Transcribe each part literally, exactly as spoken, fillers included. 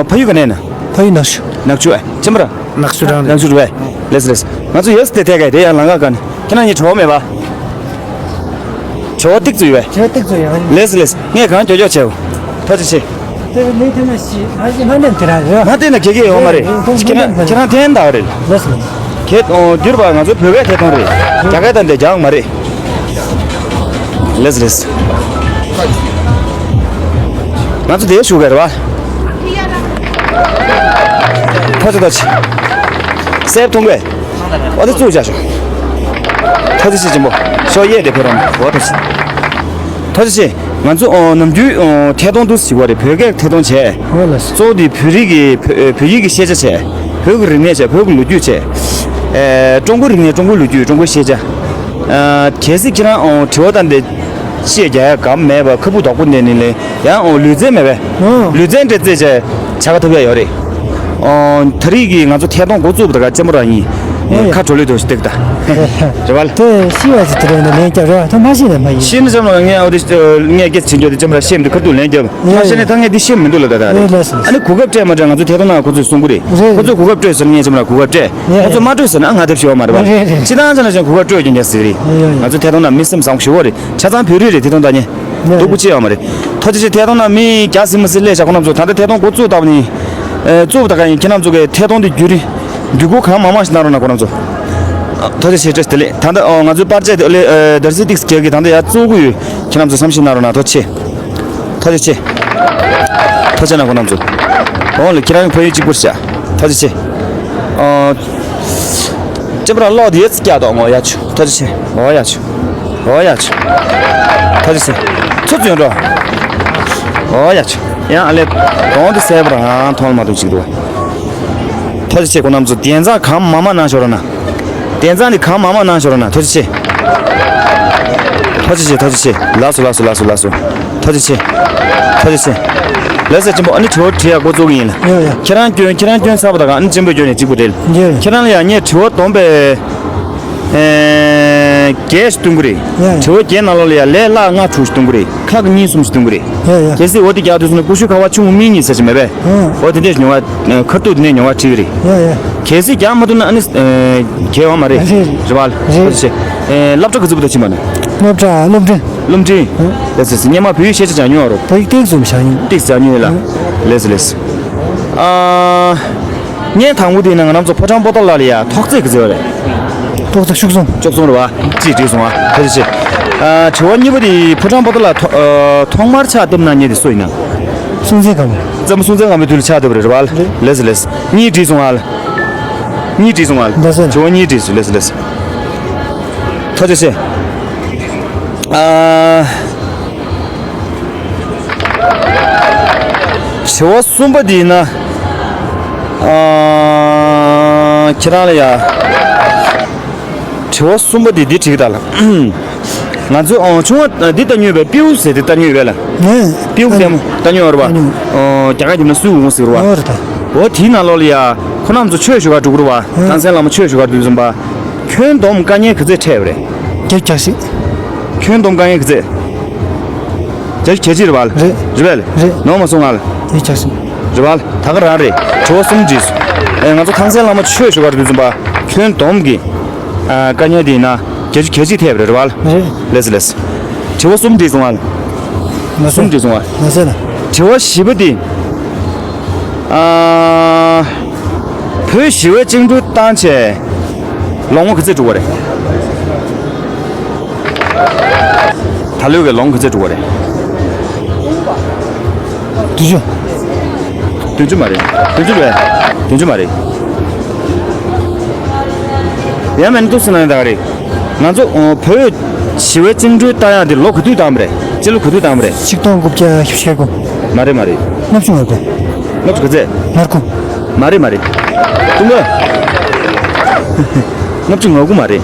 ཕ་ཡུལ་ག་ནས་ན། ཕ་ཡུལ་ནག་ཆུ། ནག་ཆུ་ཨེ། ཅམ་པ་ར། ནག་ཆུ་རང་རེད། ནག་ཆུ་རེད། ལེས་ལེས། ང་ཚོ་ཡོད་དེ་ཐད་ཀ་དེ་ཡང་ལང་ཀ་ག་ནས། ཁྱེད་རང་གཉིས་བྲོ་བ་མེད་པ། བྲོ་བ་ཏིག་ཙམ་ཡོད་པས། བྲོ་བ་ཏིག་ཙམ་ཡོད། ལེས་ལེས། ངས་གང་མགྱོགས་མགྱོགས་བྱེད། ཐུགས་རྗེ་ཆེ། དེ་ནས་དེ་ན་ཤི་ང་ཞིག་མ་ནེམ་དེ་ར་རེད། མ་བལྟས་ན་གེ་གེ་ཡོང་མ་རེད། ཁྱེད་རང་ཁྱེད་རང་ཐན་ད་རེད། ལེས་ལེས། ཁྱེད་ཨོ་འདིར་བ་ང་ཚོ་བོད་སྐད་ཐད་གཏོང་རེད། རྒྱ་སྐད་དང་དེ་རྒྱག་མ་རེད། ལེས་ལེས། ང་ཚོ་དེ་ཞུ་ག་རེད་བ། ཐ་ཆ་ཐ་ཆ། སེབ་ཐུང་གས། ཨོ་དེ་ཙུག་བྱ་ཤོག་ཐ་ཆ་ཆེ་ཆེན་པོ། ཤོག་ཡེ་དེ་ཕེ་རོང་འོ་ཐ་ཆ། ཐ་ཆ་ཆེ། ང་ཚོ་ཨོ་ནམ་རྒྱུན་ཨོ་ཐད་གཏོང་དུ་ཟི་བ་རེད། བོད་སྐད་ཐད་གཏོང་བྱས། ཨོ་ལ་སི། གཙོ་བོ་དེ་བོད་རིགས་ཀྱི་བོད་བོད་ཡིག་གི་ཤེས་བྱ་བྱས། བོད་ཀྱི་རིག་གནས་བྱས། བོད་ཀྱི་ལོ་རྒྱུས་བྱས། ཨེ་ཀྲུང་གོའི་རིག་གནས། ཀྲུང་གོའི་ལོ་རྒྱུས། ཀྲུང་གོའི་ཤེས་བྱ། ཨ་གལ་སྲིད་ཁྱེད་རང་ཨོ་དྲི་བ་དང་དེ་ཤེས་རྒྱ་ཡ་གམ་མེད་པ་ཁ་བུ་དོག་པོ་འདི་ནི་ལས་ཡང་ཨོ་ལུས་རྩལ་མེད་པས། ཨོ། ལུས་རྩལ་འདྲ་རྩེད་བྱས་བྱ་ག་ཐུབ་ཡ་ཡོད་རེད། ཨོ་ད་རེས་ཀྱི་ང་ཚོ་ཐད་གཏོང་འགོ་བཙུགས་པ་ད་ག་ཅེ་མོ་རང་ཡིན། ཨོ་ཡ། ཁ་གྲོ་ལོད་དུ་སྟེག་ད། རེད་བ་ལ། དེ་ཤི་བ་ཞིག་དེ་རེད་ན་ལན་རྒྱབ་རེད་བ། ད་མ་ཤི་ན་མ་ཡིན། ཤི་ན་ཅེ་མོ་རང་ངས་ཨོ་དེ་ངས་སྐད་ཆ་བྱེད་རྒྱུ་དེ་ཅེ་མོ་རང་ཤེས་མི་འདུག་ཁ་ཐུག་ལན་རྒྱབ། ཡ་མ་ཤེས་ན་ད་ངས་འདི་ཤེས་མི་འདུག་ལ་ད་ད་རེད། ཨ་ནི་གོ་སྐབས་སྤྲད་མ་སྤྲད་ང་ཚོ་ཐད་གཏོང་ནང་ཁོ་ཚོས་གསུང་གི་རེད། ཁོ་ཚོས་གོ་སྐབས་སྤྲད་ཟེར་ན་ངས་ཅེ་མོ་རང་གོ་སྐབས་སྤྲད། ཁོ་ཚོས་མ་སྤྲད་ཟེར་ན་ང་ཐབས་ཤེས་ཡོད་མ་རེད་བ། རེད་རེད། སྤྱི་བཏང་ཅེ་ན་ཅེ་གོ་སྐབས་སྤྲོད་རྒྱུ་ཉག་ཟིག་རེད། ཡ་ཡ། ང་ཚོ་ཐད་གཏོང་ནང་མི་སེམས་བཟང་པོ་ཞེ་པོ་རེད། ཆ་ཚང་བོད་རིགས་རེད། ཐད་གཏོང་ད་ཉན། ཡ་སྡུག་པོ་ཅི་ཡོད་མ་རེད། ཐ་ཆ་ཆེ་ཐད་གཏོང་ནང་མི་བརྒྱ་ཟིན་མི་ཟིན་སླེབས་བཞག་ཁོ་རྣམ་ཚོ་ད་ལྟ་ཐད་གཏོང་འགོ་བཙུགས་བཏང་ནི། ཨེ་བཙུགས་པ་ད་ག་ཡིན། ཁྱེད་རྣམ་ཚོ་གི་ཐད་གཏོང་དེ་བརྒྱུད་རིང་བརྒྱུད་སྐུར་གང་མང་མང་ཞིག་གནང་རོགས་གནང་ཁོ་རྣམ་ཚོ། ཨ་ཐ་ཆ་ཆེ་བཀྲ་ཤིས་བདེ་ལེགས། ད་ལྟ་ཨོ་ང་ཚོའི་པར་ཆས་དེ་ཨོ་ལེ་ཨེ་དར་སི་ཏིག་སི་རྒྱག་གི་ད་ལྟ་ཡར་བཙུགས་ཀྱི་ཡོད། ཁྱེད་རྣམ་ཚོ་བསམ་ཤེས་གནང་རོགས་གནང་། ཐུགས་རྗེ་ཆེ། ཐུགས་རྗེ་ཆེ། ཐུགས་རྗེ་གནང་ཁོ་རྣམ་ཚོ། འོང་ལ་ཁྱེད་རང་ཕ་ཡུལ་གཅིག་པུར་བྱ། ཐུགས་རྗེ་ཆེ། ཨོ། ཅེ་པ་ར་ལོག་དེ་ཡེ་ཙི་ཀྱ་དོ་ངོ་ཡ་ཆུ། ཐུགས་རྗེ་ཆེ། འོ་ཡ་ཆུ། འོ་ཡ་ཆུ། ཐུགས་རྗེ་ཆེ། ཚུར་ཚུར་འགྲོ། འོ་ཡ་ཆུ། ཡང་ཨ་ལེ། གདོང་དེ་སེར་པོ་རང་མཐོང་མ་ཐུབ་ཅིག་འདུག་ཐུགས་རྗེ་ཆེ། ཁོ་རྣམ་ཚོ་དན་རྩ་གང་མང་མང་གནང་ཤོག་ར་ན། དན་རྩ་ནི་གང་མང་མང་གནང་ཤོག་ར་ན། ཐུགས་རྗེ་ཆེ། ཐུགས་རྗེ་ཆེ། ཐུགས་རྗེ་ཆེ། ལགས་སོ་ལགས་སོ་ལགས་སོ་ལགས་སོ། ཐུགས་རྗེ་ཆེ། ཐུགས་རྗེ་ཆེ། ལགས་སོ་ཅེ་པོ། ཨ་ནི་དྲི་བ་དྲི་ཡ་འགོ་བཙུགས་ཀྱི་ཡིན་ལ། ཡ་ཡ། ཁྱེད་རང་སྐྱོན་ཁྱེད་རང་སྐྱོན་ཚར་བ་ད་ག་ཨ་ནི་ཅེ་པོ་སྐྱོན་ནས་གཅིག་པུ་རེད། ཡ་ཡ། ཁྱེད་རང་ལ་ཡ་ངས་དྲི་བ་བསྡོམས་པས། ཨེ། བརྒྱད་ཞིག་སྟོན་གི་རེད། ཡ་ཡ། དྲི་བ་བརྒྱད་ནང་ལོགས་ལ་ཡ་ལས་སླ་ང་དྲུག་ཞིག་སྟོན་གི་རེད། ཁག་གཉིས་གསུམ་ཞིག་སྟོན་གི་རེད། ཡ་ཡ། གལ་སྲིད་འོ་དེ་རྒྱག་དུས་སོང་ན་ཀུ་ཤུ་ཁ་བ་ཆུང་ངུ་སྨིན་གཉིས་ཟེར་གྱི་མེད་པས། ཨ། འོ་དེ་འདྲས་མྱོང་བ་ཁར་ཐུག་དེ་ནས་མྱོང་བ་ཁྲིད་གི་རེད། ཡ་ཡ། གལ་སྲིད་རྒྱག་མ་ཐུབ་ན་ཨ་ནི་ཨེ། གལ་ཡོད་མ་རེད། རེད་རེད། རེད་བ་ལ། རེད། ཨེ། སློབ་གྲྭ་ག་ཚོད་བར་དུ་ཕྱིན་པ་ན། སློབ་གྲྭ་སློབ་འབྲིང་། སློབ་འབྲིང་། ཨ། ལགས་སོ། སྔོན་མ་བོད་ཡིག་ཤེས་བྱ་སྦྱངས་མྱོང་བ་རོ། བོད་ཡིག་ཏོག་ཙམ་སྦྱངས་མྱོང་། ཏོག་ཙམ་སྦྱངས་མྱོང་ཡོད་ལ། ཨ། ལགས་སོ་ལགས་སོ། ཨ། ངས་དང་པོ་དེ་ན་ང་རང་ཚོ་ཕོ་བྲང་པོ་ཏ་ལ་ལ་ཡ་ཐོག་བརྩེགས་ག་ཚོད་ཡོད་རེད། ཐོག་བརྩེགས་བཅུ་གསུམ། བཅུ་གསུམ་རེད་བ། གཅིག་བྲིས་སོང་ཨ། ཐུགས་རྗེ་ཆེ། ཨ། དྲི་བ་གཉིས་པ་དེ་ཕོ་བྲང་པོ་ཏ་ལ་ཐོག་ཨ། ཐོག་མར་ཕྱག་བཏབ་གནང་མཁན་དེ་སུ་ཡིན་ན། སྲོང་བཙན་སྒམ་པོ། བཙན་པོ་སྲོང་བཙན་སྒམ་པོའི་དུས་ལ་ཕྱག་བཏབ་པ་རེད་རེད་བ། རེད། ལགས་སོ་ལགས་སོ། གཉིས་བྲིས་སོང་ཨ་ལ། གཉིས་བྲིས་སོང་ཨ་ལ། ལགས་སོ། དྲི་བ་གཉིས་བྲིས་སོང་། ལགས་སོ་ལགས་སོ། ཐུགས་རྗེ་ཆེ། ཨ། དྲི་བ་གསུམ་པ་འདི་ཡིན་ན། ཨ། ཁྱེད་རང་ལ་ཡ། དྲི་བ་གསུམ་པ་འདི་འདི་དྲིས་ད་ལ། ང་ཚོ་ཨ། ཆུང་བ་འདི་ལྟ་མྱོང་བས། པིའུ་ཟེར་དེ་ལྟ་མྱོང་བས་ལ། ནས། པིའུ་ལྟད་མོ་ལྟ་མྱོང་བ་རེད་བ། ལྟ་མྱོང་། ཨ། རྒྱ་གར་གྱི་ན་སུའུ་ཝུ་ཟེར་བ། ཨོ་རེད་ད། འོ་དེའི་ནང་ལོགས་ལ་ཡ། ཁོ་རྣམ་ཚོ་ཆོས་ཞུ་གར་འགྲོ་གི་རེད་བ། ཨ། ཐང་སན་བླ་མ་ཆོས་ཞུ་གར་འགྲོ་དུས་ཙམ་པ། ཁྱོན་བསྡོམས་དཀའ་ངལ་ག་ཚད་འཕྲད་པ་རེད། བརྒྱད་ཅུ་གྱ་བཞི། ཁྱོན་བསྡོམས་དཀའ་ངལ་ག་ཚད། བརྒྱད་ཅུ་གྱ་གཅིག་རེད་བ། རེད། རེད་པས། རེད། ནོར་མ་སོང་ང་ལ། བརྒྱད་ཅུ་གྱ་གསུམ། རེད་བ། ད་ག་རང་རེད། དྲི་བ་གསུམ་བྲིས་སོང་། ཨེ། ང་ཚོ་ཐང་སན་བླ་མ་ཆོས་ཞུ་གར་འགྲོ་དུས་ཙམ་པ། ཁྱོན་བསྡོམས་ཀྱི། ཨ། དཀའ་ངལ་དེ་ཡིན་ན་བརྒྱད་ཅུ་གྱ་གཅིག་ཐེབས་རེད་བ། རེད། ལགས་སོ་ལགས་སོ། དྲི་བ་གསུམ་བྲིས་སོང་བ། ལགས་སོ། གསུམ་བྲིས་སོང་བ། ལགས་སོ་ལགས། དྲི་བ་བཞི་པ་དེ། ཨ། བོད་ཞི་བའི་བཅིངས་འགྲོལ་བཏང་བྱས་ལོ་ངོ་ག་ཚོད་འགྲོ་གི་རེད། ད་ལོའི་གི་ལོ་ངོ་ག་ཚོད་འགྲོ་གི་རེད། བདུན་ཅུ། བདུན་ཅུ་མ་རེད། བདུན་ཅུ་རེད། བདུན་ཅུ་མ་རེད། ཡང་མིན་འདུག་ཟེར་ན་ཡང་ད་ག་རེད། ང་ཚོ་བོད་ཞི་བའི་བཅིངས་འགྲོལ་བཏང་ཡག་དེ་ལོ་ག་དུས་བཏང་བ་རེད། སྤྱི་ལོ་ག་དུས་བཏང་བ་རེད། ཆིག་སྟོང་དགུ་བརྒྱ་བཞི་བཅུ་ཞེ་དགུ། མ་རེད་མ་རེད། ལྔ་བཅུ་ང་དགུ། ལྔ་བཅུ་ག་ཚད། ང་དགུ། མ་རེད་མ་རེད། ལྟུང་ག་ལྔ་བཅུ་ང་དགུ་མ་རེད།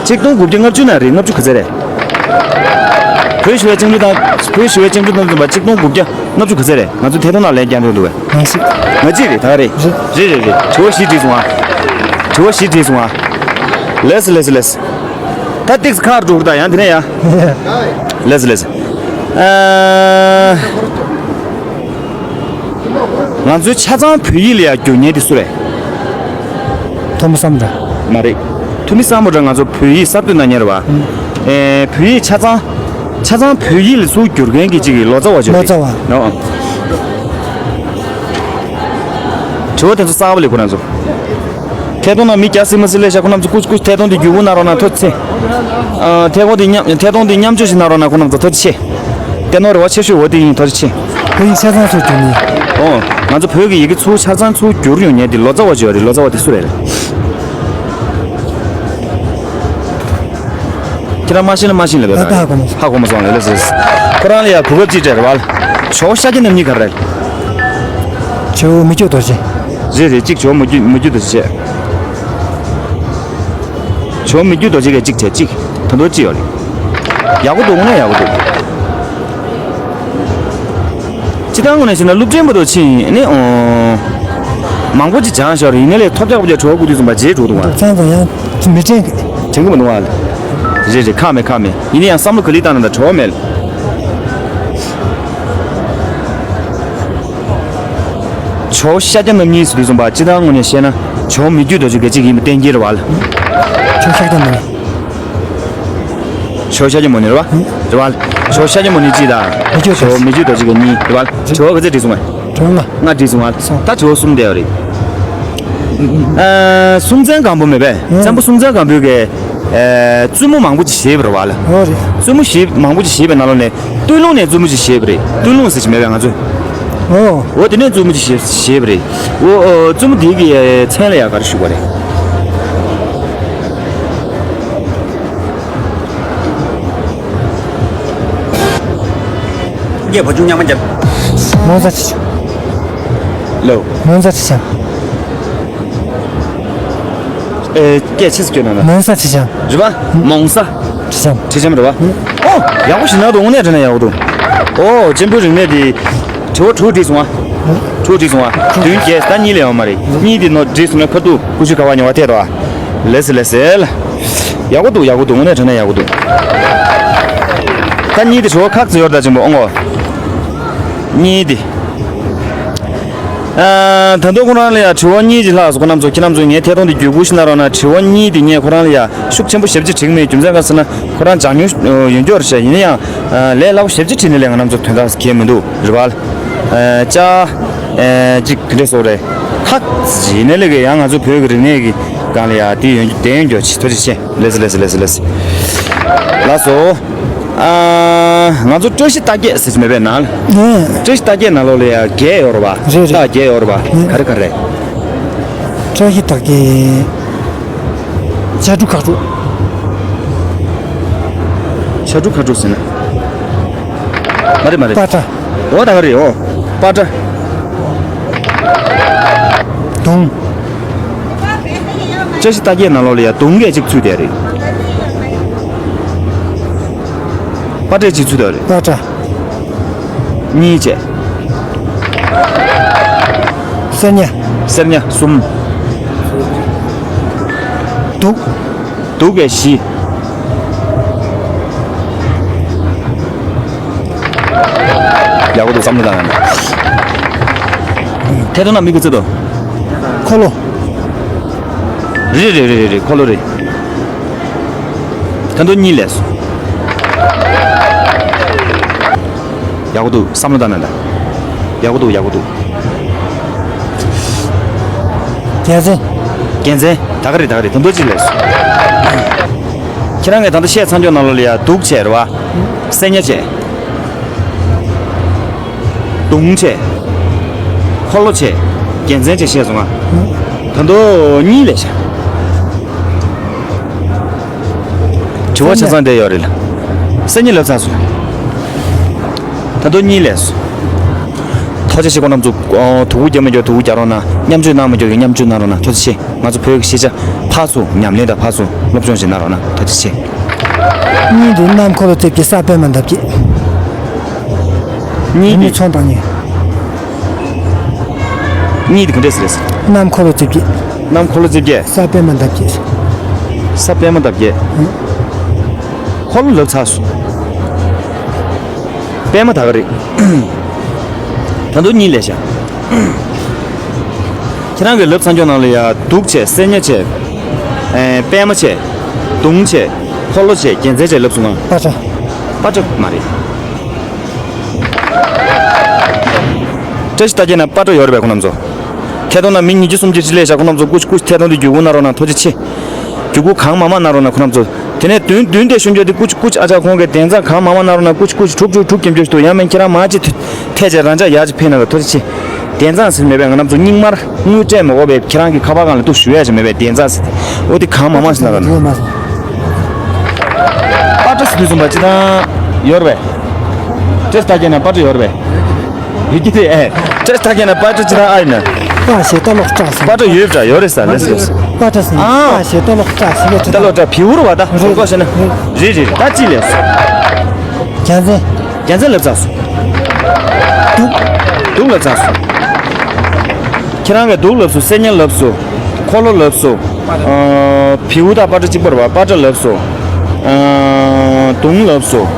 ཆིག་སྟོང་དགུ་བརྒྱ་ལྔ་བཅུ་ན་རེད། ལྔ་བཅུ་ག་ཚད་རེད། བོད་ཞི་བའི་བཅིངས་འགྲོལ་དང་། བོད་ཞི་བའི་བཅིངས་འགྲོལ་དང་འཛོམས་པ་ཆིག་སྟོང་དགུ་བརྒྱ་ལྔ་བཅུ་ག་ཚད་རེད། ང་ཚོ་ཐད་གཏོང་ནང་ལན་རྒྱག་འདོད་འདུག་གས། ང་ཞིག་ང་གཅིག་རེད་ད་ག་རེད། རེད། རེད་རེད་རེད། དྲི་བ་བཞི་བྲིས་སོང་ཨ། དྲི་བ་བཞི་བྲིས་སོང་ཨ། ལེས་ལེས་ལེས། ད་ཏིག་ཁར་འགྲོ་གི་ད་ཡང་དེ་ནས་ཡ། ལེས་ལེས། ཨ། ང་ཚོའི་ཆ་ཚང་བོད་ཡིག་ལ་ཡར་བསྒྱུར་མཁན་དེ་སུ་རེད། ཐོན་མི་སམ་བྷོ་ཊ། མ་རེད། ཐོན་མི་སམ་བྷོ་ཊ་ང་ཚོ་བོད་ཡིག་གསར་གཏོད་གནང་མཁན་རེད་བ། ཨེ། བོད་ཡིག་ཆ་ཚང་། ཆ་ཚང་བོད་ཡིག་ལ་ཚུར་བསྒྱུར་མཁན་གྱི་གཅིག་གི་ལོ་ཙཱ་བ་ཅིག་ལོ་ཙཱ་བ། ཨོ། དྲི་བ་དེ་ཚོ་གསར་པ་ལས་ཁོ་རང་ཚོ། ཐད་གཏོང་ནང་མི་བརྒྱ་སྲིད་མ་སྲིད་ལས་ཤག་ཁོ་རྣམ་ཚོ་སྐུ་སྐུ་ཐད་གཏོང་དེ་བརྒྱུད་སྐུར་གནང་རོགས་གནང་། ཐུགས་རྗེ་ཆེ། ཨ། ཐད་གཏོང་དེ་མཉམ་ཐད་གཏོང་དེ་མཉམ་སྤྱོད་ཞིག་གནང་རོགས་གནང་། ཁོ་རྣམ་ཚོ་ཐུགས་རྗེ་ཆེ། བསྟན་ནོར་རེ་བ་ཆེ་ཤོས་འོ་དེ་ཡིན། ཐུགས་རྗེ་ཆེ། བོད་ཡིག་ཆ་ཚང་སོགས་བསྒྱུར་ནས། ཨོ། ང་ཚོ་བོད་ཀྱི་ཡི་གེ་ཚུར་ཆ་ཚང་ཚུར་བསྒྱུར་ཡོང་མཁན་དེ་ལོ་ཙཱ་བ་ཅིག་ཡོད་རེད། ལོ་ཙཱ་བ་དེ་སུ་རེད། ཁྱེད་རང་མ་ཤེས་ན་མ་ཤེས་ལབ་པ་རེད། ཧ་གོ་མ་སོང་། ལགས་ལགས་ལགས། ཁོ་རང་ལ་ཡང་གོ་སྐབས་ཅིག་སྤྲད་རེད་བ། ཇོ་བོ་ཤཱཀྱ་རྣམ་གཉིས་ག་རེ་རེད། ཇོ་བོ་མི་བསྐྱོད་རྡོ་རྗེ། རེད་རེད། གཅིག་ཇོ་བོ་མི་བསྐྱོད་མི་བསྐྱོད་རྡོ་རྗེ་བྱས། ཇོ་བོ་མི་བསྐྱོད་རྡོ་རྗེ་གིས་གཅིག་བྱས། གཅིག་ད་དུང་གཅིག་ཡོད་རེད། ཡག་པོ་འདུག་ངོ་ནས་ཡག་པོ་འདུག་སྤྱིར་བཏང་ངོས་ནས་བཤད་ན་སློབ་ཆེན་པ་དང་ཕྱིན་ནས། ཨོ། མང་པོ་ཅིག་སྦྱངས་ཤག་རེད། ཡིན་ན་ལས་ཐོབ་རྒྱག་པོ་རྒྱག་བྲོ་བ་བཀོད་དུས་ཙམ་པ་རྗེས་འགྲོ་འདུག་ཨ། ཙང་ཙང་ཡང་མི་དྲན་གི། དྲན་གི་མི་འདུག་ཨ། རེད་རེད། ཁག་མེད་ཁག་མེད། ཡིན་ན་ཡང་བསམ་བློ་ག་ལེར་བཏང་ན་ད་བྲོ་བ་མེད། ཇོ་བོ་ཤཱཀྱ་རྣམ་གཉིས་ཟེར་དུས་ཙམ་པ་སྤྱིར་བཏང་ངོས་ནས་བཤད་ན་ཇོ་བོ་མི་བསྐྱོད་རྡོ་རྗེ་ག་གཅིག་ཡིན་པ་གཏན་འཁེལ་རེད་བ་ལ། ཇོ་བོ་ཤཱཀྱ་མུ་ནེ། ཇོ་བོ་ཤཱཀྱ་མུ་ནེ་རེད་བ། རེད་བ། ཇོ་བོ་ཤཱཀྱ་མུ་ནེ་གཅིག་དང་། མི་བསྐྱོད་རྡོ་རྗེ། ཇོ་བོ་མི་བསྐྱོད་རྡོ་རྗེ་ག་གཉིས་རེད་བ། ཇོ་བོ་ག་ཚོད་བྲིས་སོང་ངས། ཇོ་བོ་ལྔ། ལྔ་བྲིས་སོང་ངས། སོང་། ད་ཇོ་བོ་གསུམ་བསྡད་ཡོད་རེད། ཨ། སྲོང་བཙན་སྒམ་པོ་མེད་པས། ཨང་། བཙན་པོ་སྲོང་བཙན་སྒམ་པོའི་གི། ཨ། བཙུན་མོ་མང་པོ་ཅིག་བཞེས་པ་རེད་བ་ལ། ཨོ་རེད། བཙུན་མོ་བཞེས་མང་པོ་ཅིག་བཞེས་པའི་ནང་ལོགས་ནས་སྟོད་ལུང་ནས་བཙུན་མོ་ཅིག་བཞེས་པ་རེད། སྟོད་ལུང་ཟེར་གྱི་མེད་པས་ང་ཚོས། ཨོ། འོ་དེ་ནས་བཙུན་མོ་ཅིག་བཞེས་བཞེས་པ་རེད། འོ། ཨོ། བཙུན་མོ་དེའི་གི་མཚན་ལ་ཡང་ག་རེ་ཞུ་བ་རེད། སྐད་བ་ཆུང་ཉག་མ་རྒྱབ། མོན་བཟའ་ཁྲི་བྱམས། ལོ། མོན་བཟའ་ཁྲི་བྱམས། ཨེ། སྐད་ཆེ་ཙམ་སྐྱོན་གནང་ན། མོན་བཟའ་ཁྲི་བྱམས། རེད་པ། མོན་བཟའ་ཁྲི་བྱམས། ཁྲི་བྱམས་རེད་པ། ཨོ། ཡག་པོ་ཞིག་གནང་འདུག་དངོས་གནས་དྲང་གནས་ཡག་པོ་འདུག་ཨོ། གཅེན་པོའི་རིག་གནས་དེ། དྲི་བ་དྲུག་བྲིས་སོང་ཨ། དྲུག་བྲིས་སོང་ཨ། བདུན་བརྒྱད་ཟླ་གཉིས་ལས་ཡོད་མ་རེད། གཉིས་དེ་ནོར་བྲིས་སོང་ན་ཁ་ཐུག་ཀུ་ཤུ་ཁ་བ་ཉེ་བ་ཐད་དོ་ཨ། ལེ་སི་ལེ་སི་ལ། ཡག་པོ་འདུག་ཡག་པོ་འདུག་དངོས་གནས་དྲང་གནས་ཡག་པོ་འདུག་ད་གཉིས་དེ་དྲི་བ་ཁག་ཙམ་ཡོད་རེད་ད་གཅེན་པོ་ཨོ་ངོ་། གཉིས་དེ། ཨ། ད་དུང་ཁོ་རང་ལ་ཡ་དྲི་བ་གཉིས་ཅིག་ལྷག་སོང་། ཁོ་རྣམ་ཚོ་ཁྱེད་རྣམ་ཚོས་ངའི་ཐད་གཏོང་དེ་བརྒྱུད་སྐུར་ཞིག་གནང་རོགས་གནང་། དྲི་བ་གཉིས་དེ་ངས་ཁོ་རང་ལ་ཡ་ཤུགས་ཆེན་པོ་ཞེ་པོ་ཅིག་དྲི་གི་མེད། རྒྱུ་མཚན་ག་རེ་ཟེར་ན་ཁོ་རང་སྦྱང་མྱོང་ཡོད་འགྱོག་རེད་ཤག་ཡིན་ན་ཡང་ལས་སླ་པོ་ཞེ་པོ་ཅིག་དྲིས་ནས་ལས་ང་རྣམ་ཚོ་དོན་དག་གང་ཡང་མི་འདུག་རེད་པ། ཨ། ཅག་ཨ། ཅིག་ག་འདྲ་ཟེར་དགོས་རེད། ཁག་ཅིག་ཡིན་ན་ལས་ཀ་ཡང་ང་ཚོ་བོད་ཀྱི་རིག་གནས་ཀྱི་སྒང་ལ་ཡ་དེ་ཡོད་རྒྱུ་དེ་ཡོད་འགྱོག་ཅིག་ཐུགས་རྗེ་ཆེ། ལེ་སི་ལེ་སི་ལེ་སི་ལེ་སི། ལགས་སོ། ཨ། ང་ཚོ་བཀྲ་ཤིས་རྟགས་བརྒྱད་ཟེར་གྱི་མེད་པས་ན། ཨེ། བཀྲ་ཤིས་རྟགས་བརྒྱད་ནང་ལོགས་ལ་ཡ་བརྒྱད་ཡོད་རེད་པ། རེད་རེད། རྟགས་བརྒྱད་ཡོད་རེད་པ། ཨེ། ག་རེ་ག་རེ། བཀྲ་ཤིས་རྟགས་བརྒྱད། ཕྱ་གྲུ་ཁ་གྲུ། ཕྱ་གྲུ་ཁ་གྲུ་ཟེར་ན། མ་རེད་མ་རེད། པ་ཏྲ། འོ་ད་ག་རེད་འོ། པ་ཏྲ། དུང་། བཀྲ་ཤིས་རྟགས་བརྒྱད་ནང་ལོགས་ལ་ཡ་དུང་གི་གཅིག་ཚུད་བསྡད་རེད། པ་ཏྲའི་གཅིག་ཚུད་བསྡད་རེད། པ་ཏྲ། གཉིས་བྱས། སེར་ཉ། སེར་ཉ་གསུམ། དུག་དུག་གི་བཞི། ཡག་པོ་འདུག་བསམ་བློ་བཏང་ཡ། ཐད་གཏོང་ནང་མི་དགུ་བརྩི་དོ། འཁོར་ལོ། རེད་རེད་རེད་རེད། འཁོར་ལོ་རེད། ད་དུང་གཉིས་ལས་སོང་། ཡག་པོ་འདུག་བསམ་བློ་བཏང་ན་ད། ཡག་པོ་འདུག་ཡག་པོ་འདུག་རྒྱལ་མཚན། རྒྱལ་མཚན། ད་ག་རེད་ད་ག་རེད། ད་དུང་གཅིག་ལས་སོང་། ཁྱེད་རང་གིས་ད་ལྟ་བཤད་ཚར་འགྱོག་ནང་ལོགས་ལ་ཡ་དུག་བྱས་རེད་བ། སེར་ཉ་བྱས། དུང་བྱས། འཁོར་ལོ་བྱས། རྒྱལ་མཚན་བྱས་བཤད་སོང་ང་། ད་དུང་གཉིས་ལས་བྱ། དྲི་བ་ཆ་ཚང་བསྡད་ཡོད་རེད་ལ། སེར་ཉ་ལབ་ཚར་སོང་། ད་དུང་གཉིས་ལས་སོང་། ཐུགས་རྗེ་ཆེ། ཁོང་རྣམ་ཚོ་ཨོ། དོ་ཁུར་རྒྱབ་མ་འགྱོག་དོ་ཁུར་རྒྱག་རོགས་གནང་། མཉམ་སྤྱོད་གནང་མ་འགྱོག་གི་མཉམ་སྤྱོད་གནང་རོགས་གནང་། ཐུགས་རྗེ་ཆེ། ང་ཚོ་བོད་ཀྱི་ཤེས་བྱ་ཕར་ཚུར་ཉམས་ལེན་དང་ཕར་ཚུར་སློབ་སྦྱོང་ཞིག་གནང་རོགས་གནང་། ཐུགས་རྗེ་ཆེ། གཉིས་དེ་གནམ་འཁོར་ལོ་རྩིབས་བརྒྱད་ས་པད་མ་འདབ་བརྒྱད། གཉིས་དེ་ཚོང་དང་ཉེ། གཉིས་དེ་ག་འདྲས་ཟེར། གནམ་འཁོར་ལོ་རྩིབས་བརྒྱད། གནམ་འཁོར་ལོ་རྩིབས་བརྒྱད། ས་པད་མ་འདབ་བརྒྱད། ས་པད་མ་འདབ་བརྒྱད། ཨང་། འཁོར་ལོ་ལབ་ཚར་སོང་། པད་མ་ད་ག་རེད། ད་དུང་གཉིས་ལས་བྱ། ཁྱེད་རང་གི་ལབ་ཚར་ཀྱོག་ནང་ལ་ཡ་དུག་བྱས། སེར་ཉ་བྱས། ཨེ། པད་མ་བྱས། དུང་བྱས། འཁོར་ལོ་བྱས། རྒྱལ་མཚན་བྱས་ལབ་སོང་ང་། པ་ཏྲ། པ་ཏྲ་མ་རེད། བཀྲ་ཤིས་རྟགས་བརྒྱད་ནང་པ་ཏྲ་ཡོད་རེད་པས་ཁོང་རྣམ་ཚོ། ཐད་གཏོང་ནང་མི་ཉིས་བརྒྱ་སུམ་ཅུ་ཅིག་སླེབས་ཤག་ཁོང་རྣམ་ཚོ་སྐུ་མཁྱེན་སྐུ་མཁྱེན། ཐད་གཏོང་དེ་བརྒྱུད་སྐུར་གནང་རོགས་གནང་། ཐུགས་རྗེ་ཆེ། བརྒྱུད་སྐུར་གང་མང་མང་གནང་རོགས་གནང་ཁོང་རྣམ་ཚོ། དེ་ནས་བདུན་བདུན་དེ་ཤོད་རྒྱུ་དེ་སྐུ་མཁྱེན་སྐུ་མཁྱེན། ཨ་ཅག་ཁོང་གིས་དན་རྩ་གང་མང་མང་གནང་རོགས་གནང་། སྐུ་མཁྱེན་སྐུ་མཁྱེན། དྲུག་དྲུག་དྲུག་བརྒྱད་ཅུ་ཞིག་འདུག་ཡང་མིན་ཁྱེད་རང་མར་ཅིག་ཐད་བྱས་རང་འཇགས་ཡར་ཅིག་ཕེབས་གནང་དང་། ཐུགས་རྗེ་ཆེ། དན་རྩ་ཟེར་མེད་པས་ང་རྣམ་ཚོ་རྙིང་མར་དངུལ་སྤྲད་མི་དགོས་པས། ཁྱེད་རང་གི་ཁ་པར་སྒང་ལ་ཏུ་ཞུ་ཡ་ཅིག་མེད་པས། དན་རྩ་ཟེར་ཏེ་འོ་དེ་གང་མང་མང་ཞིག་གནང་རོགས་གནང་། པ་ཏྲ་ཟེར་དུས་ཙམ་པ་སྤྱིར་བཏང་ཡོད་རེད་པས། བཀྲ་ཤིས་རྟགས་བརྒྱད་ནང་པ་ཏྲ་ཡོད་རེད་པས། ཡོད་ཀྱི་རེད། ཨེ། བཀྲ་ཤིས་རྟགས་བརྒྱད་ནང་པ་ཏྲ་སྤྱིར་བཏང་ཨ་ཡིན་ན། པ་ཞེས་ཏ་ལོག་སྐྲ་ཟེར། པ་ཏྲ་ཡོད་པ་འདྲ། ཡོད་རེད་ཟེར། ལགས་སོ་ལགས་སོ། པ་ཏྲ་ཟེར་ནས། ཨ། པ་ཞེས་ཏ་ལོག་སྐྲ་ཟེར་གྱི་ད་ལོ་འདྲ་བེའུ་རེད་པ་ད། རེད། རྫོགས་པ་བཤད་ན། རེད་རེད་རེད། ད་ཅི་ལབ་སོང་། རྒྱལ་མཚན། རྒྱལ་མཚན་ལབ་ཚར་སོང་། དུག་དུག་ལབ་ཚར་སོང་། ཁྱེད་རང་གིས་དུག་ལབ་སོང་། སེར་ཉ་ལབ་སོང་། འཁོར་ལོ་ལབ་སོང་། ཨ། བེའུ་དང་པ་ཏྲ་གཅིག་པ་རེད་པ། པ་ཏྲ་ལབ་སོང་། ཨ། དུང་ལབ་སོང་།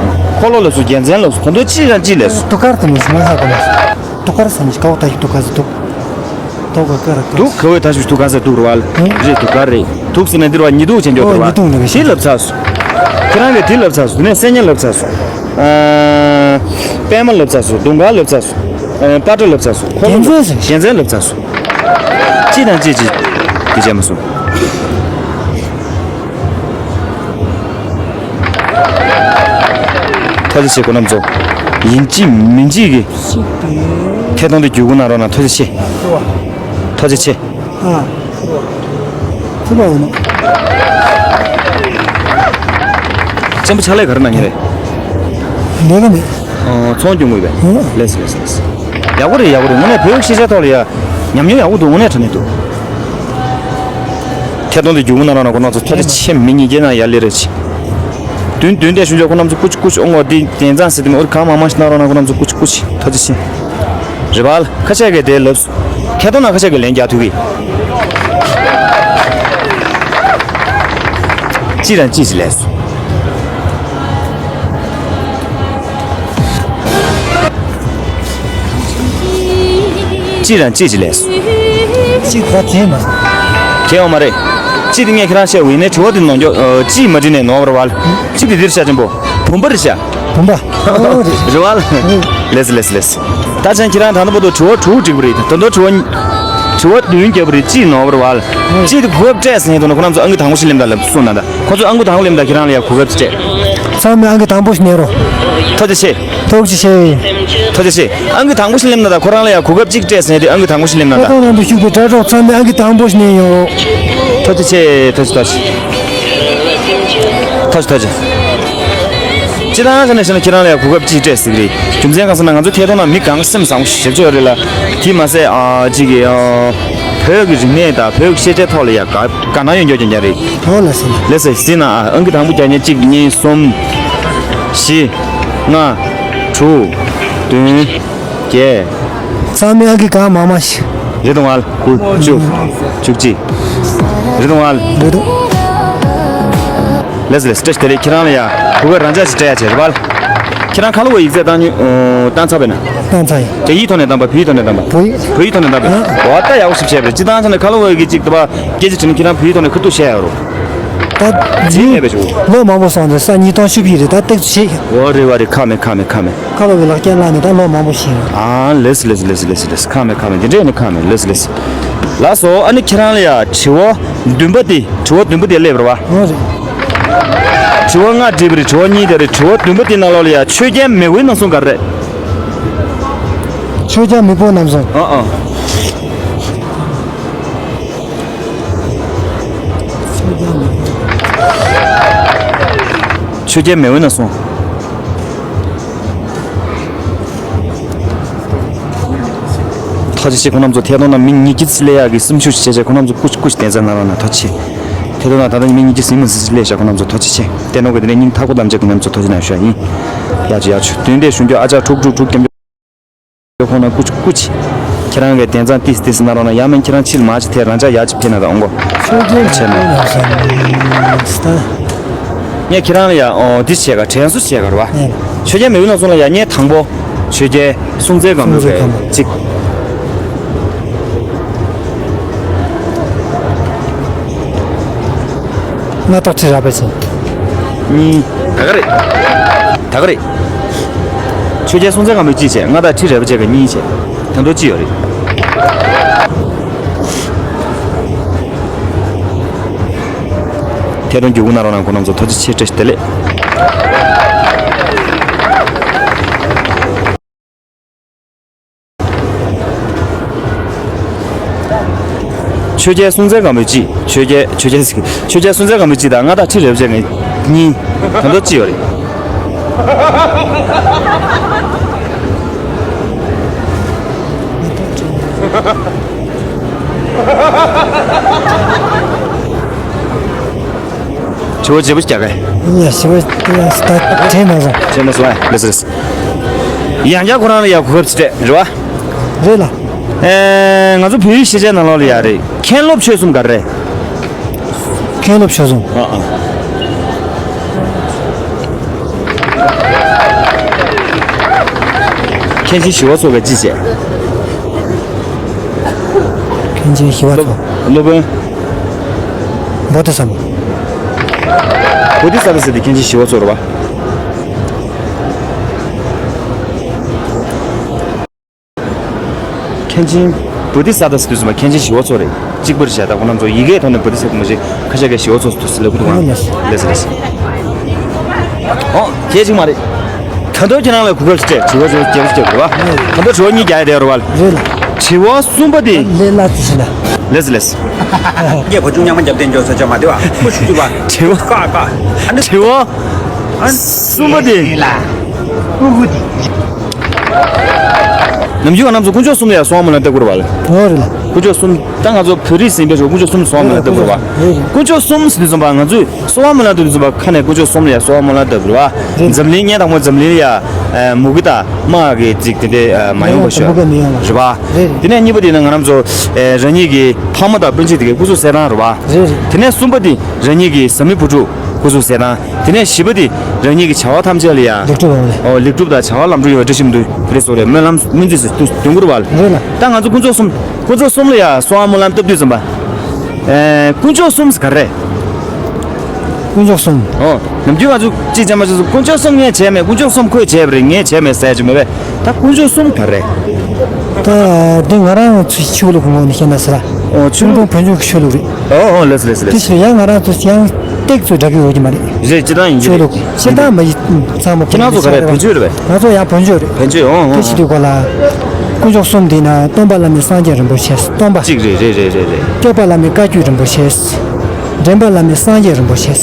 འཁོར་ལོ་ལབ་སོང་། རྒྱལ་མཚན་ལབ་སོང་། ད་དུང་ཅི་རང་ཅི་ལབ་སོང་། དུག་དཀར་དེ་མི་སྲིད་མ་ཧ་གོ་མ་སོང་། དུག་དཀར་ཟེར་ནི་ཞིག་ག་བོ་ད་ཞིག་དུག་དཀར་ཟེར་དུག་དུག་དཀར་དཀར་དཀར། དུག་ག་བོའི་ད་ཞིག་དུག་དཀར་ཟེར་དུག་རེད་པ། ཨ། རེད། དུག་དཀར་རེད། དུག་ཟེར་ན་འདིར་བ་ཉི་དུག་ཅན་ཅོག་རེད་པ། ཨོ། ཉི་དུག་ནི་རེད། དེ་ལབ་ཚར་སོང་། ཁྱེད་རང་གིས་དེ་ལབ་ཚར་སོང་། དེ་ནས་སེར་ཉ་ལབ་ཚར་སོང་། ཨ། པད་མ་ལབ་ཚར་སོང་། དུང་དཀར་ལབ་ཚར་སོང་། ཨ། པ་ཏྲ་ལབ་ཚར་སོང་། འཁོར་ལོ། རྒྱལ་མཚན་ཟེར། རྒྱལ་མཚན་ལབ་ཚར་སོང་། ཅི་དང་ཅི་ཅི་དེ་བྱས་མ་སོང་། ཐུགས་རྗེ་ཆེ་ཁོང་རྣམ་ཚོ། ཡིན་གཅིག་མིན་གཅིག་གི་ཐད་གཏོང་དེ་བརྒྱུད་སྐུར་གནང་རོགས་གནང་། ཐུགས་རྗེ་ཆེ། ཐུགས་རྗེ་ཆེ། ཨ། ཐུབ་པ་ཡིན་ནོ། གཅེན་པོ་ཕྱག་ལས་ག་རེ་གནང་མཁན་རེད། ལས་ཀ་མེད། ཨོ། ཚོང་སྐྱོང་གི་ཡོད་པས། ཨོ། ལགས་སོ་ལགས་སོ་ལགས་སོ། ཡག་པོ་རེད། ཡག་པོ་རེད། དངོས་གནས་བོད་ཀྱི་ཤེས་བྱ་ཐོག་ལ་ཡ་ཉམས་མྱོང་ཡག་པོ་འདུག་དངོས་གནས་དྲང་གནས་འདུག་ཐད་གཏོང་དེ་བརྒྱུད་སྐུར་གནང་རོགས་གནང་། ཁོང་རྣམ་ཚོ་ཐུགས་རྗེ་ཆེ། མི་ཉིས་བརྒྱ་ནང་ཡར་སླེབས་རེད་ཅེས། བདུན་བདུན་དེ་ཤོད་རྒྱུ་ཁོང་རྣམ་ཚོ་སྐུ་མཁྱེན་སྐུ་མཁྱེན། ཨོ་འདི་དན་རྩ་ཟེར་དེ་མི་འོ་གང་མང་མང་ཞིག་གནང་རོགས་གནང་། ཁོང་རྣམ་ཚོ་སྐུ་མཁྱེན་སྐུ་མཁྱེན། ཐུགས་རྗེ་ཆེ། རེད་པ། ཁ་ཤས་ཀྱིས་དེ་ལབ་སོང་། ཐད་གཏོང་ནང་ཁ་ཤས་ཀྱིས་ལན་རྒྱག་ཐུབ་ཀྱི། ཅི་རང་ཅི་ཞིག་ལབ་སོང་། ཅི་རང་ཅི་ཞིག་ལབ་སོང་། ཅི་ད་དྲན་མ་སོང་། དྲན་ཡོད་མ་རེད། ཅི་དེ་ངས་ཁྱེད་རང་བཤད་འོ་ཡིན་ནའི་དྲི་བ་དེ་ནོར་འགྱོ། ཨ། ཅི་མ་དྲིས་ནས་ནོར་བ་རེད་པ། ཅི་དེ་འདིར་བཤད་ཆེན་པོ། བུམ་པ་རེད་ཤག་བུམ་པ། ཨོ་རེད། རེད་པ་ལགས། ལགས་ལགས་ལགས། ད་ཆ་ཁྱེད་རང་ད་ལྟ་བར་དུ་དྲི་བ་དྲུག་འགྲིག་པ་རེད། ད་དུང་དྲི་བ་དྲི་བ་བདུན་བརྒྱབ་པ་རེད། ཅི་ནོར་བ་རེད་པ། ཅི་དེ་གོ་སྐབས་སྤྲད་ཟིན་ཡོད་དོ་ན། ཁོ་རང་ཚོ་ཨང་ཀི་དང་པོ་ཞིག་སླེབས་ད་ལབ་སོང་ན། ད་ཁོ་ཚོ་ཨང་ཀི་དང་པོ་སླེབས་ད་ཁྱེད་རང་ལ་ཡ་གོ་སྐབས་སྤྲད། ཚང་མས་ཨང་ཀི་དང་པོ་ཞིག་གནང་རོགས། ཐུགས་རྗེ་ཆེ། ཐུགས་རྗེ་ཆེ། ཐུགས་རྗེ་ཆེ། ཨང་ཀི་དང་པོ་ཞིག་སླེབས་ན་ད་ཁོ་རང་ལ་ཡ་གོ་སྐབས་གཅིག་སྤྲད་ཟིན་ཡོད་དེ། ཨང་ཀི་དང་པོ་ཞིག་སླེབས་ན་ད། ཐད་གཏོང་ནང་དུ་ཞུགས་པའི་དྲ་གྲོགས་ཚང་མས་ཨང་ཀི་དང་པོ་ཞིག་གནང་རོགས། ཐུགས་རྗེ་ཆེ། ཐུགས་རྗེ་ཐུགས་རྗེ། ཐུགས་རྗེ་ཐུགས་རྗེ། སྤྱིར་བཏང་ཆ་ནས་བཤད་ན་ཁྱེད་རང་ལ་ཡང་གོ་སྐབས་གཅིག་སྤྲད་ཟིག་རེད། རྒྱུ་མཚན་གང་ཟེར་ན་ང་ཚོ་ཐད་གཏོང་ནང་མི་གང་ག་སེམས་བཟང་པོ་ཞེ་པོ་ཅིག་ཡོད་རེད་ལ། དེ་མ་ཟད་ཨ་ཅིག་གི་ཨ་བོད་ཀྱི་རིག་གནས་དང་བོད་ཀྱི་ཤེས་བྱའི་ཐོག་ལ་ཡང་དགའ་དགའ་སྣང་ཡོད་མཁན་རྐྱང་རྐྱང་རེད། ཨོ་ལགས་སོ། ལགས་སོ། གཟིགས་ན་ཨ་ཨང་ཀི་དང་པོ་རྒྱག་མཁན་གཅིག་གཉིས་གསུམ་བཞི་ལྔ་དྲུག་བདུན་བརྒྱད། ཚང་མས་ཨང་ཀི་གང་མང་མང་ཞིག་རེད་དང་བ། དགུ་བཅུ་བཅུ་གཅིག་རེད་དང་བ། རེད་དང་། ལགས་སོ་ལགས་སོ། བཀྲ་ཤིས་བདེ་ལེགས། ཁྱེད་རང་ལ་ཡ་གོ་སྐབས་རང་འཇགས་ཤིག་སྤྲད་ཡ་བྱས་རེད་པ། ཁྱེད་རང་ཁ་ལོ་བའི་ཡིག་ཚད་བཏང་ཉོ་ཨོ་བཏང་ཚར་བས་ན། བཏང་ཚར་ཡིན། རྒྱ་ཡིག་ཐོག་ནས་བཏང་པ། བོད་ཡིག་ཐོག་ནས་བཏང་པ། བོད་ཡིག་བོད་ཡིག་ཐོག་ནས་བཏང་པས། ཨ། འོ་ད་ཡག་པོ་ཞིག་བྱས་པ་རེད། སྤྱིར་བཏང་ཆ་ནས་ཁ་ལོ་བའི་གི་ཅིག་ད་པ་སྐད་ཆ་དྲིས་ན་ཁྱེད་རང་བོད་ཡིག་ཐོག་ནས་ཁ་ཐུག་བཤད་ཡ་རོ། ད་རྗེས་ནས་བས་ཆུ། ལོ་མང་པོ་སོང་ཙང་ས་ཉིས་སྟོང་བཅུ་བཞི་རེད། ད་ཏོག་ཙམ་ཤེས། འོ་རེད་བ་རེད། ཁག་མེད་ཁག་མེད་ཁག་མེད། ཁ་ལོ་བའི་ལག་ཁྱེར་བླངས་ནས་ད་ལོ་མང་པོ་ཞིག་ཡིན། ཨ་ལགས་སོ་ལགས་སོ་ལགས་སོ་ལགས་སོ། ཁག་མེད་ཁག་མེད། འདི་འདྲས་ནི་ཁག་མེད། ལགས་སོ་ལགས་སོ། ལགས་སོ། ཨ་ནི་ཁྱེད་རང་ལ་ཡ་དྲི་བ་བདུན་པ་དེ། དྲི་བ་བདུན་པ་དེ་སླེབས་རེད་བ། འོ་རེད། དྲི་བ་ལྔ་དྲིས་པ་རེད། དྲི་བ་གཉིས་དེ་རེད། དྲི་བ་བདུན་པ་དེ་ནང་ལོགས་ལ་ཡ་ཆོས་རྒྱལ་མེས་དབོན་གནམ་སྲུང་ག་རེ་རེད། ཆོས་རྒྱལ་མེས་དབོན་གནམ་སྲུང་། ཨ་ཨ། ཆོས་རྒྱལ་མེས་དབོན་གནམ་སྲུང་། ཐུགས་རྗེ་ཆེ། ཁོང་རྣམ་ཚོ་ཐད་གཏོང་ནང་མི་ཉིས་བརྒྱ་ཙམ་སླེབས་ཡག་གི་སེམས་ཤུགས་ཤིག་བྱས་བྱས། ཁོང་རྣམ་ཚོ་སྐུ་མཁྱེན་སྐུ་མཁྱེན་གདན་ས་གནང་རོགས་གནང་། ཐུགས་རྗེ་ཆེ། ཐད་གཏོང་ནང་ད་ལྟ་མི་ཉིས་བརྒྱ་ཟིན་མ་ཟིན་ཞིག་སླེབས་ཤག་ཁོང་རྣམ་ཚོ་ཐུགས་རྗེ་ཆེ། བསྟན་དོན་གྱི་དེ་ནས་སྙིང་ཐག་པ་ཐམས་ཅད་ཁོང་རྣམ་ཚོ་ཐུགས་རྗེ་གནང་ཞུ་ཡ་ཡིན། ཡ་ཅི་ཡ་ཆུ་བདུན་དེ་ཞུ་རྒྱུ། ཨ་ཅག་དྲུག་དྲུག་དྲུག་ཀྱང་ཁོང་རྣམ་སྐུ་མཁྱེན་སྐུ་མཁྱེན། ཁྱེད་རང་གི་དན་རྩ་ཏིས་ཏིས་གནང་རོགས་གནང་། ཡང་མིན་ཁྱེད་རང་ཕྱིར་མར་ཅིག་ཐད་རང་ཅག་ཡར་ཅིག་ཕེབས་གནང་དང་། ཨོང་གོ། ཆོས་རྒྱལ་ཆེ་ན། ངས་ཁྱེད་རང་ལ་ཡ་ཨོ་འདི་བྱས་ག་དྲན་གསོ་བྱས་ག་རེད་བ། ཆོས་རྒྱལ་མེས་དབོན་ལ་སོང་ལ་ཡ་ངས་དང་པོ་ཆོས་རྒྱལ་སྲོང་བཙན་སྒམ་པོའི་གཅིག་སྔ་ཐོག་ཁྲི་རལ་པ་ཅན། གཉིས། ད་ག་རེད། ད་ག་རེད། ཆོས་རྒྱལ་སྲོང་བཙན་སྒམ་པོའི་གཅིག་བྱས། མངའ་བདག་ཁྲི་རལ་པ་ཅན་གྱི་གཉིས་བྱས། ད་དུང་གཅིག་ཡོད་རེད། ཐད་གཏོང་བརྒྱུད་སྐུར་གནང་རོགས་གནང་། ཁོང་རྣམ་ཚོ་ཐུགས་རྗེ་ཆེ། བཀྲ་ཤིས་བདེ་ལེགས། ཆོས་རྒྱལ་སྲོང་བཙན་སྒམ་པོའི་གཅིག་ཆོས་རྒྱལ་ཆོས་རྒྱལ་ཆོས་རྒྱལ་སྲོང་བཙན་སྒམ་པོའི་གཅིག་དང་མངའ་བདག་ཁྲི་རལ་པ་ཅན་གྱི་གཉིས། ད་དུང་གཅིག་ཡོད་རེད། དྲི་བ་བརྗེ་པོ་རྒྱག་གས། ཡ་ཞི་བ་ཡ་ད་དྲན་མ་སོང་། དྲན་མ་སོང་། ཨ་ལེས་ལེས། ཡང་བསྐྱར་ཁོ་རང་ལ་ཡ་གོ་སྐབས་ཅིག་སྤྲད་རེད་བ། རེད་ལ། ཨེ་ང་ཚོ་བོད་ཡིག་ཤེས་བྱའི་ནང་ལོགས་ལ་ཡ་རེད། མཁན་སློབ་ཆོས་གསུམ་ག་རེ་རེད། མཁན་སློབ་ཆོས་གསུམ། ཨ་ཨ། མཁན་ཆེན་ཞི་བ་འཚོ་ག་ཅི་བྱས། མཁན་ཆེན་ཞི་བ་འཚོ། སློབ་དཔོན། བོ་དྷི་ས་ཏྭ། བོ་དྷི་ས་ཏྭ་ཟེར་དེ་མཁན་ཆེན་ཞི་བ་འཚོ་རེད་བ། མཁན་ཆེན་བོ་དྷི་ས་ཏྭ་ཟེར་དུས་ཙམ་པ་མཁན་ཆེན་ཞི་བ་འཚོ་རེད། གཅིག་པར་བྱས། ད་ཁོང་རྣམ་ཚོ་ཡི་གེའི་ཐོག་ནས་བོ་དྷི་ས་ཏྭ་མ་ཤེས། ཁ་ཤས་ཀྱིས་ཞི་བ་འཚོ་ཟེར་ལབ་ཀྱི་འདུག་ག་ལེས་ལེས། ཨོ་ཁྱེད་ཅིག་མ་རེད། ད་དུང་ཁྱེད་རང་ལ་གོ་སྐབས་ཤིག་སྤྲད། དྲི་བ་ཚོ་རྒྱབ་ཤིག་རྒྱབ་དགོས་པ། ད་དུང་དྲི་བ་གཉིས་རྒྱག་ཡ་དེ་རེད་བ། རེད་ལ། དྲི་བ་གསུམ་པ་དེ། ལས་སླ་ཙི་ཞིག་ལ། ལེས་ལེས། ངས་གོ་ཆུང་ཉག་མ་རྒྱབ་བསྟན་འཇོག་ས་ཆ་མ་དེ་བ། ཁུ་ཤུ་ཅུ་བ། དྲི་བ། ཀ་ཀ། ཨ་ནི་དྲི་བ། ཨ་གསུམ་པ་དེ། ལ། ཀུ་ཀུ་དེ། ནམ་རྒྱུན་ང་རང་ཚོ་དཀོན་མཆོག་གསུམ་ལ་ཡང་གསོལ་བ་སྨོན་ལམ་བཏབ་དགོས་རེད་བ་ལ། འོ་རེད་ལ། དཀོན་མཆོག་གསུམ། ད་ང་ཚོ་བོད་རིགས་ཟིན་པའི་ཞོར་དཀོན་མཆོག་གསུམ་ལ་གསོལ་བ་སྨོན་ལམ་བཏབ་དགོས་རེད་བ། རེད་རེད། དཀོན་མཆོག་གསུམ་ཟེར་དུས་ཙམ་པ་ང་ཚོས་གསོལ་བ་སྨོན་ལམ་བཏབ་དུས་ཙམ་པ་ཁ་ནས་དཀོན་མཆོག་གསུམ་ལ་ཡང་གསོལ་བ་སྨོན་ལམ་བཏབ་རེད་བ། རེད། འཛམ་གླིང་ཉིན་དང་པོ་འཛམ་གླིང་ལ་ཡང་མུ་གེ་དང་དམག་གི་ཅིག་དེ་འདྲའི་མ་ཡོང་བ་ཤོག་མུ་གེ་མི་ཡོང་བ། རེད་བ། རེད་རེད། དེ་ནས་གཉིས་པ་དེ་ནི་ང་རང་ཚོ་རང་ཉིད་ཀྱི་ཕ་མ་དང་སྤུན་མཆེད་དེ་གའི་སྐུ་གཟུགས་གསལ་ཐང་རེད་བ། རེད་རེད། དེ་ནས་གསུམ་པ་དེ་རང་ཉིད་ཀྱི་བཟའ་མི་བུ་ཕྲུག་སྐུ་གཟུགས་གསལ་ཐང་། དེ་ནས་བཞི་པ་དེ་རང་ཉིད་ཀྱི་བྱ་བ་ཐམས་ཅད་ལ་ཡང་ལེགས་གྲུབ་འོང་བ་རེད། ཨོ་ལེགས་གྲུབ་དང་བྱ་བ་ལམ་འགྲོ་ཡོང་བའི་བཀྲ་ཤིས་སྨོན་འདུན་དེ་རེད་སོགས་རེད། སྨོན་ལམ་སྨོན་ཚིག་ཟེར་དུས་དོན་དགུ་རེད་བ། རེད་ལ། ད་ང་ཚོ་དཀོན་མཆོག་གསུམ། དཀོན་མཆོག་གསུམ་ལ་ཡང་གསོལ་བ་སྨོན་ལམ་བཏབ་དུས་ཙམ་པ། ཨེ་དཀོན་མཆོག་གསུམ་ཟེར་ག་རེ་རེད། དཀོན་མཆོག་གསུམ། ཨོ། ནམ་རྒྱུན་ང་ཚོ་ཅིག་བྱས་མ་བྱས་སུ་དཀོན་མཆོག་གསུམ་ངས་བྱས་མེད། དཀོན་མཆོག་གསུམ་ཁོས་བྱས་པ་རེད། ངས་བྱས་མེད་ཟེར་གྱི་མེད་པས། ད་དཀོན་མཆོག་གསུམ་ག་རེ་རེད། ད་འདི་ང་རང་ཚོའི་ཆོས་ལུགས་ངོས་ནས་བཤད་ན་ཟེར་ལ། ཨོ་ཆོས་ལུགས། ཀྲུང་གུང་བོད་ལྗོངས་ཀྱི་ཆོས་ལུགས་རེད། ཨོ་ཨོ་ལེས་ལེས་དེ་ལེས། ཕྱིར་ཡང་ང་རང་ཚོ་ཡང་སྟེགས་གཙོ་འདྲ་གི་ཡོད་ཀྱི་མ་རེད། རེད། སྤྱིར་བཏང་ཡིན་གྱི་ཆོས་རེད། ལུགས་སྤྱིར་བཏང་མ་ཡིན་ཚང་མ་ཁྱེད་རང་ཚོ་ག་རེ་བོད་ཆོས་རེད་པས། ང་ཚོ་ཡང་བོད་ཆོས་རེད། བོད་ཆོས། ཨོ་ཨོ། དེ་བྱེད་དུས་སྐོར་ལ། དཀོན་མཆོག་གསུམ་འདི་ན་སྟོན་པ་བླ་མེད་སངས་རྒྱས་རིན་པོ་ཆེ་སྟོན་པ། གཅིག་རེད། རེད་རེད་རེད་རེད། སྐྱོབ་པ་བླ་མེད་བཀའ་བརྒྱུད་རིན་པོ་ཆེ། འདྲེན་པ་བླ་མེད་སངས་རྒྱས་རིན་པོ་ཆེ།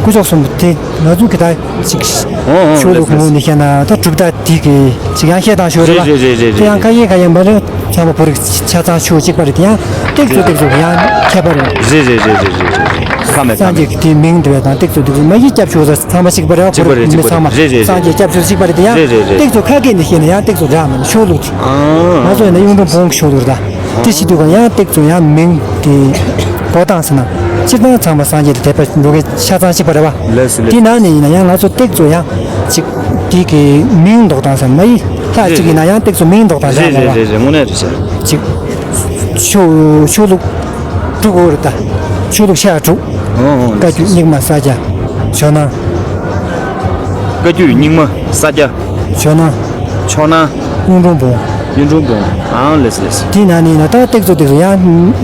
དཀོན་མཆོག་གསུམ་དེ་ང་ཚོ་གི་ད་ཅིག་ཨོ་ཨོ། ཆོས་ལུགས་ངོས་ནས་བཤད་ན་ད་གྲུབ་མཐའ་དེ་གི་ཅིག་ཡང་བཤད་སྟངས་ཤོད་རེད་བ། རེད་རེད་རེད་རེད། དེ་ཡང་ཁ་ཡེ་ཁ་ཡེ་མ་རེད། ཚང་མ་བོད་རིགས་ཆ་ཚང་ཆོས་གཅིག་པ་རེད། དེ་ཡང་སྟེགས་གཙོ་སྟེགས་གཙོ་གི་ཡང་ཁྱད་པར་རེད། རེད་རེད་རེད་རེད་རེད། ཁ་མེད་ཁ་སངས་མེད། རྒྱས་ཀྱི་དེའི་མིང་འདི་བས་དང་སྟེགས་གཙོ་འདི་མ་ཡི་སྐྱབས་ཆོས་ས་ཚང་མ་གཅིག་པ་རེད། གཅིག་པ་རེད། བོད་མི་ཚང་མ། གཅིག་པ་རེད། རེད་རེད། སངས་རྒྱས་སྐྱབས་ཆོས་གཅིག་པ་རེད། དེ་ཡང་རེད་རེད་རེད། སྟེགས་གཙོ་ཁ་སྐད་ནས་བཤད་ན་ཡང་སྟེགས་གཙོ་འདྲ་མིན་ཆོས་ལུགས་ཀྱི། ཨང་། ང་ཚོ་ཡིན་ན་གཡུང་དྲུང་བོན་གྱི་ཆོས་ལུགས་རེད། དེ་བྱེད་དུས་ཀ་ཡང་སྟེགས་གཙོ་ཡང་མིང་དེ་འབོད་སྟངས་ཟེར་ན། སྤྱིར་བཏང་ཚང་མ་སངས་རྒྱས་དང་དད་པ་འགྲོ་མཁན་ཆ་ཚང་གཅིག་པ་རེད་བ། ལགས་སོ་ལགས། དེ་ནང་ནས་ཡིན་ན་ཡང་ང་ཚོ་སྟེགས་གཙོ་ཡང་ཅིག་དེ་གི་མིང་འདོགས་སྟངས་ཟེར་ན་མ་ཡི་ལྷ་གཅིག་ཡིན་ན་ཡང་སྟེགས་གཙོ་མིང་འདོགས་སྟངས་འདྲ་རེད་རེད་མ་རེད་རེད་རེད། དངོས་གནས་རེད་ཤག་ཅིག་ཆོས་ཆོས་ལུགས་དྲུག་ཡོད་རེད་ད། ཆོས་ལུགས་ཆེ་བ་དྲུག་ཨོ་ཨོ། བཀའ་བརྒྱུད་རྙིང་མ་ས་སྐྱ། ཇོ་ནང་། བཀའ་བརྒྱུད་རྙིང་མ་ས་སྐྱ། ཇོ་ནང་། ཇོ་ནང་། གཡུང་དྲུང་བོན། གཡུང་དྲུང་བོན། ཨང་ལགས་སོ་ལགས་སོ། དེ་ནང་ནས་ན་ད་སྟེགས་གཙོ་སྟེགས་གཙོ་ཡང་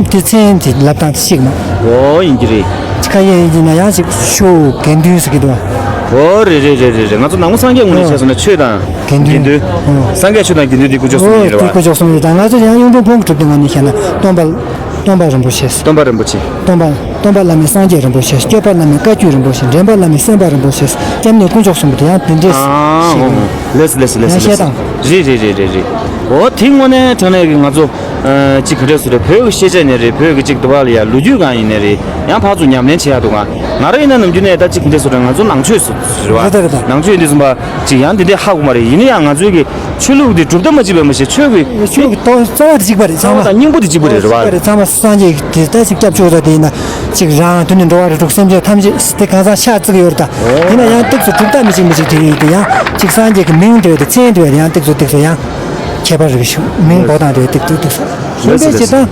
དེ་མཚན་དེ་ལབ་སྟངས་དེ་གཅིག་མ། ཨོ་ཡིན་གྱི་རེད། ཁ་ཡེ་ཡིན་གྱི་ན་ཡང་ཅིག་ཆོས་དགེ་འདུན་ཟེར་གྱི་འདུག་ཨོ་རེད་རེད་རེད་རེད་རེད། ང་ཚོ་ནང་པ་སངས་རྒྱས་ངོས་ནས་བྱས་སོང་ན་ཆོས་དང་དགེ་འདུན། དགེ་འདུན། ཨོ། སངས་རྒྱས་ཆོས་དང་དགེ་འདུན་དེ་དཀོན་མཆོག་གསུམ་ཨོ་ཡིན་རེད་དེ་བ། དཀོན་མཆོག་གསུམ་རེད། ད་ང་ཚོ་ཡང་གཡུང་དྲུང་བོན་གྱི་གྲུབ་དེ་ངོས་ནས་བཤད་ན་སྟོན་པ། སྟོན་པ་རིན་པོ་ཆེ། སྟོན་པ་རིན་པོ་ཆེ། སྟོན་པ། སྟོན་པ་བླ་མེད་སངས་རྒྱས་རིན་པོ་ཆེ། སྐྱོབ་པ་བླ་མེད་བཀའ་བརྒྱུད་རིན་པོ་ཆེ། འདྲེན་པ་བླ་མེད་སེམས་དཔའ་རིན་པོ་ཆེ། སྐྱབས་གནས་དཀོན་མཆོག་གསུམ་པོ་དེ་ཡང་དེ་འདྲས་ཨ་ཞིག་ཨོ་ཡིན། ལགས་སོ་ལགས་སོ་ལགས་སོ་ཡང་བཤད་ལགས་སོ། སྟངས། རེད་རེད་རེད་རེད་རེད། འོ་དེ་དངོས་གནས་དྲང་གནས་ཀྱི་ང་ཚོ་ཨ་ཅིག་ག་འདྲས་སུ་རེད། བོད་ཀྱི་ཤེས་བྱ་ནས་རེད། བོད་ཀྱི་ཅིག་དུ་བ་ལ་ཡ་ལོ་རྒྱུས་སྒང་ཡིན་ནས་རེད། ཡང་ཕར་ཚུར་ཉམས་ལེན་བྱེད་ཡག་འདུག་ག་ང་རང་ཡིན་ན་ནམ་རྒྱུན་ནས་ད་ཅིག་ག་འདྲས་སུ་རེད། ང་ཚོ་ནང་ཆོས་སུ་རེད་བ། རེད་ད་རེད་ད། ནང་ཆོས་འདི་ཚོ་མ་ཅིག་ཡང་འདི་འདྲས་ཧ་གོ་མ་རེད། ཡིན་ན་ཡང་ང་ཚོའི་གི་ཆོས་ལུགས་འདི་གྲུབ་མཐའ་མ་གཅིག་པ་མ་ཟད་ཆོས་ཀྱི་ཆོས་ཀྱི་རྩ་བ་རྩ་བ་དེ་གཅིག་པ་རེད། ཚང་མ་རྩ་བ་དང་སྙིང་པོ་དེ་གཅིག་པ་རེད། རེད་བ། གཅིག་པ་རེད། ཚང་མ་སངས་རྒྱས་ཀྱི་དེ་ལྟར་ཅིག་སྐྱབས་བཅོལ་ས་དེ་ཡིན་ན་ཅིག་རང་དུ་ནི་འགྲོ་བ་རིགས་དྲུག་སེམས་ཅན་ཐམས་ཅད་དེ་གང་ཟག་ཤ་གཅིག་ཡོད་རེད་ད། ཡིན་ན་ཡང་སྟེགས་སུ་གྲུབ་མཐའ་མི་གཅིག་མི་གཅིག་དེ་ཡིན་དེ་ཡང་ཅིག་སངས་རྒྱས་ཀྱི་མིང་དེ་བས་དེ་མཚན་དེ་བས་དེ་ཡང་སྟེགས་སུ་སྟེགས་སུ་ཡང་ཁྱད་པར་རིག་ཤུགས་མིང་འབོད་སྟངས་དེ་བས་སྟེགས་སུ་སྟེགས་སུ། གཞན་པའི་ལགས་སོ། སྤྱིར་བཏང་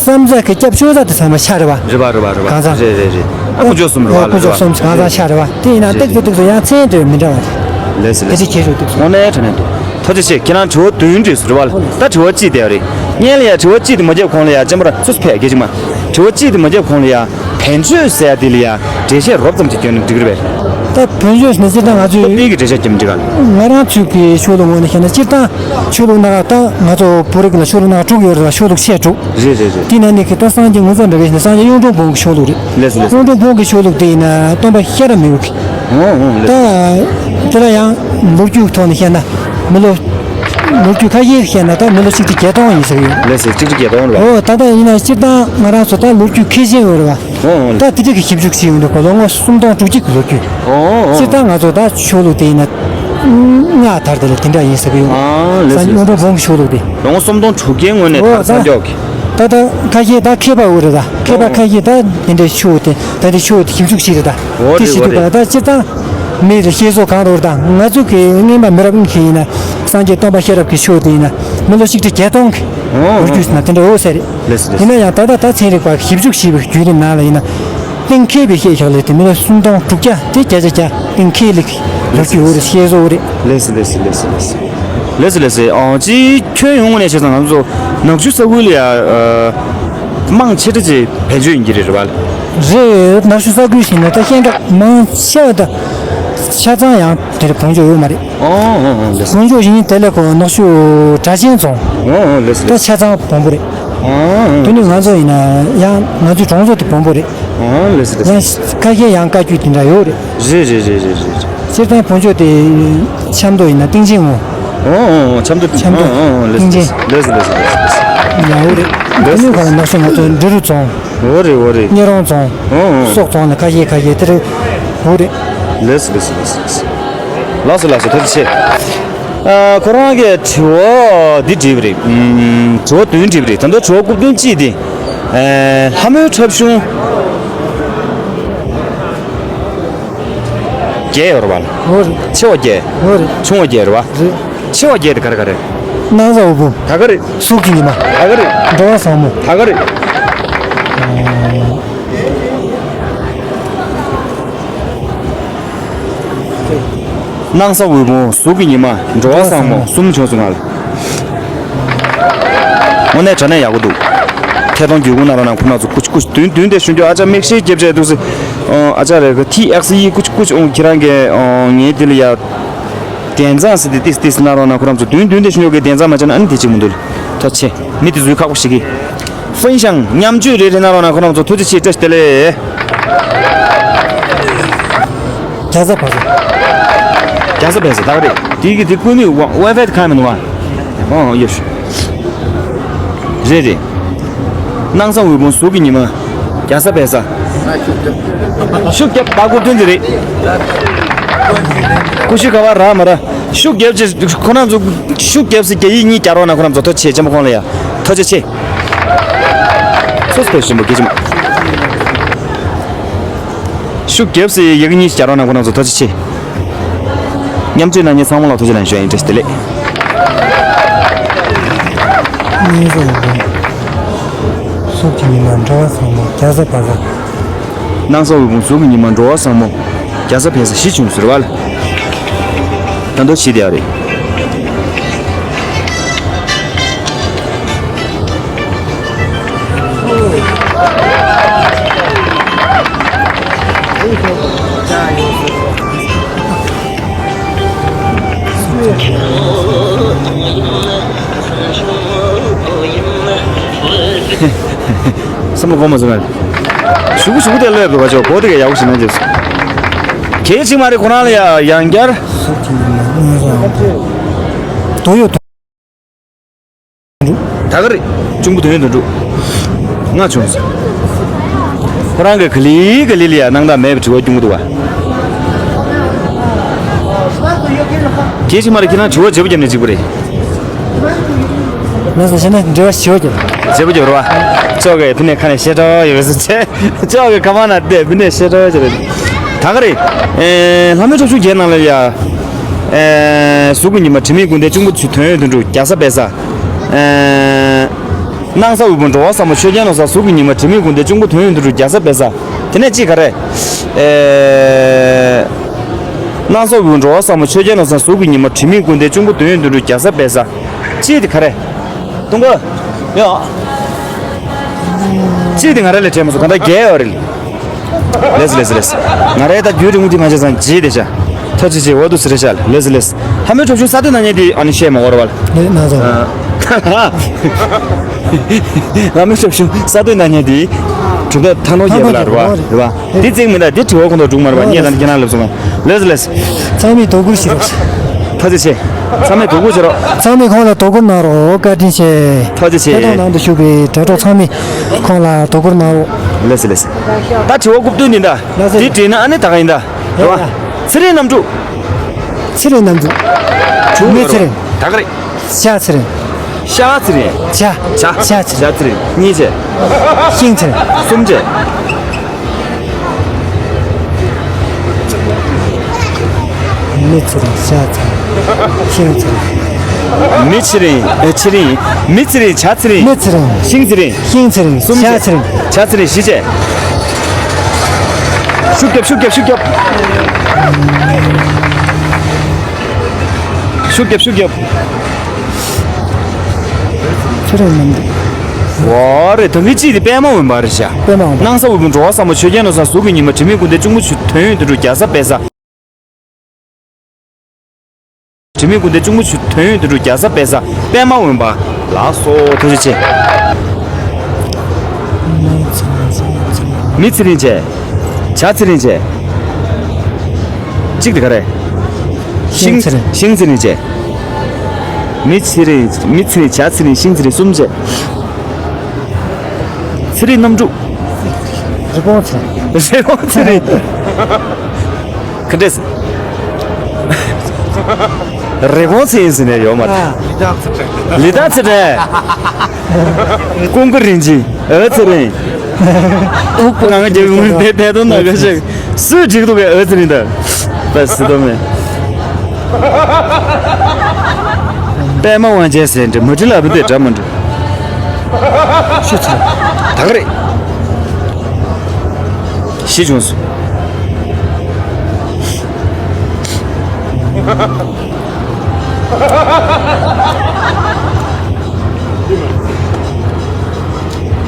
བསམ་རྩ་གི་སྐྱབས་བཅོལ་རྩ་དེ་ཚང་མ་ཤ་རེད་བ། རེད་བ་རེད་བ་རེད་བ། གང་ཟག་རེད་རེད་རེད། ཨ་དཀོན་མཆོག་གསུམ་རེད་བ། ཨོ་དཀོན་མཆོག་གསུམ་གང་ཟག་ཤ་རེད་བ། དེ་ཡིན་ན་ཏིག་ཏིག་ཏིག་ཏུ་ཡང་མཚན་དེ་མི་འདྲ་བ་རེད། ལགས་སོ་ལགས་སོ། དེ་ཚིག་ཆེ་རུ་ཏིག་སོང་། དངོས་གནས་དྲང་གནས་འདུག་ཐུགས་རྗེ་ཆེ། ཁྱེད་རང་དྲི་བ་བདུན་དྲིས་སོང་རེད་བ། ད་དྲི་བ་གཅིག་དེ་རེད། སྔོན་ལ་ཡ་དྲི་བ་གཅིག་དེ་མ་བརྒྱབ་གོང་ལ་ཡ་ཅམ་པ་ར་སུ་སུ་ཕེ་རྒྱ་ཅིག་མ། དྲི་བ་གཅིག་དེ་མ་བརྒྱབ་གོང་ལ་ཡ་བེད་སྤྱོད་ཟེར་ཡ་དེ་ལ་ཡ་འགྲེལ་བཤད་རོབ་ཙམ་ཅིག་བསྐྱོན་ན་འགྲིག་གི་རེད་པས། ད་བོད་ལྗོངས་ནས་སྤྱིར་བཏང་ང་ཚོས་སློབ་དཔོན་གྱི་འགྲེལ་བཤད་ཀྱི་མི་འགྲིག་ག་ང་རང་ཚོའི་གི་ཆོས་ལུགས་ངོས་ནས་བཤད་ན་སྤྱིར་བཏང་ཆོས་ལུགས་སྣ་ཁ་ད་ང་ཚོ་བོད་རིགས་ལ་ཆོས་ལུགས་སྣ་ཁ་དྲུག་ཡོད་རེད་བ། ཆོས་ལུགས་ཆེ་དྲུག་རེད་རེད་རེད། དེ་ནང་ནས་གི་ད་སངས་རྒྱས་ངོ་མཚར་འདྲ་བའི་ནི་སངས་རྒྱས་གཡུང་དྲུང་བོན་གྱི་ཆོས་ལུགས་རེད། ལགས་སོ་ལགས་སོ། གཡུང་དྲུང་བོན་གྱི་ཆོས་ལུགས་དེ་ཡིན་ན་སྟོན་པ་ཤེས་རབ་མི་བོ་གི། ཨོ་ཨོ་ལགས་ད་སོ། དེ་ལ་ཡང་ལོ་རྒྱུས་ཐོག་ནས་བཤད་ན་མི་ལོ་ལོ་རྒྱུས་ཁ་ཤས་བཤད་ན་ད་མི་ལོ་ཆིག་ཁྲི་བརྒྱད་སྟོང་ཡིན་ཟེར་གི་ཡོད། ལགས་སོ། ཆིག་ཁྲི་བརྒྱད་སྟོང་རེད་བ། ཨོ་ད་ལྟ་ཡིན་ན་སྤྱིར་བཏང་ང་རང་ཚོ་ད་ལོ་རྒྱུས་མཁས་ཅན་ཡོད་རེད་བ། ཨོ་ཨོ་ད་ལགས་དེ་འདྲ་གི་ཞིབ་འཇུག་བྱས་ཡོང་དུས་ཁོ་ལོ་ངོ་སུམ་སྟོང་དྲུག་ཅུ་གི་ལོ་རྒྱུས། ཨོ་ཨོ་སྤྱིར་བཏང་ང་ཚོ་ད་ཆོས་ལུགས་དེ་ཡིན་ན་སྔ་དར་དེ་ལ་དེ་འདྲ་ཡིན་ཟེར་གི་ཡོད། ཨ་ལགས་སོ་ལགས་སོ། སངས་རྒྱས་གཡུང་དྲུང་བོན་གྱི་ཆོས་ལུགས་དེ། ལོ་ངོ་སུམ་སྟོང་དྲུག་བརྒྱའི་སྔོན་ནས་ཨོ་དར་ད་སངས་རྒྱས་ཀྱི། ད་ད་ཁ་ཤས་ད་མཁས་པ་འོ་རེད་ད། མཁས་པ་ཨོ་ཁ་ཤས་ད་དེ་འདྲའི་ཆོས་དེ་ད་དེ་ཆོས་དེ་ཞིབ་འཇུག་བྱས་རེད་ད། ཨོ་དེ་རེད་ཞིབ་ཨོ་འཇུག་རེད། པ་ད་སྤྱིར་བཏང་མི་རེ་བཤད་སྲོལ་གང་རེད་ད། ང་ཚོ་གི་སྔོན་མ་མི་རབས་ཀྱི་ཡིན་ན་སངས་རྒྱས་སྟོན་པ་ཤེས་རབ་ཀྱི་ཆོས་དེ་ཡིན་ན་མི་ལོ་ཆིག་ཁྲི་བརྒྱད་སྟོང་གི་ཨོ་ལོ་རྒྱུས་ཟེར་ན་དེ་འདྲ་འོ་ཟེར་རེད། ལགས་སོ་ལགས་སོ། ཡིན་ན་ཡང་ད་ལྟ་ད་ཚན་རིག་པ་གི་ཞིབ་འཇུག་བྱས་པའི་བརྒྱུད་རིམ་ནང་ལ་ཡིན་ན་གཏན་འཁེལ་བའི་བཤད་བཞག་ལས་དེ་མི་ལོ་སུམ་སྟོང་དྲུག་བརྒྱ་དེ་བརྒྱ་ཆ་བརྒྱ་གཏན་འཁེལ་ལེགས་ལོ་རྒྱུས་འོ་རེད་བཤད་སྲོལ་འོ་རེད། ལགས་སོ་ལགས་སོ་ལགས་སོ་ལགས་སོ། ལགས་སོ་ལགས་སོ། ཨང་ཅི་ཁྱོན་ཡོངས་ནས་བྱས་ཙང་ང་ཚོ་ནག་ཆུ་ས་ཁུལ་ལ་ཡ་མང་ཆེ་ཕྲ་ཅིག་བེད་སྤྱོད་ཡིན་གྱི་རེད་རེད་བ། རེད། ནག་ཆུ་ས་ཁུལ་ཞིག་ནས་ད་ཤན་ཁྲག་མང་ཆེ་བ་ད་ཆ་ཚང་ཡང་དེ་རེད་བོང་ཅོ་ཡོད་མ་རེད། ཨོ་ཨོ་ཨོ་ལགས་སོ། བོང་ཅོ་ཡིན་དེ་ལས་ཁོ་ནག་ཆུ་སྦྲ་ཆེན་རྫོང་། ཨོ་ཨོ་ལགས་སོ་ད་ལགས་ཆ་ཚང་བོང་བུ་རེད། སོ། ཨོ་ཨོ་དེ་ནི་ང་ཚོ་ཡིན་ན་ཡང་ང་ཚོའི་གྲོང་ཚོ་དེ་བོང་བུ་རེད། ཨོ་ལགས་སོ་ལགས་སོ། ཡང་ཁ་ཤས་ཡང་བཀའ་བརྒྱུད་དེ་འདྲ་ཡོད་རེད། རེད་རེད་རེད་རེད་རེད། སྤྱིར་བཏང་བོང་ཅོ་དེ་ཆབ་མདོ་ཡིན་ན་སྟེང་ཆེན་ངོ་། ཨོ་ཨོ་ཨོ་ཆབ་མདོ། ཆབ་མདོ། ཨོ་ཨོ་ལགས་སོ་སྟེང་ཆེན། ལགས་སོ་ལགས་སོ་ལགས་སོ་ལགས་སོ། ཡང་འོ་རེད། དེ་ནས་ཁོ་ལ་ནག་ཆུ་ང་ཚོ་འབྲི་རུ་རྫོང་། འོ་རེད་འོ་རེད། སྙེ་རོང་རྫོང་། ཨོ་ཨོ། སོག་རྫོང་ལ་ཁ་ཤས་ཁ་ཤས་དེ་རེད། འོ་རེད། ལགས་སོ་ལགས་སོ་ལགས་སོ་ལགས་སོ། ལགས་སོ་ལགས་སོ་ཐུགས་རྗེ་ཆེ། ཨ་ཁོ་རང་གིས་དྲི་བ་འདི་དྲིས་པ་རེད། ཨུམ་དྲི་བ་བདུན་དྲིས་པ་རེད། ད་དུང་དྲི་བ་དགུ་བདུན་གཅིག་དེ། ཨ་ལྷ་མོའི་འཁྲབ་གཞུང་བརྒྱད་ཡོད་རེད་བ། འོ་རེད། ཆེ་བ་བརྒྱད། འོ་རེད། ཆུང་བ་བརྒྱད་རེད་བ། རེད། ཆེ་བ་བརྒྱད་དེ་ག་རེ་ག་རེ། སྣང་ས་འོད་འབུམ། ད་ག་རེད། གཟུགས་ཀྱི་ཉི་མ། ད་ག་རེད། འགྲོ་བ་བཟང་མོ། ད་ག་རེད། སྣང་ས་འོད་འབུམ། གཟུགས་ཀྱི་ཉི་མ། འགྲོ་བ་བཟང་མོ། གསུམ་བྱུང་སོང་ང་ལ། དངོས་གནས་དྲང་གནས་ཡག་པོ་འདུག་ཐད་གཏོང་བརྒྱུད་སྐུར་གནང་རོགས་གནང་ཁོ་རང་ཚོ། ཀུ་ཅི་ཀུ་ཅི་བདུན་བདུན་དེ་ཞུ་རྒྱུ། ཨ་ཅག་མིག་ཤེལ་རྒྱབ་བྱས་འདུག་ཟེར། ཨ་ཅག་རེད་གི་ཐི་ཨེག་སི་ཨི་ཀུ་ཅི་ཀུ་ཅི་ཨོང་ཁྱེད་རང་གི་ངའི་དེ་ལ་ཡ། དན་ཚང་ཟེར་ཏེ་ཏིས་ཏིས་གནང་རོགས་གནང་ཁོ་རང་ཚོ། བདུན་བདུན་དེ་ཞུ་ཡོད་གི་དན་ཚང་མ་བྱས་ན་ཨ་ནི་དེ་གཅིག་མི་འདུག་ཐུགས་རྗེ་ཆེ། མི་དེ་ཚོའི་ཁག་པོ་ཞིག་གིས། ཧྥུན་ཤང་མཉམ་སྤྱོད་རེ་རེ་གནང་རོགས་གནང་ཁོ་རང་ཚོ། ཐུགས་རྗེ་ཆེ། བཀྲ་ཤིས་བདེ་ལེགས། རྒྱ་བཟའ་བ་ཟ། རྒྱ་བཟའ་བ་ཟ་ད་ག་རེད། དེ་གི་དེ་ཀུན་ནི་ཝ་ཝའི་ཕའི་དེ་ཁ་མི་འདུག་བ། ཨོ་ཡོ་ཤུ། རེད་རེད། སྣང་ས་འོད་འབུམ་གཟུགས་ཀྱི་ཉི་མ། རྒྱ་བཟའ་བ་ཟ། ཤུགས་རྒྱབ་པ་ཀུ་དོན་དེ་རེད། ཀུ་ཤུ་ག་བ་ར་མ་ར། ཤུགས་རྒྱབ་ཅིག་ཁོ་རང་ཚོ་ཤུགས་རྒྱབ་སི་རྒྱ་ཡིག་གཉིས་རྒྱག་རོགས་གནང་ཁོ་རང་ཚོ། ཐུགས་རྗེ་ཆེ་ཆེན་པོ་ཁོང་ལ་ཡ། ཐུགས་རྗེ་ཆེ། སོ་སོ་ཐུགས་ཆེན་པོ་སྐད་ཆ་མ། ཤུགས་རྒྱབ་སི་ཡི་གེ་གཉིས་རྒྱག་རོགས་གནང་ཁོ་རང་ཚོ། ཐུགས་རྗེ་ཆེ། མཉམ་སྤྱོད་གནང་མཁན་ཚང་མ་ལ་ཐུགས་རྗེ་གནང་ཞུ་ཡ་ཡིན། བཀྲ་ཤིས་བདེ་ལེགས། གཟུགས་ཀྱི་ཉི་མ་འགྲོ་བ་ཚང་མ་རྒྱ་བཟའ་བ་ཟ། སྣང་ས་འོད་འབུམ་གཟུགས་ཀྱི་ཉི་མ་འགྲོ་བ་བཟང་མོ། རྒྱ་བཟའ་བ་ཟ་བཞི་བྱུང་ཟེར་བ་ལ། ད་དུང་བཞི་དེ་ཡང་རེད། བསམ་བློ་གོ་མ་སོང་ང་། ཞུ་གུ་ཞུ་གུ་དེ་ལོས་འདུག་ག་ཅོ་གོ་དེ་ག་ཡག་པོ་ཞིག་གནང་རྗེས་སུ། གལ་ཆེ་མ་རེད། ཁོ་རང་ལ་ཡ་ཡང་བསྐྱར། དོ་ཡོད་དོ། ད་ག་རེད། གཅུང་པོ་དོན་ཡོད་དོ་འགྲུབ། ང་བྱུང་སོང་། ཁོ་རང་གི་ག་ལི་ག་ལི་ལ་ཡ་སྣང་དག་མེད་པའི་དྲི་བ་སྐྱུང་གི་འདུག་བ། གལ་ཆེ་མ་རེད། ཁྱེད་རང་དྲི་བ་བརྗེ་པོ་བརྒྱབ་ནས་འཇིགས་པ་རེད། ལགས་སོ། བྱས་ན་འབྲེལ་བ་ཞེ་པོ་ཅིག་བརྗེ་པོ་བརྒྱབ་རེད་བ། ཅོག་གི་ཕི་ནས་ཁ་ནས་ཤེས་རོགས་ཡོད་པས་སུ་ཆེ། ཅོག་གི་ཁ་མ་ན་བལྟས་ཕི་ནས་ཤེས་རོགས་ཅིག་རེད། ད་ག་རེད། ཨེ་ལྷ་མོའི་འཁྲབ་གཞུང་རྒྱལ་ནང་ལ་ཡ། ཨེ་གཟུགས་ཀྱི་ཉི་མ་དྲི་མེད་ཀུན་ལྡན་གཅུང་པོ་ཚུལ་དོན་ཡོད་དོ་འགྲུབ་རྒྱ་བཟའ་བ་ཟ། ཨེ། སྣང་ས་དབུལ་པོ་འགྲོ་བ་ཟབ་མོ་ཆོས་རྒྱལ་ལོ་ཟེར། གཟུགས་ཀྱི་ཉི་མ་དྲི་མེད་ཀུན་ལྡན་གཅུང་པོ་དོན་ཡོད་དུ་འགྲོ་རྒྱལ་ས་དཔལ་ས། དེ་ནས་གཅིག་ག་རེ། ཨེ། སྣང་ས་དབུལ་པོ་འགྲོ་བ་ཟབ་མོ་ཆོས་རྒྱལ་ལོ་ཟེར། གཟུགས་ཀྱི་ཉི་མ་དྲི་མེད་ཀུན་ལྡན་གཅུང་པོ་དོན་ཡོད་དུ་འགྲོ་རྒྱལ་ས་དཔལ་ས། གཅིག་དེ་ག་རེ། ཏུང་གོ། ཡོ། གཅིག་དེ་ང་ར་ལས་བྲལ་མ་སོང་། ག་འདྲ་རྒྱལ་ཡོད་རེད། ལེས་ལེས་ལེས། ང་རའི་ད་རྒྱུད་རིང་མོ་དེ་མ་བྱས་ཙང་རྗེས་དེ་བྱ། ཐ་ཆི་ཆི་འོ་དུ་ཟེར་བྱ། ལེས་ལེས། ལྷ་མོའི་གྲོགས་ཆུང་ས་སྟོད་ན་ཉེ་དེ་ཨ་ནི་བཤད་མ་བོར་བ། ལེ་ན་ཚོ། ལྷ་མོའི་གྲོགས་ཆུང་ས་སྟོད་ན་ཉེ་དེ། གྲུབ་མཐའ་ཐང་ནོ་རྒྱལ་པོ་ལ་རེད་བ། རེད་བ། དེ་བརྩིགས་མི་འདྲ་དེ་དྲི་བ་ཁོང་དུ་སྒྲུང་མ་རེད་བ། ངས་ད་ནི་ཁྱེད་རང་ལབ་སོང་ང་། ལེས་ལེས། ཚང་མས་དོ་ཁུར་ཞིག་རོགས། ཐ་ཆི་ཆི། ཚང་མས་དོ་ཁུར་བྱེད་རོགས། ཚང་མས་ཁོང་ལ་དོ་ཁུར་གནང་རོགས། བཀའ་དྲིན་ཆེ། ཐུགས་རྗེ་ཆེ། ཐད་གཏོང་ནང་དུ་བཞུགས་པའི་དྲ་གྲོགས་ཚང་མས་ཁོང་ལ་དོ་ཁུར་གནང་རོགས། ལགས་སོ་ལགས་སོ། ད་དྲི་བ་དགུ་བདུན་ཡིན་ད། ལགས་སོ། འདི་དྲིས་ན་ཨ་ནི་ད་ག་ཡིན་ད། རེད་བ། ཚེ་རིང་རྣམ་དྲུག་ཚེ་རིང་རྣམ་དྲུག་མི་ཚེ་རིང་། ད་ག་རེད། ཤ་ཚེ་རིང་། ཤ་ཚེ་རིང་། བྱ། བྱ། བྱ་ཚེ་རིང་། བྱ་ཚེ་རིང་། གཉིས་བྱས། ཤིང་ཚེ་རིང་། གསུམ་བྱས། མི་ཚེ་རིང་། ཤ་ཚེ་རིང་། ཤིང་ཚེ་རིང་། མི་ཚེ་རིང་། ཨེ། ཚེ་རིང་། མི་ཚེ་རིང་། བྱ་ཚེ་རིང་། མི་ཚེ་རིང་། ཤིང་ཚེ་རིང་། ཤིང་ཚེ་རིང་། གསུམ་བྱས། བྱ་ཚེ་རིང་། བྱ་ཚེ་རིང་། བཞི་བྱས། ཤུགས་རྒྱབ། ཤུགས་རྒྱབ། ཤུགས་རྒྱབ། ཤུགས་རྒྱབ། ཤུགས་རྒྱབ། ཚེ་རིང་རྣམ་དྲུག་འོ་རེད། ད་གིན་གཅིག་དེ་པད་མ་འོད་འབར་རེད་ཤག་པད་མ་འོད་འབར། སྣང་ས་དབུལ་པོ་འགྲོ་བ་ཟབ་མོ་ཆོས་རྒྱལ་ལོ་ཟེར། གཟུགས་ཀྱི་ཉི་མ་དྲི་མེད་ཀུན་ལྡན་གཅུང་པོ་དོན་ཡོད་དུ་འགྲོ་རྒྱལ་ས་དཔལ་ས། དྲི་མེད་ཀུན་ལྡན་གཅུང་པོ་དོན་ཡོད་དུ་འགྲོ་རྒྱལ་ས་དཔལ་ས། པད་མ་འོད་འབར། ལགས་སོ། ཐུགས་རྗེ་ཆེ། མི་ཚེ་རིང་བྱས། བྱ་ཚེ་རིང་བྱས། གཅིག་དེ་ག་རེ། ཤིང་ཚེ་རིང་། ཤིང་ཚེ་རིང་བྱས། མི་ཚེ་རིང་། མི་ཚེ་རིང་། བྱ་ཚེ་རིང་། ཤིང་ཚེ་རིང་། གསུམ་བྱས། ཚེ་རིང་རྣམ་དྲུག་རི་བོང་ཚེ་རིང་། རི་བོང་ཚེ་རིང་། ག་འདྲས། རི་བོང་ཚེ་རིང་ཟེར་ནས་ཡོད་མ་རེད། ལི་ཐང་ཚེ་རིང་། ལི་ཐང་ཚེ་རིང་། ཀུན་དགའ་རིན་ཆེན། འོད་ཚེ་རིང་། ཨུ་ང་ང་རྒྱལ་བའི་དེ་དེ་དོན་ན་ག་ཤེས། སུས་འགྲིག་འདུག་གས། འོད་ཚེ་རིང་། ད་ད་སི་དོ་མེ། པད་མ་དབང་ཆེན་ཟེར་འདྲ་མ་འདྲི་ལ་བུ་དེ་འདྲ་མ་འདྲི། ཤི་ཚར། ད་ག་རེད། ཤི་བྱུང་སོང་།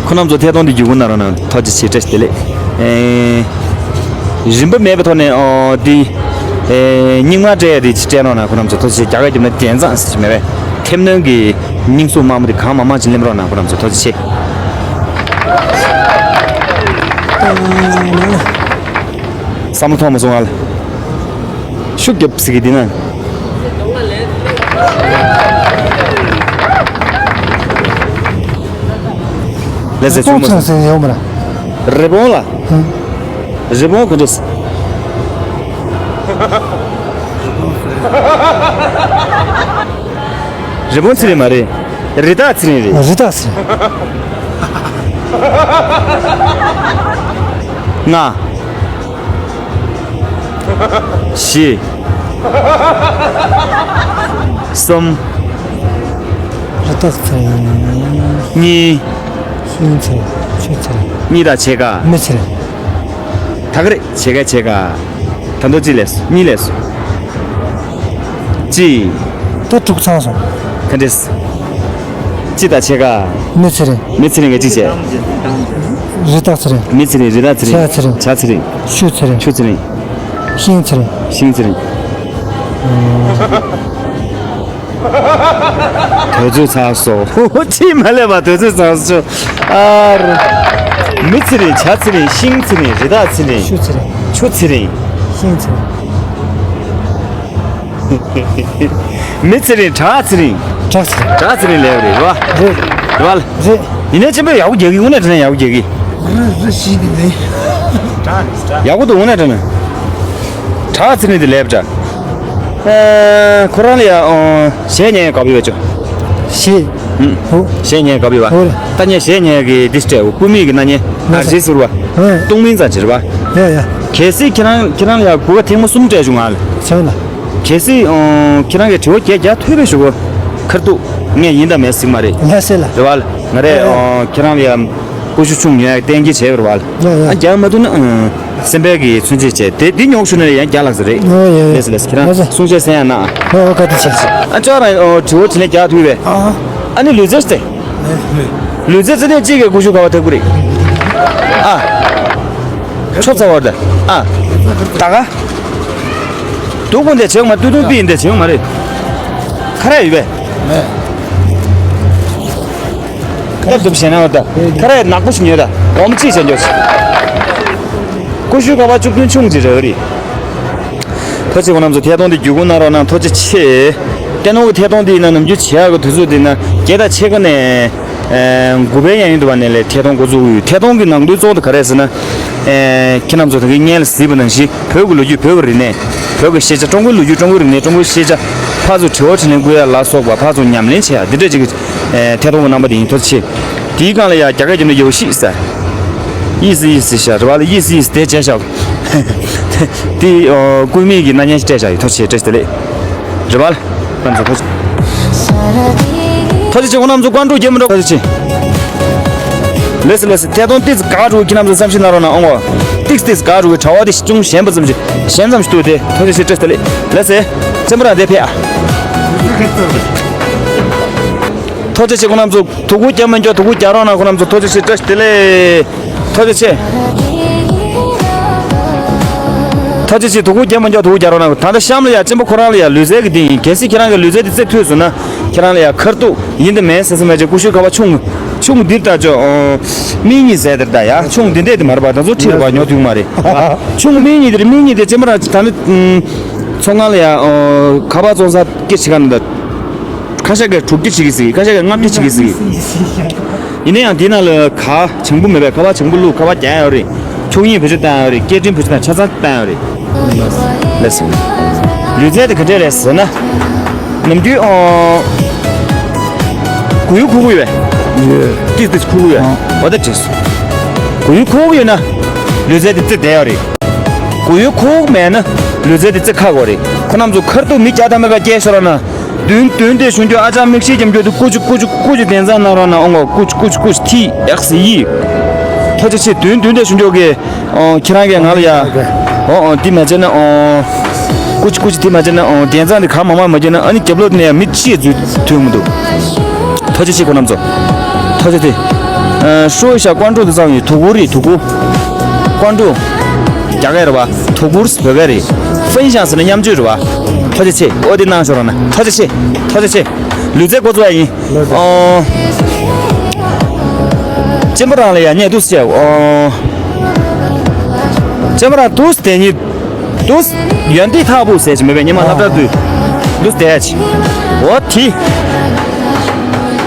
ཁོ་རྣམ་ཚོ་ཐད་གཏོང་འདི་བརྒྱུད་སྐུར་གནང་རོགས་གནང་། ཐུགས་རྗེ་ཆེ། བཀྲ་ཤིས་བདེ་ལེགས། ཨེ། རིན་པ་མེད་པའི་ཐོག་ནས། ཨོ། འདི། ཨེ། རྙིང་མ་སྤྲད་ཡ་འདི་སྤྲད་རོགས་གནང་། ཁོ་རྣམ་ཚོ་ཐུགས་རྗེ་ཆེ། རྒྱ་གར་རྒྱབ་ན་རྒྱལ་མཚམས་ཟེར་གྱི་མེད་པས། ཐེམ་གནོན་གྱི་རྙིང་ཟུར་དམར་མོ་འདི་གང་མང་མང་ཅིག་ལེན་རོགས་གནང་། ཁོ་རྣམ་ཚོ་ཐུགས་རྗེ་ཆེ། བསམ་བློ་ཐོངས་མ་སོང་ང་ལ། ཤུགས་རྒྱབ་ཟེར་གི་འདི་ན། ལས་ཟེར་བྱུང་མ་སོང་། རི་བོང་ལ། རི་བོང་ག་འདྲས། རི་བོང་ཚེ་རིང་མ་རེད། རི་དྭགས་ཚེ་རིང་རེད། རི་དྭགས་ཚེ་རིང་། ལྔ། བཞི། གསུམ། རི་དྭགས་ཚེ་རིང་། གཉིས། ཤིང་ཚེ་རིང་། ཆུ་ཚེ་རིང་། གཉིས་དང་ཕྱེད་ཀ་མི་ཚེ་རིང་། ད་ག་རེད། ཕྱེད་ཀ་ཕྱེད་ཀ་ད་དུང་གཅིག་ལས་སོང་། གཉིས་ལས་སོང་། གཅིག་ད་དྲུག་ཚང་སོང་། ག་འདྲས། གཅིག་དང་ཕྱེད་ཀ་མི་ཚེ་རིང་། མི་ཚེ་རིང་ག་གཅིག་བྱས། རི་དྭགས་ཚེ་རིང་། མི་ཚེ་རིང་། རི་དྭགས་ཚེ་རིང་། བྱ་ཚེ་རིང་། བྱ་ཚེ་རིང་། ཆུ་ཚེ་རིང་། ཆུ་ཚེ་རིང་། ཤིང་ཚེ་རིང་། ཤིང་ཚེ་རིང་། དུས་ཚོད་ཚར་སོང་། ཅིས་མ་ལས་པ་དུས་ཚོད་ཚར་སོང་། ཨ་རོ། མི་ཚེ་རིང་། བྱ་ཚེ་རིང་། ཤིང་ཚེ་རིང་། རི་དྭགས་ཚེ་རིང་། ཆུ་ཚེ་རིང་། ཆུ་ཚེ་རིང་། ཤིང་ཚེ་རིང་། མི་ཚེ་རིང་། བྲག་ཚེ་རིང་། བྲག་ཚེ་རིང་། བྲག་ཚེ་རིང་ལས་རེད་བ། རེད། རེད་བ། རེད། ཡིན་ནའི་ཆེན་པོས་ཡག་པོ་རྒྱག་གི། དངོས་གནས་དྲང་གནས་ཡག་པོ་རྒྱག་གི། རེད་རེད། ཞིག་གི་རེད། ཡག་པོ་འདུག་དངོས་གནས་དྲང་གནས། བྲག་ཚེ་རིང་དེ་ལས་བྲག་ཨ། ཁོ་རང་ལ་ཡ། ཨོ། གཞས་ཉན་ཡ་དགའ་པོ་ཡོད་ཅོ། གཞས། ཧུམ། ཧོ། གཞས་ཉན་ཡ་དགའ་པོ་ཡོད་པ། ཧོ་རེད། ད་ངས་གཞས་ཉན་ཡ་གི་འདི་སྤྲད། འོ། སྤུ་མིག་གི་སྣ་བརྙན། ང་ཨར་ཇེ་ཟུར་བ། ཧོ། སྟོང་མིན་ཙང་ཅིག་རེད་པ། ཡ་ཡ། གལ་སྲིད་ཁྱེད་རང་ཁྱེད་རང་ལ་ཡ་གོ་སྐབས་ཐེངས་མ་གསུམ་སྤྲད་བྱུང་ང་ལ། བྱུང་ལ། གལ་སྲིད། ཨོ། ཁྱེད་རང་གིས་དྲི་བ་བརྒྱད་བརྒྱ་ཐོལ་པ་ཞུ་གོ། ཁར་ཐུག་ངས་ཡིན་དང་མེད་ཟེར་གྱི་མ་རེད། ལགས་སེ་ལ། རེད་བ་ལ། ང་རེད། ཨོ། ཁྱེད་རང་ལ་ཡ་ཀུ་ཤུ་ཆུང་ཉོ་ཡ་གཏན་འཁེལ་བྱས་པ་རེད་བ། ཡ་ཡ། ཨ། རྒྱག་མ་ཐུབ་ན། ཨ། སེམས་པའི་གི་མཚོན་བྱེད་བྱས་དེ་འདི་ཉོ་ཞུ་ན་ཡང་རྒྱག་ལགས་ས་རེད། ཡ་ཡ་ཡ། ལགས་སོ་ལགས་སོ། ཁྱེད་རང་ལགས་སོ། གསུང་བཤད་གསན་ཡ་གནང་ཨ། ཨོ། བཀའ་དྲིན་ཆེ། ཨ། ཅོག་རང་ཨོ་དྲི་བ་དྲིས་ལན་རྒྱག་ཐུབ་པས། ཨ། ཨ་ནི་ལུས་རྩལ་ཟེར། ལུས་རྩལ་རྩེད་ལྡན་གཅིག་གི་ཀུ་ཤུ་ག་བ་ཐག་པོ་རེད། ཨ། ཆོ་ཚ་བར་ད། ཨ། ད་ག་སྡུག་པོ་འདི་བྱེད་མ། སྟོད་ཐུང་པི་འདི་བྱེད་མ་རེད། ཁ་ར་ཡོད་པས། མེད། སྟབས་སྟབས་བྱས་ན་བ་ད་ཁ་ར་ནག་པོ་ཞིག་ཉོས་ད། འོམ་ཅིག་བྱས་འཇོག་ཀུ་ཤུ་ག་བ་བཅུ་བདུན་ཆུང་ཅིག་རེད་རེད། ཐུགས་རྗེ་ཆེ། ཁོང་རྣམ་ཚོ་ཐད་གཏོང་འདི་བརྒྱུད་སྐུར་གནང་རོགས་གནང་། ཐུགས་རྗེ་ཆེ། ཐད་གཏོང་གི་ཐད་གཏོང་འདི་ཡིན་ན་ནམ་རྒྱུན་བྱེད་ཡག་གི་དུས་ཚོད་འདི་ན་བརྒྱད་དང་ཕྱེད་ཀ་ནས། ཨེ། དགུ་པའི་ཡན་ཡིན་འདུག་བ། ནས་ལས་ཐད་གཏོང་འགོ་འཛུགས་ཡོད། ཐད་གཏོང་གི་ནང་དོན་གཙོ་བོ་དེ་ག་རེ་ཟེར་ན། ཨེ། ཁྱེད་རྣམ་ཚོ་ད་གིན་སྔོན་ལ་གཟིགས་པ་ནང་བཞིན་བོད་ཀྱི་ལོ་རྒྱུས། བོད་ཀྱི་རིག་གནས། བོད་ཀྱི་ཤེས་བྱ། ཀྲུང་གོའི་ལོ་རྒྱུས། ཀྲུང་གོའི་རིག་གནས། ཀྲུང་གོའི་ཤེས་བྱ། ཕར་ཚུར་དྲི་བ་དྲིས་ལན་བཀོད་ཡ་ལ་སོགས་པ། ཕར་ཚུར་ཉམས་ལེན་བྱེད་ཡ་འདི་འདྲ་ཅིག་གི། ཨེ། ཐད་གཏོང་གི་རྣམ་པ་དེ་ཡིན། ཐུགས་རྗེ་ཆེ། དེའི་སྒང་ལ་ཡ་རྒྱ་སྐད་རྒྱབ་ན་ཡོ་ཤི་ས། ཡིས་ཡིས་ཤ་རེད་བ་ལ། ཡིས་ཡིས་དེ་བྱས་ཤག་དེ་ཨོ་སྐུད་མེད་ཀྱི་སྣ་བརྙན་ཞིག་སྤྲད་བཞག་ཡོད། ཐུགས་རྗེ་ཆེ། བཀྲ་ཤིས་བདེ་ལེགས། རེད་བ་ལ། རྣམ་ཚོ་ཐུགས་རྗེ་ཆེ། ཁོང་རྣམ་ཚོ་ཀོན་ཀྲུའུ་རྒྱལ་མི་འགྲོ། ཐུགས་རྗེ་ཆེ། ལགས་སོ་ལགས་སོ། ཐད་གཏོང་ཏིག་ཙི་ག་འགྲོ་གི། ཁྱེད་རྣམ་ཚོ་བསམ་ཤེས་གནང་རོགས་གནང་ཨོང་། ཏིག་ཙི་ཏིག་ཙི་ག་འགྲོ་གི། གྲྭ་བ་དེ་ཅུང་ཞན་པ་ཙམ་ཞིག་ཞན་ཙམ་ཞིག་འདུག་སྟེ། ཐུགས་རྗེ་ཆེ། བཀྲ་ཤིས་བདེ་ལེགས། ལགས་སོ། བཙན་པོ་རང་དེ་ཕེབས་ཨ། ཐུགས་རྗེ་ཆེ། ཁོང་རྣམ་ཚོ་དོ་ཁུར་རྒྱབ་མ་འགྱོ། དོ་ཁུར་རྒྱག་རོགས་གནང་། ཁོང་རྣམ་ཚོ་ཐུགས་རྗེ་ཆེ། བཀྲ་ཤིས་བདེ་ལེགས། ཐུགས་རྗེ་ཆེ། ཐུགས་རྗེ་ཆེ། དོ་ཁུར་རྒྱབ་མ་འགྱོ། དོ་ཁུར་རྒྱག་རོགས་གནང་། ད་ལྟ་གཤམ་ལ་ཡ་གཅེན་པོ་ཁོ་རང་ལ་ཡ་ལུས་རྩལ་གྱི་འདི་ཡིན། གལ་སྲིད་ཁྱེད་རང་གི་ལུས་རྩལ་འདི་རྩེ་ཐུབ་སོང་ན། ཁྱེད་རང་ལ་ཡ་ཁར་ཐུག་ཡིན་དང་མིན་ཟེར་ས་མེད་ཅེ། ཀུ་ཤུ་ཁ་བ་ཆུང་ཆུང་འདིར་ལྟ་ཅོ། ཨོ། མིག་གཉིས་ཟེར་དེར་ལྟ་ཡ། ཆུང་འདི་འདྲས་དེ་མ་རེད་པ། ད་ཚོ་ཁྲིར་བ་ཉོ་ཐུབ་མ་རེད། ཆུང་མིག་གཉིས་དེར། མིག་གཉིས་དེ་གཅེན་པོ་རང་ད་ནི། ཚོང་ཁང་ལ་ཡ། ཨོ། ཁ་པར་བཙོང་ས་སྐད་ཆ་ག་ནི་ད། ཁ་ཤས་ཀྱིས་དྲུག་བརྒྱ་བྱེད་ཀྱི་ཟིག་ཁ་ཤས་ཀྱིས་ལྔ་བརྒྱ་བྱེད་ཀྱི་ཟིག་ཡིན་ན་ཡང་དེ་ནང་ལ་ག་བྱང་བུ་མེད་པས། ཁ་པར་བྱང་བུ་བླུགས། ཁ་པར་རྒྱག་ཡོད་རེད། ཆོས་ཉིད་བེད་སྤྱོད་བཏང་ཡོད་རེད། སྐད་འཕྲིན་བེད་སྤྱོད་བཏང་། ཆ་ཚང་བཏང་ཡོད་རེད། ལགས་སོ། ལུས་རྩལ་དེ་ག་འདྲས་རེད་ཟེར་ན། ནམ་རྒྱུན་ཨོ། གུ་ཡུ་ཁུག་གུ་ཡོད་པས། ཡོད། ཏིས་ཏིས་ཁུག་གུ་ཡོད། ཨ། འོ་ད་བྲིས། གུ་ཡུ་ཁུག་གུ་ཡོད་ན། ལུས་རྩལ་དེ་རྩེ་བདེ་ཡོད་རེད། གུ་ཡུ་ཁུག་མེད་ན། ལུས་རྩལ་དེ་རྩེ་ཁག་གོ་རེད། ཁོ་རྣམ་ཚོ་ཁར་ཐུག་མི་བརྒྱ་ཐམ་པའི་ཁ་སྐད་ཤོར་ན། མདུན་མདུན་དེ་གཞུང་རྒྱུ་ཨ་ཅག་མིག་ཤེལ་རྒྱབ་རྒྱུ་དེ་ཀུ་ཅུ་ཀུ་ཅུ་ཀུ་ཅུ་དན་ཚང་གནང་རོགས་གནང་ཨོ། ང་ཀུ་ཅུ་ཀུ་ཅུ་ཀུ་ཅུ་ཐི་ཨེག་སི་ཡི། ཐུགས་རྗེ་ཆེ། མདུན་མདུན་དེ་གཞུང་རྒྱུ་གི། ཨོ། ཁྱེད་རང་གིས་ང་ལ་ཡ། ཨོ་ཨོ། འདི་མ་བྱས་ན་ཨོ། ཀུ་ཅུ་ཀུ་ཅུ་འདི་མ་བྱས་ན་ཨོ། དན་ཚང་འདི་གང་མང་མང་མ་བྱས་ན། ཨ་ནི་རྒྱབ་ལོགས་ནས་ཡ་མི་གཅིག་འཛུལ་ཐུབ་མི་འདུག་ཐུགས་རྗེ་ཆེ་ཁོ་རྣམ་ཚོ། ཐུགས་རྗེ་ཆེ། ཨ། ཧྲོ་ཤ་ཀོན་ཀྲུའུ་དེ་ཚང་ཡོད། དུ་ཀུ་རི་དུ་ཀུ། ཀོན་ཀྲུའུ། རྒྱ་སྐད་རེད་བ། དུ་ཀུ་རི་བོད་སྐད་རེད། ཧྥན་ཤང་ཟེར་ན་མཉམ་སྤྱོད་རེད་བ། ཐུགས་རྗེ་ཆེ། ཨོ་དེ་གནང་ཤོག་རོགས་གནང་། ཐུགས་རྗེ་ཆེ། ཐུགས་རྗེ་ཆེ། ལུས་རྩལ་འགོ་བཙུགས་ཡ་ཡིན། ཨོ། གཅེན་པོ་རང་ལ་ཡ་ཉེ་དུས་བྱས། ཨོ། གཅེན་པོ་རང་དུས་དེ་ཉིད། དུས། ཡོན་ཏན་ཐབ་པུ་ཟེར་གྱི་མེད་པས། སྙེ་མ་སློབ་གྲྭ་དུས། དུས་དེ་ཡ་ཆི། འོ་དེ།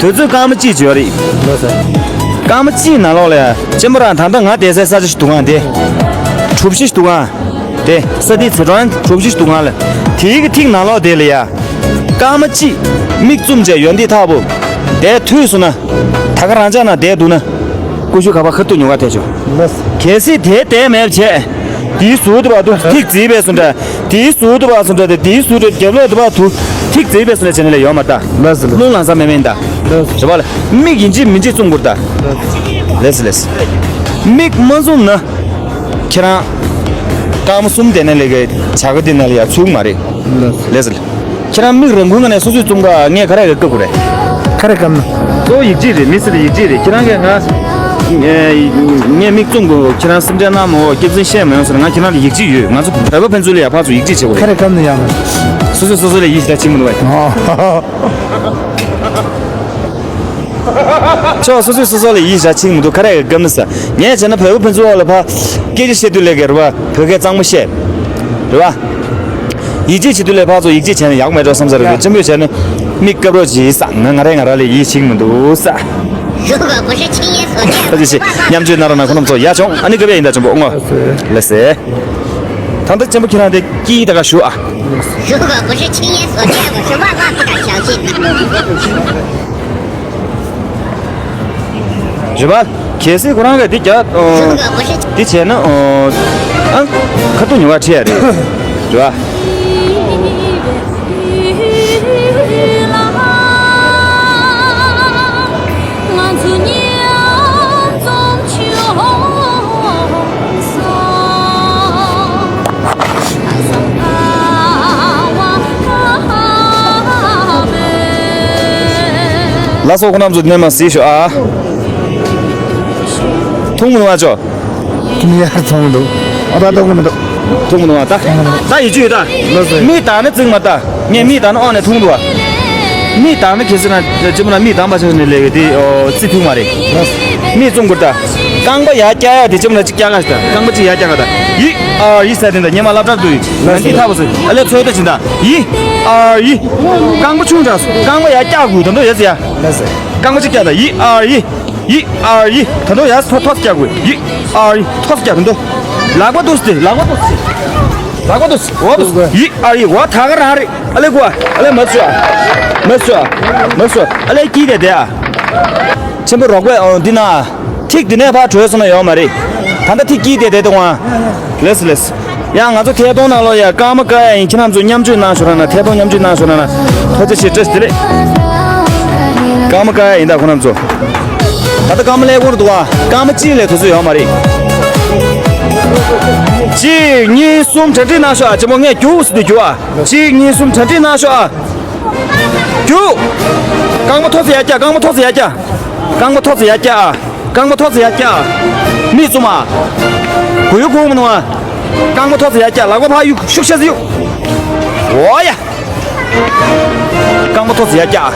དུས་ཚོད་སྐར་མ་གཅིག་ཅིག་ཡོད་རེད། སྐར་མ་གཅིག་ནང་ལོགས་ལ་ཡ། གཅེན་པོ་རང་ད་ལྟ་ང་བསྡད་སའི་ས་ཆ་ཞིག་འདུག་ག་དེ། གྲུ་བཞི་ཞིག་འདུག་ག་དེ་ས་དེའི་ཚེ་གྲོང་གྲུ་བཞི་ཞིག་འདུག་ག་ལ། དེའི་གི་ཐིག་ནང་ལོགས་དེ་ལ་ཡ། སྐར་མ་གཅིག་མིག་བཙུམ་བྱས་ཡོན་ཏན་ཐབ་པུ། དེ་ཐུག་སོང་ན། ད་ག་རང་ཅག་ན་བསྡད་འདུག་ན། ཀུ་ཤུ་ག་པ་ཁ་ཐུག་ཉོ་ག་ཐད་ཆོག་ལགས། གལ་སྲིད་དེ་བསྡད་མེད་བྱས། དེའི་ཟུར་དུ་བ་དུ་ཐིག་བརྩིས་པས་སུ་འདྲ། དེའི་ཟུར་དུ་བ་སུ་འདྲ་དེ། དེའི་ཟུར་དུ་རྒྱབ་ལོགས་དུ་བ་དུ་ཐིག་བརྩིས་པས་སུ་འདྲ་བྱས་ནས་ལས་ཡོང་མ་ལྟ། ལགས་སོ་ལགས། རླུང་ལངས་ས་མེད་མིན་ད། ལགས་སོ། རེད་པ་ལ། མིག་ཡིན་གཅིག་མིན་གཅིག་བཙུམ་དགོས་ད། ལགས་སོ་ལགས་སོ། མིག་མ་བཙུམ་ན། ཁྱེད་རང་། སྐར་མ་གསུམ་དེ་ནས་ལས་ཀའི་བྱ་དགའ་དེ་ནང་ལ་ཡ་ཚུད་མ་རེད། ལགས་སོ། ལགས་སོ། ཁྱེད་རང་མིག་རང་འགུལ་ངང་ནས་སོ་སོས་བཙུམ་ག་ངས་ག་རེ་ག་བཀག་དགོས་རེད། ག་རེ་བཀག་ན། གཙོ་བོ་ཡིག་རྒྱུགས་རེད། མི་སེར་ལ་ཡིག་རྒྱུགས་རེད། ཁྱེད་རང་གིས་ང་། ངས་མིག་བཙུམ་དགོས། ཁྱེད་རང་སེམས་ཁྲལ་གནང་མ་འོ། སྐྱག་རྫུན་བཤད་མ་ཡོང་ཟེར་ན། ང་ཁྱེད་རང་ལ་ཡིག་རྒྱུགས་ཡོད། ང་ཚོ་བོད་པ་ཕན་ཚུན་ལ་ཡ་ཕར་ཚུར་ཡིག་རྒྱུགས་བྱེད་དགོས་རེད། ག་རེ་བཀག་ན་ཡང་། སོ་སོས་སོ་སོ་ལ་ཡིད་ཆེས་བྱེད་ཀྱི་མི་འདུག་བས། ཨ། ཁྱོད་སོ་སོས་སོ་སོ་ལ་ཡིད་བྱེད་ཀྱི་མི་འདུག་ག་རེ་ག་བཀག་ན་ཟེར། ངས་བྱས་ན་བོད་པ་ཕན་ཚུན་འོག་ལ་ཕར་སྐད་ཆ་བཤད་དུས་ལས་ཀ་རེད་པ། བོད་སྐད་གཙང་མ་བཤད། རེད་པ། ཡིད་ཆེས་བྱེད་དུས་ལས་ཕར་ཚུར་ཡིད་ཆེས་བྱས་ན་ཡག་མེད་འགྲོ་བསམ་ས་རེད། ཡ། གཅེན་པོས་བྱས་ན་མིག་བཀབ་རོགས་གྱིས་ས། ང་ང་རེ་ང་ར་ལ་ཡིད་ཆེས་མི་འདུག་ས། ཁ་ཅིག་ཤིག་མཉམ་སྤྱོད་གནང་རོགས་གནང་། ཁོ་རྣམ་ཚོ་ཡ་བྱུང་། ཨ་ནི་སྐབས་ཡ་ཡིན་ད་བྱུང་པོ་ཨོ། ལགས་སེ། ད་ལྟ་གཅེན་པོ་ཁྱེད་རང་དེ་སྐྱིད་ད་ག་ཞུ་ཨ། རེད་པ། གལ་སྲིད་ཁོ་རང་གིས་འདི་རྒྱག་ཨོ། འདི་བྱས་ན་ཨོ། ཨ། ཁ་ཐུག་ཉོ་ག་ཁྲིད་ཡ་རེད། རེད་པ། ཨ་སོ་ཁོ་རྣམ་ཚོ་ནས་མ་གཟིགས་ཤོག་ཨ། མཐོང་མི་འདུག་ཨ་ཅོ། ཁྱིམ་ཡར་མཐོང་མི་འདུག་ཨ་ད་མཐོང་གི་མི་འདུག་མཐོང་མི་འདུག་ཨ་ད། ད་ཡིད་ཆུ་ཡོད་ད། ལགས་སོ། མིག་གདངས་ནས་བརྩིགས་མ་ད། ངས་མིག་གདངས་ནས་ཨོ་ནས་མཐོང་འདུག་ཨ། མིག་གདངས་ནས་གལ་སྲིད་ན་ཅི་མོ་ན་མིག་གདངས་པ་ཆགས་ནས་ལས་ཀྱི་དེ་ཨོ་རྩི་ཐུབ་མ་རེད། ལགས་སོ། མིག་བཙུམ་དགོས་ད། རྐང་པ་ཡར་བཀྱག་ཡ་དེ་ཅི་མོ་ན་ཅིག་བཀྱག་ག་ཞིག་ད། རྐང་པ་ཅིག་ཡར་བཀྱག་ག་ད། ཡི་ཨ་ཡི་ཟེར་དེ་འདྲ་ཉི་མ་སློབ་གྲྭར་འདུག་ཡི། ང་འདི་ཐག་པ་སོ་ཨ་ལས་ཚོད་ལྟ་ཅིག་ད། ཡི་ཨ་ཡི། རྐང་པ་ཆུང་དྲགས་སོ། རྐང་པ་ཡར་བཀྱག་དགོས་ད་འདོད་ཡོད་ཟེར་ཡ། ལགས་སོ། རྐང་པ་གཅིག་བཀྱག་དང་། ཡི་ཨ་ཡི། ཡི་ཨ་ཡི། ད་དུང་ཡར་ཐོ་ཐོ་བཀྱག་དགོས། ཡི་ཨ་ཡི། ཐོ་བཀྱག་ད་དུང་། ལག་པ་འདུག་སྟེ། ལག་པ་འདུག་སྟེ། ལག་པ་འདུག་སྟེ། འོ་འདུག་སྟེ། ཡི་ཨ་ཡི། འོ་ད་ག་རང་རེད། ཨ་ལེ་གོ་ཨ། ཨ་ལེ་མ་སུ་ཨ། མ་སུ་ཨ། མ་སུ་ཨ། ཨ་ལེ་སྐྱིད་དེ་དེ་ཨ། ཆེན་པོ་རོགས་པས་ཨོ་འདི་ན། ཐིག་འདི་ནས་ཕར་བྲོས་སོང་ན་ཡོང་མ་རེད། ད་ལྟ་ཐིག་སྐྱིད་དེ་དེ་དང་བ། ལེས་ལེས། ཡང་ང་ཚོ་ཐད་གཏོང་ནང་ལོགས་ཡ་རྐང་པ་བཀག་ཡ་ཡིན། ཁྱེད་རྣམ་ཚོ་མཉམ་སྤྱོད་གནང་ཤོག་ར་ན། ཐད་གཏོང་མཉམ་སྤྱོད་གནང་ཤོག་ར་ན། ཐུགས་རྗེ་ཆེ། བཀྲ་ཤིས་བདེ་ལེགས། རྐང་པ་བཀག་ཡ་ཡིན་ད་ཁོ་རྣམ་ཚོ། ད་ལྟ་རྐང་པ་ཀླད་ཀོར་འདུག་ཨ། རྐང་པ་གཅིག་ལས་དུས་ཚོད་ཡོད་མ་རེད། གཅིག་གཉིས་གསུམ་གྲ་སྒྲིག་གནང་ཤོག་ཨ། ཅེ་མོ་ངས་རྒྱུགས་ཟེར་དུས་རྒྱུགས་ཨ། གཅིག་གཉིས་གསུམ་གྲ་སྒྲིག་གནང་ཤོག་ཨ། རྒྱུགས། རྐང་པ་ཐོག་ཙེ་ཡར་བཀྱག་རྐང་པ་ཐོག་ཙེ་ཡར་བཀྱག་རྐང་པ་ཐོག་ཙེ་ཡར་བཀྱག་ཨ། རྐང་པ་ཐོག་ཙེ་ཡར་བཀྱག་ཨ། མིག་བཙུམ་ཨ། གུ་ཡུ་གུག་མི་ནུ་ཨ། རྐང་པ་ཐོག་ཙེ་ཡར་བཀྱག་ལག་པ་ཕར་གཡུག་ཤུགས་ཆེ་ཙེ་གཡུག་འོ་ཡ། རྐང་པ་ཐོག་ཙེ་ཡར་བཀྱག་ཨ།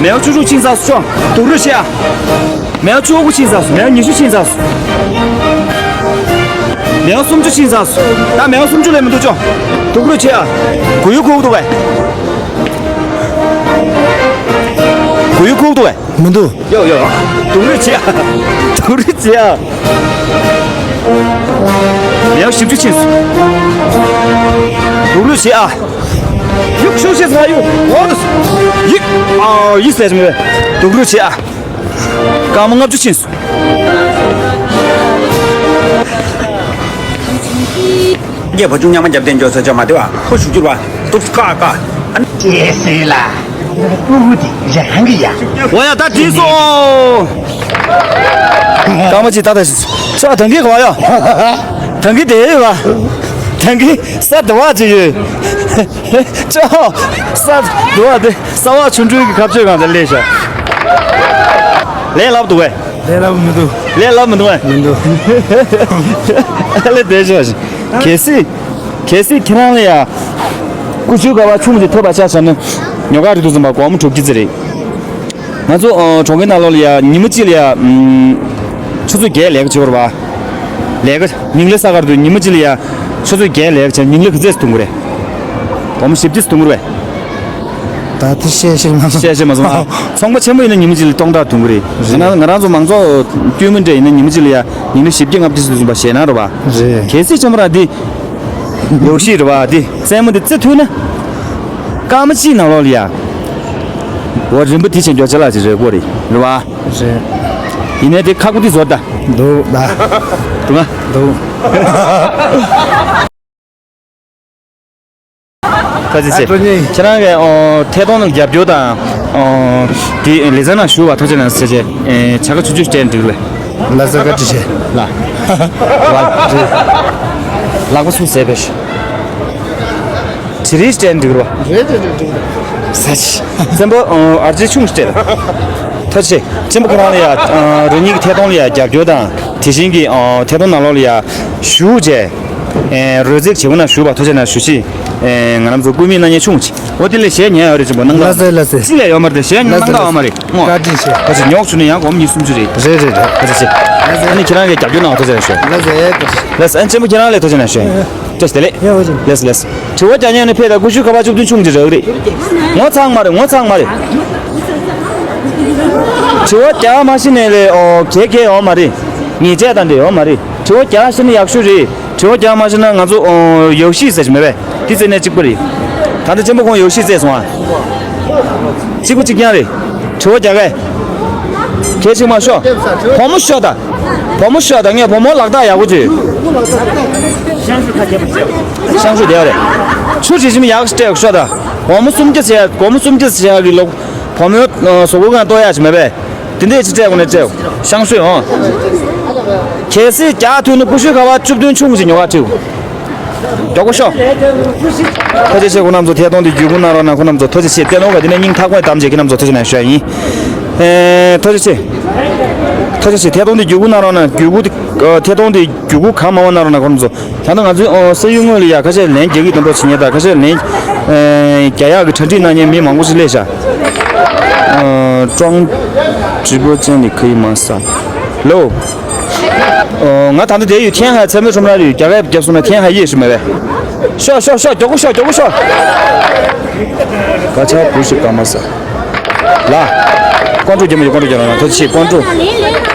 མེའོ་བཅུ་དྲུག་ཕྱིན་ཚར་སོང་། སྡུག་རུས་བྱེད་ཨ། མེའོ་བཅུ་དགུ་ཕྱིན་ཚར་སོང་། མེའོ་ཉི་ཤུ་ཕྱིན་ཚར་སོང་། མེའོ་སུམ་ཅུ་ཕྱིན་ཚར་སོང་། ད་མེའོ་སུམ་ཅུ་ལས་མི་འདུག་ཅོ། སྡུག་རུས་བྱེད་ཨ། གུ་ཡུ་གུག་འདུག་བས། གུ་ཡུ་གུག་འདུག་བས། མི་འདུག་ཡོ་ཡོ། སྡུག་རུས་བྱེད་ཨ། སྡུག་རུས་བྱེད་ཨ། མེའོ་བཞི་བཅུ་ཕྱིན་སོང་། སྡུག་རུས་བྱེད་ཨ། ཡུག་ཤུགས་ཆེ་ས་ཡུག་འོ་དུ། ཡིག་ཨ་ཡིག་ཟེར་མི་བས། སྡུག་རུས་བྱེད་ཨ། རྐང་པ་ལྔ་བཅུ་ཕྱིན་སོང་། རྒྱལ་པོ་ཆུང་མཉམ་རྒྱབ་རྟེན་འཇོག་ས་ཅོ་མ་དེ་བ་ཧོ་ཞུ་རྒྱུར་བ་ཏུབ་ཀ་ཀ་ཨ་ནི་ཅེ་སེ་ལ་ཕྲུ་གུ་དེ་རང་གི་ཡ། འོ་ཡ་ད་དེ་སོ། རྐང་པ་ཅིག་ད་ད་ཤི་ཤ་དང་གི་ག་བ་ཡ། དང་གི་དེ་ཡོད་བ། དང་གི་ས་དུ་བ་ཅིག་ཡོད། ཅོ། ས་དུ་བ་དེ་ས་བ་ཆུང་ཆུང་གི་ཁ་གཅོད་གང་དུ་ལས་ཤ། ལས་ལབ་འདུག་བས། ལས་ལབ་མི་འདུག་ལས་ལབ་མི་འདུག་བས། མི་འདུག་ཨ་ལས་དེ་ཤ་ཤ། གལ་སྲིད། གལ་སྲིད་ཁྱེད་རང་ལ་ཡ། ཀུ་ཤུ་ཀ་བ་ཆུང་ཅིག་ཐོབ་པ་ཆ་བཞག་ན། ཉོ་ག་རི་དུ་ཙམ་པ་སྒོར་མོ་དྲུག་ཅུ་ཙམ་རེད། ང་ཚོ་ཨ་གྲོང་ཁྱེར་ནང་ལོགས་ལ་ཡ་ཉི་མ་གཅིག་ལ་ཡ་ཨམ་ཆུ་ཚོད་བརྒྱད་ལས་ཀ་བྱེད་པ་རེད་བ། ལས་ཀ་ཉིན་གླའི་ས་གར་དུ་ཉི་མ་གཅིག་ལ་ཡ་ཆུ་ཚོད་བརྒྱད་ལས་ཀ་བྱས་ཉིན་གླ་ག་ཚད་ཐོན་གི་རེད། སྒོར་མོ་བཞི་བཅུ་ཐོན་གི་རེད། ད་དེ་བཤད་ཤེས་མ་སོང་། བཤད་ཤེས་མ་སོང་ཨ། ཚོང་པ་ཆེན་པོ་ཡིན་ན་ཉི་མ་གཅིག་ལ་སྟོང་ཕྲག་ཐོན་གི་རེད། རེད། ང་ང་རང་ཚོ་མང་ཚོགས་དཀྱུས་མ་འདྲ་ཡིན་ན་ཉི་མ་གཅིག་ལ་ཡ་ཉིན་གླ་བཞི་བརྒྱ་ལྔ་བརྒྱ་ཙམ་ཙམ་པ་བཞེས་ན་རེད་བ། རེད། གལ་སྲིད་ཆེན་པོ་ར་འདི། ཡོ་ཤི་རེད་བ་འདི་རྩེད་མོ་འདི་རྩེ་ཐུབ་ན། སྐར་མ་གཅིག་ནང་ལོགས་ལ་ཡ། འོ་རིམ་པ་འདི་བྱས་མགྱོགས་ཅ་ལག་ཅིག་རེད་གོ་རེད་རེད་བ། རེད། ཡིན་ནའི་དེ་ཁག་པོ་འདི་བཟོ་ད། འདུག་ད། འདུག་ང་། འདུག་ཁ་ཚིག་ཚེ། ཁྱེད་རང་གི་ཨོ་ཐད་གཏོང་ནང་རྒྱབ་སྐྱོར་དང་ཨོ་དེ་ལེ་ཚན་ནང་ཞུགས་པ་ཐུགས་རྗེ་གནང་ཟེར་བྱས་བྱ་དགའ་ཆུང་ཆུང་སྤྲད་འགྲིག་ལེ། ལ་ས་ག་ཅི་བྱས། ལ། ལ། ལག་པ་ཚུགས་ཟེར་བས། དྲི་རིལ་སྤྲད་འགྲིག་རོ། རེད་རེད་རེད་རེད། ས་ཆི། བཙན་པོ་ཨར་ཅི་ཆུང་སྤྲད། ཐུགས་རྗེ་ཆེ། བཙན་པོ་ཁོ་རང་ལ་ཡ་རང་ཉིད་ཀྱི་ཐད་གཏོང་ལ་ཡ་རྒྱབ་སྐྱོར་དང་དེ་བཞིན་གྱི་ཐད་གཏོང་ནང་ལོགས་ལ་ཡ་ཞུགས་བྱས། རོལ་རྩེད་བྱེད་སྒོ་ནང་ཞུགས་པ་ཐུགས་རྗེ་གནང་ཞུ་ཞིག་ང་རང་ཚོ་ཀུ་མི་གནང་མཁན་ཆུང་ཆེ། འོ་དེ་ལས་གཞས་ཉན་ཡོད་རེད་ཅེས་པོ་གནང་། ལ་ཟེ་ལ་ཟེ། ཅི་ལས་ཡོད་མ་རེད་དེ་གཞས་ཉན་གནང་ག་ཡོད་མ་རེད་ངོ་། བཀའ་དྲིན་ཆེ། ཁ་ཅིག་ཉོག་བྱུང་ན་ཡང་སྒོར་མོ་ཉི་ཤུ་སུམ་ཅུ་རེད། རེད་རེད་རེད། ཁ་ཅིག་ཅིག་ཨ་ནི་ཁྱེད་རང་གིས་རྒྱབ་སྐྱོར་གནང་བ་ཐུགས་རྗེ་གནང་ཞུ། ལ་ཟེ་ལ་ཟེ། ཨ་ནི་ཆེན་པོ་ཁྱེད་རང་ལས་ཐུགས་རྗེ་གནང་ཞུ། བཀྲ་ཤིས་བདེ་ལེགས། ལ་ཟེ་ལ་ཟེ། དྲི་བ་རྒྱག་མཁན་ནི་ཕེབས་དང་ཀུ་ཤུ་ཁ་པར་བཅུ་བདུན་ཆུང་ཅིག་རག་རེད། ངོ་ཚ་མ་རེད་ངོ་ཚ་མ་རེད། དྲི་བ་རྒྱག་མ་ཤེས་ནས་ལས་ཨོ་གེ་གེ་ཡོད་མ་རེད། ཉེས་ཆད་དང་འབྲེལ་ཡོད་མ་རེད། དྲི་བ་རྒྱག་ཤེས་ན་ཡག་ཤོས་རེད། དྲི་བ་རྒྱག་མ་ཤེས་ན་ང་ཚོ་ཨོ་ཡོ་ཤི་ཟེར་གྱི་མེད་པས། འདི་རྩེ་ནས་གཅིག་པ་རེད། ད་ལྟ་གཅེན་པོ་ཁོང་ཡོ་ཤི་རྩེས་སོང་ཨ། གཅིག་པ་གཅིག་རྐྱང་རེད། དྲི་བ་རྒྱག་གས། གལ་ཆེ་མ་ཤོག་བུ་མོ་ཤོག་ད། བུ་མོ་ཤོག་ད་ངས་བུ་མོ་ལག་རྟགས་ཡག་པོ་བྱོས། ཤང་ཤུ་དེ་རེད། ཆུ་ཇི་ཞིམ་ཡག་སྤྲད་ཤོག་ད། བུ་མོ་སུམ་བརྒྱ་བྱས་བུ་མོ་སུམ་བརྒྱ་བྱས་ཀྱི་ལོག་བུ་མོའི་གཟུགས་པོ་གང་ལྟོ་ཡག་ཅིག་མེད་པས། དེ་འདྲས་ཅིག་སྤྲད་དགོས་ནས་སྤྲད། ཤང་ཤུ་ཨོ། གལ་སྲིད་རྒྱག་ཐུབ་ན་ཀུ་ཤུ་ཁ་པར་བཅུ་བདུན་ཆུང་ཅིག་ཉོ་ག་ཁྲིད། མགྱོགས་པོ་ཤོག་ཐུགས་རྗེ་ཆེ། ཁོང་རྣམ་ཚོ་ཐད་གཏོང་དེ་བརྒྱུད་སྐུར་གནང་རོགས་གནང་། ཁོང་རྣམ་ཚོ་ཐུགས་རྗེ་ཆེ། བསྟན་ནོར་ག་དེ་ནས་སྙིང་ཐག་པ་ནས་དམ་བཅའ་ཁྱེད་རྣམ་ཚོ་ཐུགས་རྗེ་གནང་ཞུ་ཡ་ཡིན། ཨེ། ཐུགས་རྗེ་ཆེ། ཐུགས་རྗེ་ཆེ། ཐད་གཏོང་དེ་བརྒྱུད་སྐུར་གནང་རོགས་གནང་། བརྒྱུད་སྐུར་དེ་ཨ། ཐད་གཏོང་དེ་བརྒྱུད་སྐུར་གང་མང་མང་གནང་རོགས་གནང་། ཁོང་རྣམ་ཚོ། ད་ལྟ་ང་ཚོའི་ཨོ། ས་ཡུལ་དངོས་ལ་ཡ་ཁ་ཤས་ལན་རྒྱག་གི་དང་འགྲོ་བྱེད་མཁན་དང་ཁ་ཤས་ལན་ཨེ། རྒྱག་ཡག་གི་གྲ་སྒྲིག་གནང་མཁན་མི་མང་པོ་ཞིག་སླེབས་ཤག་ཨ། ཀྲོང་ཀྲི་པོ་ཅན་ནི་ཁ་ཡི་མ་ས་ལོ། ཨོ། ང་ད་ལྟ་དེ་ཡོད། ཁྱེད་ཧ་ཚད་མའི་ཁྲོམ་ར་རེད། རྒྱ་སྐད་རྒྱབ་སོང་ན་ཁྱེད་ཧ་ཡེ་ཤི་མ་རེད། ཤོག་ཤོག་ཤོག་མགྱོགས་པོ་ཤོག་མགྱོགས་པོ་ཤོག་ཀ་ཆ་བུ་ཞིག་ཀ་མ་ས། ལ། ཀོང་ཀྲུག་རྒྱ་མི་ཡོད། ཀོང་ཀྲུག་རྒྱ་ལ་ན་ཐུགས་རྗེ་ཆེ། ཀོང་ཀྲུག་ཨ།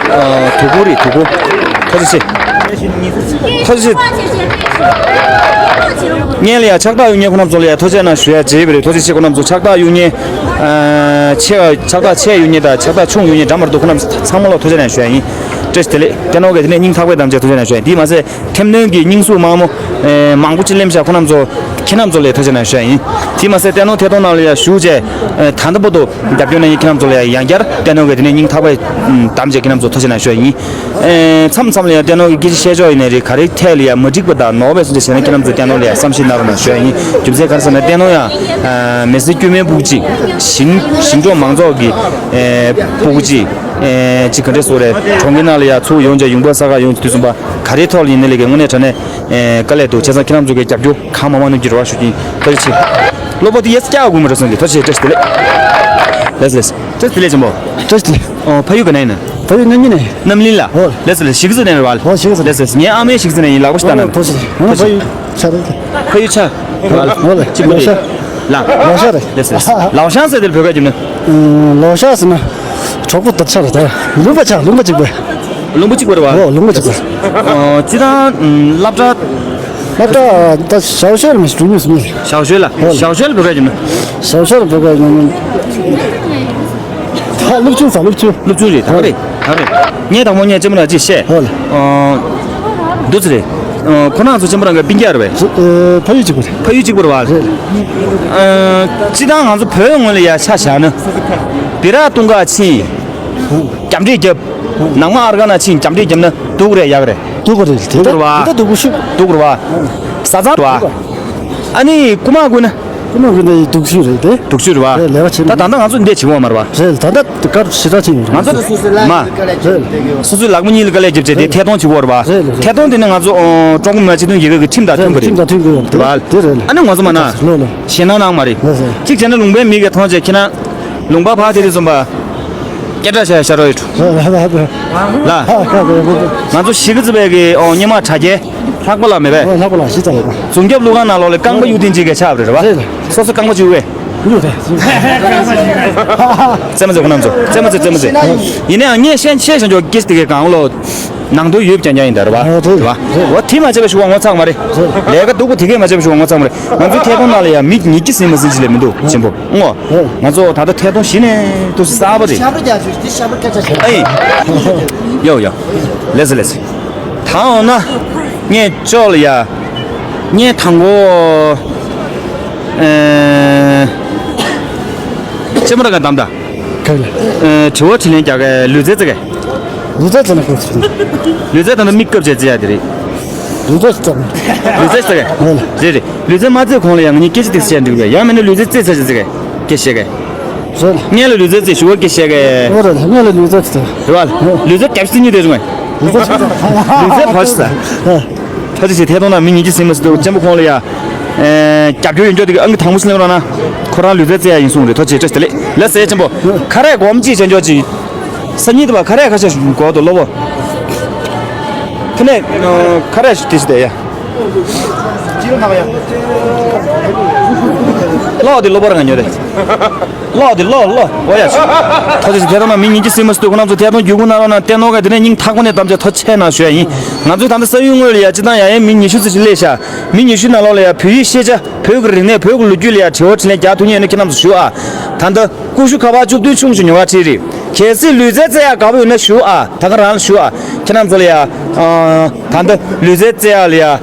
དུ་ཀོ་རེད། དུ་ཀོ། ཐུགས་རྗེ་ཆེ། ཐུགས་རྗེ་ཆེ། ངས་ལ་ཡ་ཕྱག་རྟགས་གཡུག་མཁན་ཁོང་རྣམ་ཚོ་ལ་ཡ་ཐུགས་རྗེ་གནང་ཞུ་ཡ་བྱས་པ་རེད། ཐུགས་རྗེ་ཆེ། ཁོང་རྣམ་ཚོ་ཕྱག་རྟགས་གཡུག་མཁན་ཨ། ཆེ་བ་ཕྱག་རྟགས་ཆེ་གཡུག་མཁན་དང་ཕྱག་རྟགས་ཆུང་གཡུག་མཁན་འདྲ་མི་འདུག་ཁོང་རྣམ་ཚོ་ཚང་མ་ལ་ཐུགས་རྗེ་གནང་ཞུ་ཡ་ཡིན། བཀྲ་ཤིས་བདེ་ལེགས། བསྟན་ནོར་ག་དེ་ནས་སྙིང་ཐག་པའི་དམ་བཅའ་ཐུགས་རྗེ་གནང་ཞུ་ཡ་ཡིན། དེས་མ་ཟད། ཐེམ་ནོན་གྱི་སྙིང་ཟུར་དམར་མོ། ཨེ། མང་པོ་ཅིག་སླེབས་ཤག་ཁོང་རྣམ་ཚོ། ཁྱེད་རྣམ་ཚོ་ལ་ཐུགས་རྗེ་གནང་ཞུ་ཡ་ཡིན། དེ་མ་ཟད་བསྟན་ནོར་ཐད་གཏོང་ནང་ལ་ཡ་ཞུགས་བྱས། ཨེ། ད་ལྟ་བར་དུ་རྒྱབ་སྐྱོར་གནང་མཁན་ཁྱེད་རྣམ་ཚོ་ལ་ཡ་ཡང་བསྐྱར་བསྟན་ནོར་གྱི་དེ་ནས་སྙིང་ཐག་པ་དམ་བཅས་ཁྱེད་རྣམ་ཚོ་ཐུགས་རྗེ་གནང་ཞུ་ཡ་ཡིན། ཨེ། མཚམས་མཚམས་ལ་ཡ་བསྟན་ནོར་གྱི་སྐད་ཆ་བཤད་ཕྱོགས་ཡིན་ནའི་རེད། ག་རེ་ཐད་ལ་ཡ་མ་འགྲིག་པ་དང་ནོར་བ་སོགས་བྱས་ན་ཁྱེད་རྣམ་ཚོ་བསྟན་ནོར་ལ་ཡ་བསམ་ཤེས་གནང་རོགས་གནང་ཞུ་ཡ་ཡིན། རྒྱུ་མཚན་ག་རེ་ཟེར་ན་བསྟན་ནོར་ཡང་། ཨེ། མི་སེར་དཀྱུས་མའི་སྤུ་གུ་གཅིག་ཞིང་ཞིང་འབྲོག་མང་ཚོགས་ཀྱི། ཨེ། སྤུ་གུ་གཅིག་ཨེ། གཅིག་ག་འདྲས་སོགས་རེད། གྲོང་ཁྱེར་ནང་ལ་ཡ་ཚུར་ཡོང་བྱས་ཡུམ་བུ་ས་ཁ་ཡོང་བྱས་དུས་ཙམ་པ་ག་རེ་ཐོག་ལ་ཡིན་ནའི་ལས་ཀའི་དངོས་གནས་དྲང་གནས། ཨེ། དཀའ་ལས་འདུག་བྱས་ཙང་ཁྱེད་རྣམ་ཚོ་གི་རྒྱབ་སྐྱོར་གང་མང་མང་གནང་རྒྱུ་རེ་བ་ཞུ་གི་ཡིན། ཐུགས་རྗེ་ཆེ། གློ་བུར་དུ་ཡེ་སི་སྐྱག་དགོས་མ་རེད་སོང་གི། ཐུགས་རྗེ་ཆེ། བཀྲ་ཤིས་བདེ་ལེགས། ལགས་སོ་ལགས་སོ། བཀྲ་ཤིས་བདེ་ལེགས་ཆེན་པོ། བཀྲ་ཤིས་བདེ་ལེགས། ཨོ། ཕ་ཡུལ་ག་ནས་ཡིན་ན། ཕ་ཡུལ་རྣམ་གཉིས་ནས། རྣམ་གླིང་ལ། ཨོ། ལགས་སོ་ལགས་སོ། གཞིས་ཀ་རྩེ་ནས་རེད་བ། ཨོ། གཞིས་ཀ་རྩེ། ལགས་སོ་ལགས་སོ། ངའི་ཨ་མའི་གཞིས་ཀ་རྩེ་ནས་ཡིན། ལགས་པོ་ཞིག་གནང་། ཨོ། ཐུགས་རྗེ་ཆེ། ཕ་ཡུལ་ཆ་རེད། ཕ་ཡུལ་ཆ། ལགས། ཨོ་ལགས། ཅི་ལགས་ཤ། ལགས། ལགས་ཤ་རེད། ལགས་སོ་ལགས་སོ། ལའོ་ཤང་ཟེར་དེ་ལ་བོད་སྐད་རྒྱབ་ན། ལའོ་ཤང་ཟེར་ན། གྲོགས་པོ་དང་ཆ་རེད་ད། ལུང་པ་ཆ། ལུང་པ་གཅིག་པ། ལུང་པ་གཅིག་པ་རེད་བ། ཨོ། ལུང་པ་གཅིག་པ། ཨོ། སྤྱིར་བཏང་སློབ་གྲྭ། སློབ་གྲྭ་ད་ཞའོ་ཤོད་ལ་མི་ཞུ་མི་སུ་མི། ཞའོ་ཤོད་ལ། ཨོ། ཞའོ་ཤོད་ལ་བོད་སྐད་རྒྱབ་ན། ཞའོ་ཤོད་ལ་བོད་སྐད་རྒྱབ་ན། ད་སློབ་ཆུང་ས། སློབ་ཆུང་། སློབ་ཆུང་རེད། ད་ག་རེད། ད་ག་རེད། ངས་དང་པོ་ངས་གཅེན་མོ་རང་ཅིག་བཤད། ཨོ་ལགས། ཨོ། འདུག་ཟེར་རེད། ཨོ། ཁོ་རང་ཚོ་གཅེན་མོ་རང་གི་སྤུན་ཀྱག་རེད་པས། ཨེ། ཕ་ཡུལ་གཅིག་པ་རེད། ཕ་ཡུལ་གཅིག་པ་རེད་བ། རེད། ཨོ། སྤྱིར་བཏང་ང་ཚོ་བོད་ངོས་ལ་ཡ་ཆ་བཞག་ན། སྦི་རག་བཏུང་ག་ཕྱིན། རྒྱབ་འདྲེ་རྒྱབ། ནང་མ་ཨར་ག་ན་ཕྱིན་རྒྱབ་འདྲེ་རྒྱབ་ན་སྡུག་རེད་ཡག་རེད། སྡུག་རེད། སྡུག་རེད་བ། དེ་ལྟ་སྡུག་པོ་ཤུགས། སྡུག་རེད་བ། བཟའ་ཚང་བ། ཨ་ནི་རྐུ་མ་རྐུ་ན། རྐུ་མ་རྐུ་ན་ཡི་སྡུག་ཤོས་རེད་དེ། སྡུག་ཤོས་རེད་བ། རེད། ལས་ཀ་བྱེད་ད་ད་ལྟ་ང་ཚོ་འདི་བྱེད་དགོས་མ་རེད་བ། རེད། ད་ལྟ་དཀར་ཞེ་དྲག་ཕྱིན་ཡོད་རེད། ང་ཚོ་མ། རེད། སོ་སོའི་ལག་པ་གཉིས་ལ་དཀའ་ལས་བརྒྱབ་བྱས་དེ། རེད། ཐད་གཏོང་བྱེད་དགོས་རེད་བ། རེད་རེད། ཐད་གཏོང་དེ་ནི་ང་ཚོ་ཨོ། ཀྲུང་གོ་མི་དམངས་སྤྱི་མཐུན་རྒྱལ་ཁབ་ཀྱི་ཁྲིམས་དང་མཐུན་པ་རེད། ཁྲིམས་དང་མཐུན་དགོས་རེད་བ། དེ་རེད། ཨ་ནི་ང་ཚོ་མ་ན། ལོ་ལོ། ཞེད་སྣང་གནང་མ་རེད། རེད་རེད། གཅིག་བྱས་ན་ལུང་པའི་མི་གིས་མཐོང་བྱས་ཁྱེད་རང་། ལུང་པ་ཕར་དེ་དུས་ཙམ་པ། སྐད་གྲགས་ཤ་ཤ་རོ་ཡོད། ལ། ང་ཚོ་གཞིས་ཀ་རྩེ་བའི་གི་ཨོ། སྔོན་མ་དྲ་རྒྱའི་ལྷག་པ་ལ་མེད་པས། ལྷག་པ་ལ་གཞི་རྩ་ལ། རྫོང་རྒྱབ་ཀླུ་ཁང་ནང་ལོགས་ལ་རྐང་པ་གཡུག་ཐེངས་གཅིག་གི་ཆགས་པ་རེད་བ། རེད་རེད། སོ་སོ་རྐང་པ་གཅིག་བས། གཡུག་རེད། རྩེད་མོ་རྩེ། ཁོ་རྣམ་ཚོ་རྩེད་མོ་རྩེ། རྩེད་མོ་རྩེ། ཡིན་ནའང་ངས་བཤད་བཤད་བཞག་ཆོག་སྐད་ཆ་དེ་གའི་གང་ལོ། ནང་དོན་ཡོད་པ་རྐྱང་རྐྱང་ཡིན་ད་རེད་བ། ཨ། རེད། རེད་བ། འོ་དེ་མ་བྱས་པ་ཞུ་བ་ངོ་ཚ་མ་རེད། རེད། ལས་ཀ་སྡུག་པོ་དེ་གས་མ་བྱས་པ་ཞུ་བ་ངོ་ཚ་མ་རེད། ང་ཚོའི་ཐད་གཏོང་ནང་ལ་ཡང་མི་ཉིད་ཀྱིས་ཟིན་མ་ཟིན་ཅིག་ལས་མི་འདུག་ཆེན་པོ་ཨོ། ང་ཚོ་ད་ལྟ་ཐད་གཏོང་གཞི་ནས་ཏོག་ཙམ་གསར་པ་རེད། ཞབས་བྲོ་རྒྱག་ཆོག་དེ་ཞབས་བྲོ་སྐད་ཆ་བཤད། ཨེ། ཡོ་ཡོ། ལེ་ཚེ་ལེ་ཚེ། ད་འོ་ན། ངས་ཅོག་ལ་ཡ། ངས་དང་པོ། ཨེ། ཅེ་མ་ར་ག་དམ་ད། ག་ལ། ཨེ། དྲི་བ་དྲིས་ལན་རྒྱག་གི། ལུས་རྩལ་རྩེ་གི། ལུས་རྩལ་རྩེ་ན་དགོས་ཚུལ། ལུས་རྩལ་ད་ནི་མིག་བཀབ་བྱས་རྩེ་ཡ་དེ་རེད། ལུས་རྩལ་རྩེ་ན། ལུས་རྩལ་རྩེ་གི། ཧོ་ལ། རེད་རེད། ལུས་རྩལ་མ་རྩེ་གོང་ལ་ཡང་ང་གཉིས་སྐད་ཆ་དེ་བཤད་འགྲིག་གི། ཡང་མིན་ན་ལུས་རྩལ་རྩེ་ཚར་རྗེས་རྩེ་གི། སྐད་བཤད་གི། རེད། ངས་ལ་ལུས་རྩལ་རྩེ་ཞུ་བ་སྐད་བཤད་གི། ཧོ་རེད། ངས་ལ་ལུས་རྩལ་རྩེ། རེད་བ། ལུས་རྩལ་རྒྱབ་སྟེ་གཉིས་དེ་རུང་། ལུས་རྩལ་ཆུང་ཙག་ལུས་རྩལ་བ་ཞིག་ས། ད་ཅི་ཞིག་ཐད་གཏོང་ན་མི་ཉིད་ཀྱིས་ཟིན་མ་ཟིན་འདུག་ཅེན་པོ་ཁོང་ལ་ཡ། ཨེ། རྒྱབ་སྐྱོར་ཡོད་མཁན་དེ་གི་ཨང་ཀི་དང་པོ་ཞིག་སླེབས་རོགས་གནང་། ཁོ་རང་ལུས་རྩལ་རྩེ་ཡ་ཡིན་གསུངས་རེད། ཐུགས་རྗེ་ཆེ། བཀྲ་ཤིས་བདེ་ལེགས། ལགས་སོ་ཅེན་པོ། ཁ་རས་སྒོར་མོ་གཅིག་བྱས་འཇོག་ཅིག་སང་ཉིན་དུ་བ་ཁ་རས་ཁ་ཤས་དགོས་འདུག་སློབ་བུ། ཁ་ནས་ཁ་རས་ཞིག་དེ་ཞིག་དེ་ཡ། གློག་དེ་སློབ་བུ་རང་ཉོས་རེད། ལོག་དེ་ལོག་ལོག་འོ་ཡ། ཐུགས་རྗེ་ཆེ། ཐད་གཏོང་ནང་མི་ཉིད་ཀྱིས་ཟིན་མ་ཟིན་འདུག་ཁོང་རྣམ་ཚོ་ཐད་གཏོང་བརྒྱུད་སྐུར་གནང་རོགས་གནང་། བསྟན་ནོར་ག་དེ་ནས་སྙིང་ཐག་པ་ནས་དམ་བཅའ་ཐུགས་རྗེ་ཆེ་གནང་ཞུ་ཡ་ཡིན། ང་ཚོའི་ད་ལྟ་ས་ཡུལ་དངོས་ལ་ཡ་སྤྱིར་བཏང་ཡ་ཡན་མི་ཉི་ཤུ་ཙམ་ཞིག་སླེབས་ཤག་མི་ཉི་ཤུ་ནང་ལོགས་ལ་ཡ་བོད་ཡིག་ཤེས་བྱ། བོད་ཀྱི་རིག་གནས། བོད་ཀྱི་ལོ་རྒྱུས་ལ་ཡ་དྲི་བ་དྲིས་ལན་རྒྱག་ཐུབ་མཁན་ཡོད་ན་ཁྱེད་རྣམ་ཚོ་ཞུ་ཨ། ད་ལྟ་ཀུ་ཤུ་ཁ་པར་བཅུ་བདུན་ཆུང་ཞིག་ཉོ་ག་ཁྲིད་རེད། གལ་སྲིད་ལུས་རྩལ་རྩེ་ཡ་དགའ་པོ་ཡོད་ན་ཞུ་ཨ། ད་ག་རང་ལ་ཞུ་ཨ། ཁྱེད་རྣམ་ཚོ་ལ་ཡ། ཨ། ད་ལྟ་ལུས་རྩལ་རྩེ་ཡ་ལ་ཡ། ཨ།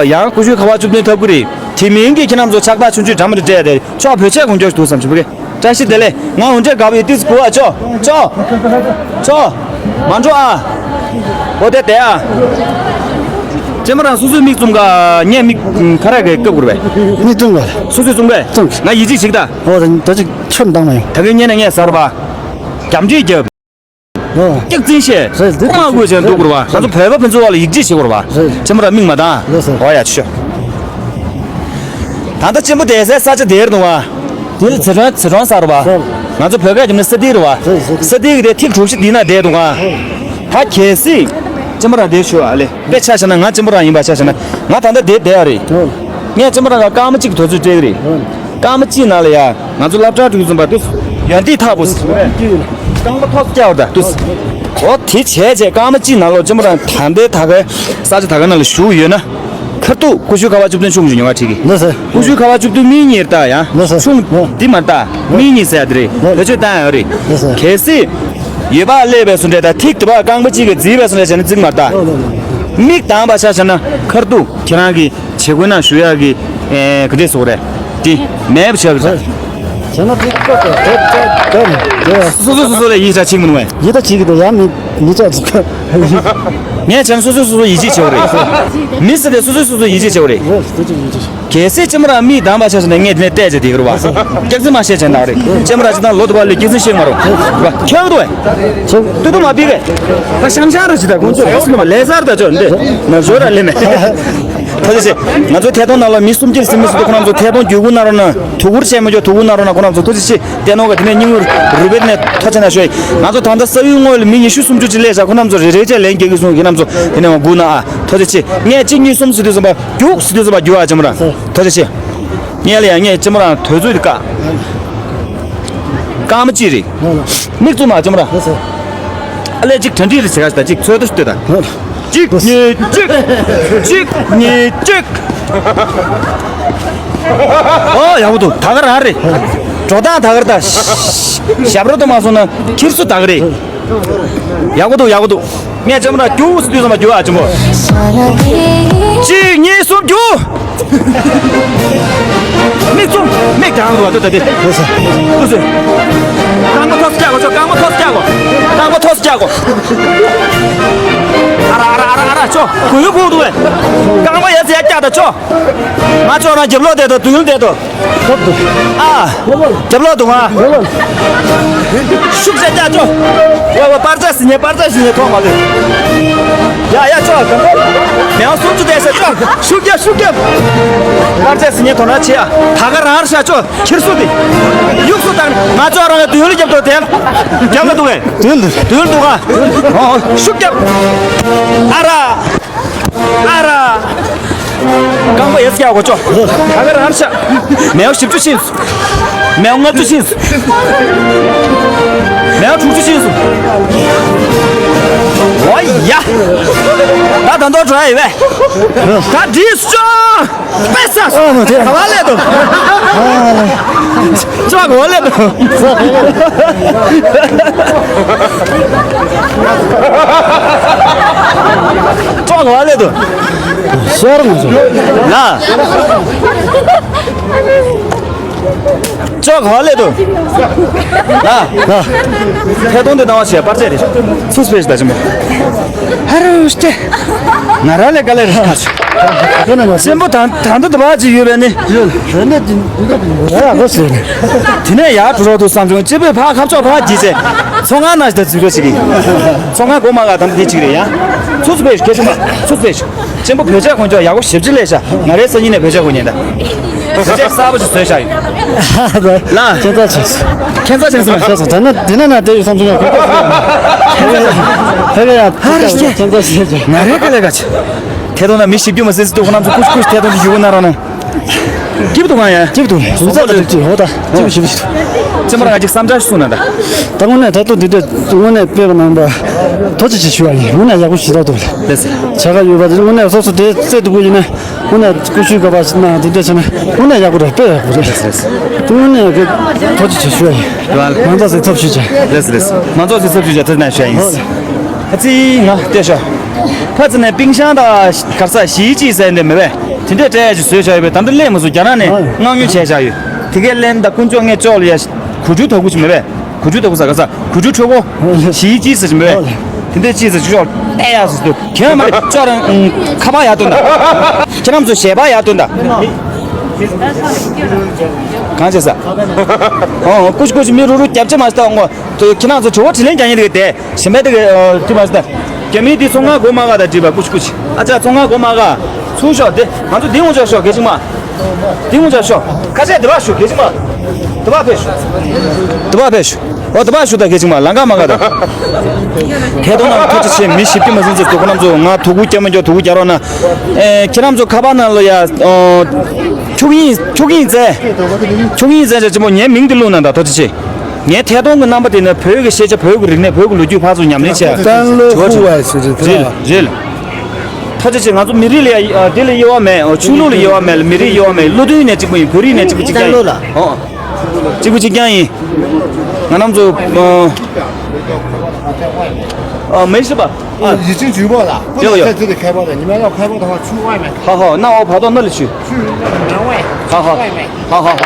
ཡང་ཀུ་ཤུ་ཁ་པར་བཅུ་བདུན་ཐོབ་ཀྱི་རེད། དེ་མིན་གྱི་ཁྱེད་རྣམ་ཚོ་ཕྱག་རྟགས་ཆུང་ཆུང་འདྲ་མི་འདྲ་སྤྲད་དེ་ཅོག་བོད་ཆས་གོན་རྒྱུ་ཞིག་འདུག་བསམ་བྱུང་བ་གི། བཀྲ་ཤིས་བདེ་ལེགས། ང་འོ་འདྲས་དགའ་པོ་ཡོད། ཏིས་གོ་ཨ། ཅོག་ཅོག་ཅོག་མ་འགྲོ་ཨ། འོ་དེ་དེ་ཨ། ཅེ་མ་རང་སོ་སོའི་མིག་བཙུམ་ག་ངས་མིག་ཁ་ར་གི་བཀབ་དགོས་རེད་པས། མིག་བཙུམ་ག་སོ་སོས་བཙུམ་གས། བཙུམ། ང་ཡིད་ཆེས་ཞིག་ད། ཨོ་ད་ད་ཅིག་ཆོད་མདང་མ་ཡོང་། ད་གིན་ཉན་ན་ངས་ཟ་ར་བ། རྒྱམ་ཆུས་རྒྱབ། ཨོ། སྐྱག་རྫུན་བཤད། རེད་འདི་ཁོང་ལ་དགོས་བྱས་འདུག་དགོས་རེད་བ། ང་ཚོ་བོད་པ་ཕན་ཚུན་བར་ལ་ཡིད་ཆེས་བྱེད་དགོས་རེད་བ། རེད། ཅེ་མ་རང་མིག་མ་བཏང་། ལགས་སོ། ཨོ་ཡ་ཆོ། ད་ལྟ་གཅེན་པོ་བསྡད་སའི་ས་ཆ་དེར་འདུག་ཨ། དེ་ཚེ་གྲོང་ཚེ་གྲོང་ཟེར་བ། ང་ཚོ་བོད་སྐད་རྒྱབ་ན་ས་ཏི་རེད་བ། ས་ཏི་གི་དེ་ཐིག་གྲུ་བཞི་འདི་ན་བསྡད་འདུག་ཨ། ད་གལ་སྲིད། ཅེ་མ་རང་དེ་ཞུ་ཨ་ལེ། དཔེ་ཆ་བཞག་ན་ང་ཅེ་མ་རང་ཡིན་པ་ཆ་བཞག་ན་ང་ད་ལྟ་དེ་བསྡད་ཡ་རེད། ངས་ཅེ་མ་རང་ག་སྐར་མ་གཅིག་དུས་ཚོད་སྤྲད་གི་རེད། སྐར་མ་གཅིག་ནང་ལ་ཡ་ང་ཚོ་སློབ་གྲྭ་འགྲོ་གི་ཙམ་པ་དུས་ཡོན་ཏན་ཐག་པོ་ཟེར། རྐང་པ་ཐོག་སྐྱ་བར་ད་དུས། འོ་དེ་བྱས་བྱས་སྐར་མ་གཅིག་ནང་ལོགས་ཅེ་མ་རང་ད་ལྟའི་ད་གའི་ས་ཆ་ད་གའི་ནང་ལ་བཞུགས་ཡོད་ན། ཁ་ཐུག་ཀུ་ཤུ་ཁ་བ་བཅུ་བདུན་ཆུང་ཆུང་ཉོ་བ་ཁྲིད་ཀྱི། ལགས་སོ། ཀུ་ཤུ་ཁ་བ་བཅུ་བདུན་མི་གཉིས་ལྟ་ཡ། ལགས་སོ། ཆུང་འདི་མ་ལྟ། མི་གཉིས་ཟེར་ཡ་དེ་རེད། ལགས། བེད་སྤྱོད་བཏང་ཡ་རེད། ལགས་སོ། གལ་སྲིད། ཡོད་པ་སླེབས་པའི་སུ་འདྲ་ད་ཐིག་དུ་བ་རྐང་པ་གཅིག་གིས་བརྫིས་པའི་སུ་འདྲ་བྱས་ན་བརྫིག་མ་ལྟ། ལགས་ལགས་ལགས། མིག་གདངས་པ་ཆ་བཞག་ན་ཁ་ཐུག་ཁྱེད་རང་གི་བྱེད་དགོས་ན་ཞུ་ཡག་གི་ཨེ་ག་འདྲས་སོ་རེད། དེ་མེད་པ་ཆགས་ཀྱི་རེད། བྱས་ན་དེ་ཀོ་ཀོ་ཀོ་ཀོ་ཀོ་ཀོ། སོ་སོ་སོ་སོ་ལ་ཡིད་ཆ་ཆིག་མི་འདུག་བས། ཡིད་ད་ཆིག་གི་འདུག་ཡང་མི་མི་ཆགས་འདུག་ངས་བྱས་ན་སོ་སོ་སོ་སོ་ཡིད་ཆེས་བྱེད་པ་རེད། མི་ཟེར་དེ་སོ་སོ་སོ་སོ་ཡིད་ཆེས་བྱེད་པ་རེད། རེད་དེ་ཅིག་ཡིད་ཆེས། གལ་སྲིད་ཅེ་མ་རང་མིག་གདངས་པ་ཆ་བཞག་ན་ངས་དེ་ནས་བལྟས་བྱས་དེ་གི་རེད་བ། སྐྱག་རྫུན་མ་བཤད་བྱས་ན་རེད། ཅེ་མ་རང་ཅི་ན་ལོ་དུ་བ་ལས་སྐྱག་རྫུན་བཤད་མ་རུང་། བ་ཁྱོད་དུ་བས། ཏུ་ཏུ་མ་པི་གས། ད་ཤང་ཤང་ར་ཅི་ད་ཁོང་ཚོ་ལས་སུ་མ་ལས་སར་ད་ཅོ་འདི་ན་བཟོ་ར་ལེ་མེ། ཐ་ཅི་ཆེ། ང་ཚོ་ཐད་གཏོང་ནང་ལ་མི་སུམ་ཅིར་སིམ་མི་སུ་དུ་ཁོ་རང་ཚོ་ཐད་གཏོང་བརྒྱུད་སྐུར་གནང་རོགས་གནང་། དུ་ཁུར་བྱས་མི་ཆོག་དུ་ཁུར་གནང་རོགས་གནང་། ཁོ་རང་ཚོ་ཐུགས་རྗེ་ཆེ། བལྟས་ནོ་ག་དེ་ནས་སྙིང་རུས་པའི་ནས་ཐོ་ཆེ་ན་ཤོད། ང་ཚོ་ད་ལྟ་ས་ཡུལ་དངོས་ལ་མི་ཉི་ཤུ་སུམ་ཅུ་ཅིག་སླེབས་ཤག་ཁོ་རྣམ་ཚོ་རེ་རེ་བྱས་ལན་རྒྱག་གི་སོང་། ཁྱེད་རྣམ་ཚོ་དེ་ནས་མ་སྒུག་ན་ཨ། ཐུགས་རྗེ་ཆེ། ངས་གཅིག་གཉིས་གསུམ་ཟེར་དུས་ཙམ་པ་རྒྱུགས་ཟེར་དུས་ཙམ་པ་རྒྱུགས་ཨ་ཅེ་མོ་རང་། ཐུགས་རྗེ་ཆེ། ངས་ལ་ཡང་ངས་ཅེ་མོ་རང་དུས་ཚོད་དེ་བཀག་སྐར་མ་གཅིག་རེད། མིག་བཙུམ་མ་ཅེ་མོ་རང་། ཨ་ལས་གཅིག་གྲ་སྒྲིག་རེ་བྱེད་ག་ཞིག་ད་གཅིག་ཚོད་ལྟ་ཞིག་ལྟོས་ད། གཅིག་གཉིས་གཅིག་གཅིག་གཉིས་གཅིག་ཨོ་ཡག་པོ་འདུག་ད་ག་རང་རེད། འགྲོ་སྟངས་ད་ག་རེད་ད། ཞབས་རོ་དུ་མ་སོང་ན་ཁྱེར་སོ་ད་ག་རེད། ཡག་པོ་འདུག་ཡག་པོ་འདུག་ངས་ཅེ་མོ་རང་རྒྱུགས་སུ་དུས་ཙམ་པ་རྒྱུགས་ཨ་ཅེ་མོ། གཅིག་གཉིས་གསུམ་རྒྱུགས། མིག་བཙུམ། མིག་གང་འདུག་ཨ་ལྟོས་ད་དེ། ལྟོས་སོ། རྐང་པ་ཐོག་སུ་བཀྱག་གོ་ཅོ། རྐང་པ་ཐོག་སུ་བཀྱག་གོ། རྐང་པ་ཐོག་སུ་བཀྱག་གོ། ཨ་ར་ཨ་ར་ཨ་ར་ཨ་ར་ཅོ། གུ་ཡུ་གུ་འདུག་བས། རྐང་པ་ཡ་ཙི་ཡ་བཀྱག་ད་ཅོ། ང་ཅོ་རང་རྒྱབ་ལོག་བསྡད་དོ་དུང་ཡུལ་བསྡད་དོ། ཨ། རྒྱབ་ལོག་འདུག་ང་། ཤུགས་ཆེ་རྒྱག་ཅོ། ཡ་བ་པར་ཆས་ཟིན་ཉེ་པར་ཆས་ཟིན་ཉེ་ཐོག་མ་དུས། ཡ་ཡ་ཅོ་གང་གོ། མེའང་སུམ་ཅུ་དེ་ས་ཅོ། ཤུགས་རྒྱབ་ཤུགས་རྒྱབ། པར་ཆས་ཟིན་ཉེ་ཐོག་ན་ཆེ་ཡ། ད་ག་རང་ཤ་ཅོ། ཁྱེར་སུ་དེ། ཡུག་སུ་དང་ང་ཅོ་རང་ཡ་དུང་ཡུལ་རྒྱབ་དོ་དེ། རྒྱབ་ལ་འདུག་གས། དུང་ཡུལ་འདུག་དུང་ཡུལ་འདུག་ག་ཨོ་ཤུགས་རྒྱབ། ཨ་ར། ཨ་ར། རྐང་པ་ཡར་བཀྱག་གོ་ཅོ། ད་ག་རང་ཤ། མེའོ་བཞི་བཅུ་ཕྱིན་སོང་། མེའོ་ལྔ་བཅུ་ཕྱིན་སོང་། མེའོ་དྲུག་ཅུ་ཕྱིན་སོང་། ཨོ་ཡ། ད་ད་མདོ་འགྲོ་ཡ་ཡི་བས། ད་འདྲིས་ཅོ། པེ་ས་སོང་། ག་བ་ལེ་དོ། ཅོག་གོ་ལེ་དོ། ཅོག་གོ་ལེ་དོ། ཤར་མ་སོང་། ལ། ཅོག་གོ་ལེ་དོ། ལ། ལ། ཐད་གཏོང་དེ་གནང་བ་བྱས་པར་ཆས་རེད། སུས་སྤེལ་ཞིག་ད་ཆེན་པོ། ཧ་རུ་ཤ། ང་ར་ལས་ཀ་ལས་ར། ཁྱོད་ན་ང་ཆེན་པོ་དང་དང་དུ་དུ་བ་ཅིག་ཡོད་པས་ནི། ཡོད། རེ་ནས་འདི་འདི་ག་འདི་ར་ཡག་པོ་ཟེར་ནས། དེ་ནས་ཡར་འགྲོ་རོགས་འདུག་བསམ་བྱུང་། སྤྱི་པའི་ཕ་ཁ་ཕྱོགས་ཕ་བགྱིས་ཚེ། ཚོང་ཁང་ནང་ཞིག་ད་འཛུལ་རོགས་ཞིག་གིས། ཚོང་ཁང་སྒོ་མ་ག་དམ་དེ་གཅིག་རེད་ཡ། ཚུ་ཚུ་པེ་ཤི་ཁེ་ཆུ་མ་ཚུ་ཚུ་པེ་ཤི། ཆེན་པོ་བོད་ཇ་གོན་ཆོག་ཡག་པོ་ཞེ་པོ་ཅིག་ལས་ཤ། ང་རའི་སང་ཉིན་ནས་བོད་ཇ་གོན་ཉན་ད། བོད་ཇ་གསར་པ་ཞིག་བཟོས་ཤ་ཡོད། ལ། ཁྱད་མཚར་ཆེ། ཁྱད་མཚར་ཆེ་སོང་། ཤ་ཚ་ད་ནི་འདི་ན་ན་དེ་ཡོད་བསམ་བྱུང་ཡ། ཕེ་ག་ཡ། ཕེ་ག་ཡ། ཧ་རེ་ཤེ། ཁྱད་མཚར་ཆེ། ང་རའི་ཀ་ལས་ཀ་ཆེ། ཐད་གཏོང་ན་མི་ཞིབ་རྒྱུ་མ་ཟེར་ཟེར་དུས་ཁོ་རྣམ་ཚོ་ཀུཤ་ཀུཤ་ཐད་གཏོང་གི་ཡུལ་ན་ར་ན། སྐྱིད་པོ་འདུག་ག་ཡ། སྐྱིད་པོ་འདུག་ལུས་རྩལ་དང་སྐྱིད་ཧོ་ད་སྐྱིད་པོ་ཞིག་ཞིག་ཅེ་མ་རང་གཅིག་བསམ་འཆར་ཞིག་གསུངས་ན་ད། ད་དངོས་གནས་ད་ལྟ་འདི་འདྲ་དངོས་གནས་དཔེ་གནང་པ་ཐུགས་རྗེ་ཆེ་ཞུ་བ་ཡིན། དངོས་གནས་ཡག་པོ་ཞིག་ད་འདུག་ལ། ལགས་སོ། བྱ་དགའ་ཡོད་པ་དེ་དངོས་གནས་སོ་སོ་དེ་རྩལ་སྡུག་པོ་ཡིན་ན་དངོས་གནས་ཀུ་ཤུའི་སྐབས་པ་ཞིག་ན་འདི་འདྲ་བྱས་ན་དངོས་གནས་ཡག་པོ་རེད། དཔེ་ཡག་པོ་རེད། ལགས་སོ། དངོས་གནས་གི་ཐུགས་རྗེ་ཆེ་ཞུ་བ་ཡིན། མང་ཚོགས་སེ་ཐབས་ཞུ་བྱ། ལགས་སོ་ལགས་སོ། མང་ཚོགས་སེ་ཐབས་ཞུ་བྱ་ཐུགས་རྗེ་ཆེ་ཞུ་བ་ཡིན། ཨ་ཙི་ང་ལྟོས་ཤོག་ཁ་ཙི་ནས་པིང་ཤང་དང་གར་ས་ཞི་ཅི་ཟེར་འདི་མེད་པས། དེ་འདྲས་སྤྲད་ཡ་ཅིག་བཟོས་བཞག་ཡོད་པས། ད་ལྟ་སླེབས་མ་སོང་། རྒྱ་ནག་ནས་མངགས་ཉོ་བྱས་བཞག་ཡོད། དེ་གའི་ལན་ད་དཀོན་མཆོག་ངས་ཅོག་ལ་ཡ་གོས་འཁྲུ་དག་གུ་ཅིག་མེད་པས། གོས་འཁྲུ་དག་གུ་ཟ་ག་ས་གོས་འཁྲུ་འཁྲུ་གོ་ཞི་ཅི་ཟེར་ཅིག་མེད་པས། དེ་འདྲའི་ཅི་ཟེར་ཆོག་ལྟ་ཡག་ཟེར་དུས་ཁྱོད་མ་རེད། ཅོག་རང་ཁ་པར་ཡར་བཏོན་དང་། ཁྱེད་རྣམ་ཚོ་ཞལ་པར་ཡར་བཏོན་དང་། གང་བྱས་ས། ཨོ་ཀུ་ཤི་ཀུ་ཤི་མི་རུ་རུ་རྒྱབ་ཆ་མ་ཤི་ད་ཨོ། ཁྱེད་རྣམ་ཚོ་དྲི་བ་དྲིས་ལན་རྒྱག་མཁན་དེ་ག་དེ་གཞན་པའི་དེ་ག་དྲི་མ་ཤི་ད། རྒྱ་མིའི་དེ་ཚོང་ཁང་སྒོ་མ་ག་དང་བྲིས་པ་ཀུ་ཤི་ཀུ་ཤི། ཨ་ཅག་ཚོང་ཁང་སྒོ་མ་ག་ཚུར་ཤོག་དེ་ང་ཚོ་འདི་ངོ་ཅག་ཤོག་གལ་ཆེན་མ། དེ་ངོ་ཅག་ཤོག་ཁ་ཤས་དེ་བ་ཤོག་གལ་ཆེན་མ། དེ་བ་ཕེབས་ཤོག་དེ་བ་ཕེབས་ཤོག་ཨོ་དེ་བ་ཤོག་ད་གལ་ཆེན་མ་ལང་ཀ་མ་ག་ད། ཐད་གཏོང་ནང་ཐུགས་རྗེ་ཆེ། མི་བཞི་བཅུ་མ་ཟིན་ཚེ་དུ་ཁོ་རྣམ་ཚོ་ང་དུ་གུ་སྐྱ་མ་འཇོག་དུ་གུ་རྒྱ་རོགས་ན། ཨེ་ཁྱེད་རྣམ་ཚོ་ཁ་པར་ནང་ལ་ཡ། ཨོ། ཆུ་ཡིན་ཆུ་ཡིན་ཚེ། ཆུ་ཡིན་ཚེ་ཅེ་ཅེ་མོ་ངའི་མིང་དེ་བླུགས་ན་ད་ཐུགས་རྗེ་ཆེ། ངའི་ཐད་གཏོང་གི་རྣམ་པ་དེ་ནི་བོད་ཀྱི་ཤེས་བྱ། བོད་ཀྱི་རིག་གནས། བོད་ཀྱི་ལོ་རྒྱུས་ཕར་ཚུར་ཉམས་ལེན་བྱས། ཀན་ལྷོ་ཧུ་ཝེ་ཟེར་དེ་རེད་ལ། རེད་ལ། ཐུགས་རྗེ་ཆེ། ང་ཚོ་མི་རིགས་ལ་ཡ་དེ་ལ་དབྱེ་བ་མེད། ཨོ་ཆོས་ལུགས་ལ་དབྱེ་བ་མེད་ལ། མི་རིགས་དབྱེ་བ་མེད། བློ་མཐུན་ནས་གཅིག་པུ་ཡིན། བོད་རིགས་ནས་གཅིག་པུ་གཅིག་རྐྱང་ཡིན། ཨོ། གཅིག་པུ་གཅིག་རྐྱང་ཡིན། ང་རྣམ་ཚོ་ཨོ། ཨོ་མེ་ཤི་པ། ཨ། ཡི་ཆིང་ཇུས་པོ་ལ། ཡོ་ཡོ། ཁ་ཚུ་དེ་ཁ་པར་དང་ཉི་མ་ལ་ཁ་པར་དང་ཆུ་བ་མེད། ཧ་ཧ་ན་ཨོ་བ་དོ་ན་ལི་ཆུ། ཆུ་ན་བ། ཧ་ཧ། ཧ་ཧ་ཧ།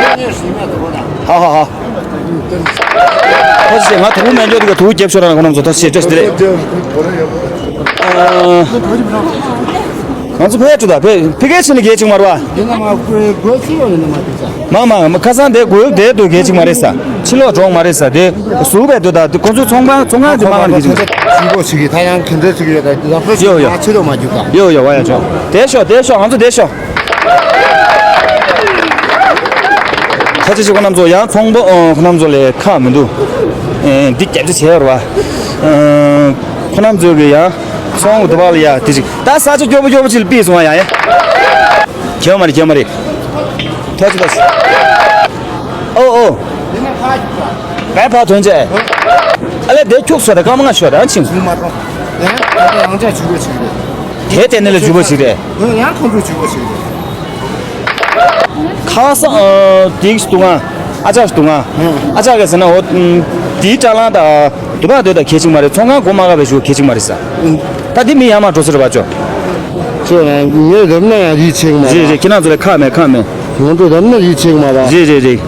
ཡོ་ཡོ་ཞི་མ་དུ་བ་ད། ཧ་ཧ་ཧ། ཐུགས་རྗེ་ཆེ། ང་དུ་མེད་འཇོག་དུ་ག་དུ་རྒྱབ་ཤོར་ན་ཁོ་རྣམ་ཚོ་ཐུགས་རྗེ་ཆེ་བཀྲ་ཤིས་བདེ་ལེགས། ཨ། ང་ཚོ་ཕེབས་འགྲོ་ད། ཕེབས་ཕེབས་ཀའི་ཕྱིན་ནས་གལ་ཆེ་མ་རེད་པ། ཡིན་ན་མ་དགོས་དགོས་ཚུལ་ཡོད་ན་མ་དེ་ཚ། མ་མ་མ་ཁ་སང་དེ་དགོས་དེ་དུ་གལ་ཆེ་མ་རེད་ས། ཕྱི་ལོགས་གྲོང་མ་རེད་ས་དེ། ཟུར་བས་དུ་ད་དེ་ཁོ་ཚོའི་ཚོང་ཁང་ཚོང་ཁང་དེ་མ་གང་གལ་ཆེ་མ་རེད། ཇུས་འགོད་བྱེད་ཀྱི་ད་ཡང་ག་འདྲ་ཅིག་ཡོད་ད་ལག་པ་ཞིག་ཡོད་ཡོད། ང་ཕྱི་ལོགས་མ་རྒྱུག་ད། ཡོད་ཡོད་བ་ཡ་ཆོག་དེ་ཤོག་དེ་ཤོག་ང་ཚོ་དེ་ཤོག་ཁ་ཆེ་ཆེ་ཁོ་རྣམ་ཚོ་ཡང་ཚོང་པ་ཨོ་ཁོ་རྣམ་ཚོ་ལས་ཁག་མི་འདུག་ཨེ་འདི་རྒྱབ་ཆ་བྱས་ཡོད་རེད་བ། ཨེ་ཁོ་རྣམ་ཚོ་གི་ཡང་ཚོང་དུ་བ་ལ་ཡ་དེ་ཅིག་ད་ས་ཆ་སྐྱོ་པོ་སྐྱོ་པོ་ཅིག་ལ་ཕུད་སོང་བ་ཡ་ཡ། ཁྱེད་མ་རེད་ཁྱེད་མ་རེད། ཐོས་ཆི་ཐོས་ཆི། ཨོ་ཨོ། བས་ཕ་ཐོན་ཅེ། ཨ་ལེ་དེ་ཁྱུག་སོ་ད་སྐར་མ་ལྔ་ཤོ་ད་ཨ་ཆིང་། ཡང་ད་ལྟ་རང་ཅག་ཇུས་འགོད་བྱེད་ཀྱི་རེད། དེ་ལྟས་ནི་ལ་ཇུས་འགོད་བྱེད་ཀྱི་རེད། ཡང་ཁོང་ཚོས་ཇུས་འགོད་བྱེད་ཀྱི་རེད། ཁ་སང་ཨ་དེ་ཞིག་འདུག་ཨ། ཨ་ཅག་ཞིག་འདུག་ཨ། ཨ་ཅག་གིས་ཟེར་ན་འོ་དེའི་སྐྲ་ལང་ད་དུ་བ་དོད་ད་གལ་ཆེ་མ་རེད། ཚོང་ཁང་སྒོ་མ་ག་བའི་ཞུ་གལ་ཆེ་མ་རེད་ས། ད་དེ་མི་ཡར་མར་འགྲོ་ས་རེད་བ་ཅོ། ཅོ་ངས་རབ་ན་ཡང་ཡིད་ཆེས་མ་རེད། རེད་རེད། ཁྱེད་རང་ཚོ་ལ་ཁག་མེད་ཁག་མེད། ང་ཚོ་རབ་ན་ཡིད་ཆེས་མ་རེད། རེད་རེད་རེད།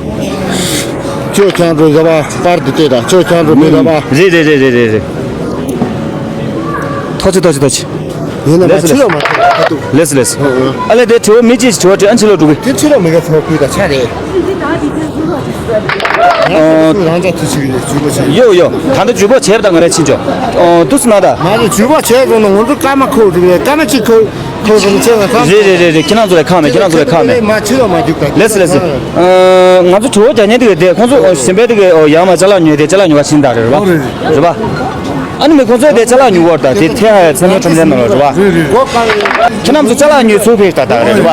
ཅོ་ཁྱང་ཚོ་ཟ་བ་པར་དུ་བལྟས་དང་ཅོ་ཁྱང་ཚོ་མི་ཟ་བ། རེད་རེད་རེད་རེད་རེད། ཐོ་ཆེ་ཐོ་ཆེ་ཐོ་ཆེ། ཡིན་ན་མ་ཕྱི་ལོགས་མ་ཐོག་ཁ་ཐུག་ལེས་ལེས། ཨ་ལེ་དེ་དྲི་བ་མི་གཅིག་དྲི་བ་དྲི་ཨ་ཕྱི་ལོགས་འགྲོ་གི། དེ་ཕྱི་ལོགས་མི་ག་ཚོ་ཁུལ་དང་ཆ་རེད། ཨོ། རང་ཅག་ཐུ་ཆི་གི་ཇུས་པོ་བྱས། ཡོ་ཡོ། ད་ལྟ་ཇུས་པོ་བྱས་པ་དང་ང་རེ་ཕྱིན་ཆོག་ཨོ་དུ་སུ་ན་ད། ང་ཚོ་ཇུས་པོ་བྱས་སོང་ན་ང་ཚོ་སྐར་མ་ཁོ་རུ་སྐར་མ་གཅིག་ཁོ་ཁོ་རུ་བྱས་ན་ཚང་། རེད་རེད་རེད་རེད། ཁྱེད་རང་ཚོ་ལ་ཁག་མེད། ཁྱེད་རང་ཚོ་ལ་ཁག་མེད། མ་ཕྱི་ལོགས་མ་རྒྱུག་ད། ལེས་ལེས། ང་ཚོ་དྲི་བ་རྒྱག་མཁན་དེ་ག་དེ་ཁོང་ཚོ་གཞན་པའི་དེ་ག་ཡང་མ་ཅ་ལག་ཉོས་དེ་ཅ་ལག་ཉོ་ག་ཕྱིན་ད་རེད་རེད་བ། རེད་བ། ཨ་ནི་མི་ཁོང་ཚོས་དེ་ཅ་ལག་ཉོ་བར་དང་དེ་ཐེ་ཧ་ཡ་མཚན་མོའི་ཁྲོམ་རའི་ནང་ལ་རེད་བ། ཁྱེད་རྣམ་ཚོ་ཅ་ལག་ཉོས་ཚུར་ཕེབས་ད་ད་རེད་བ།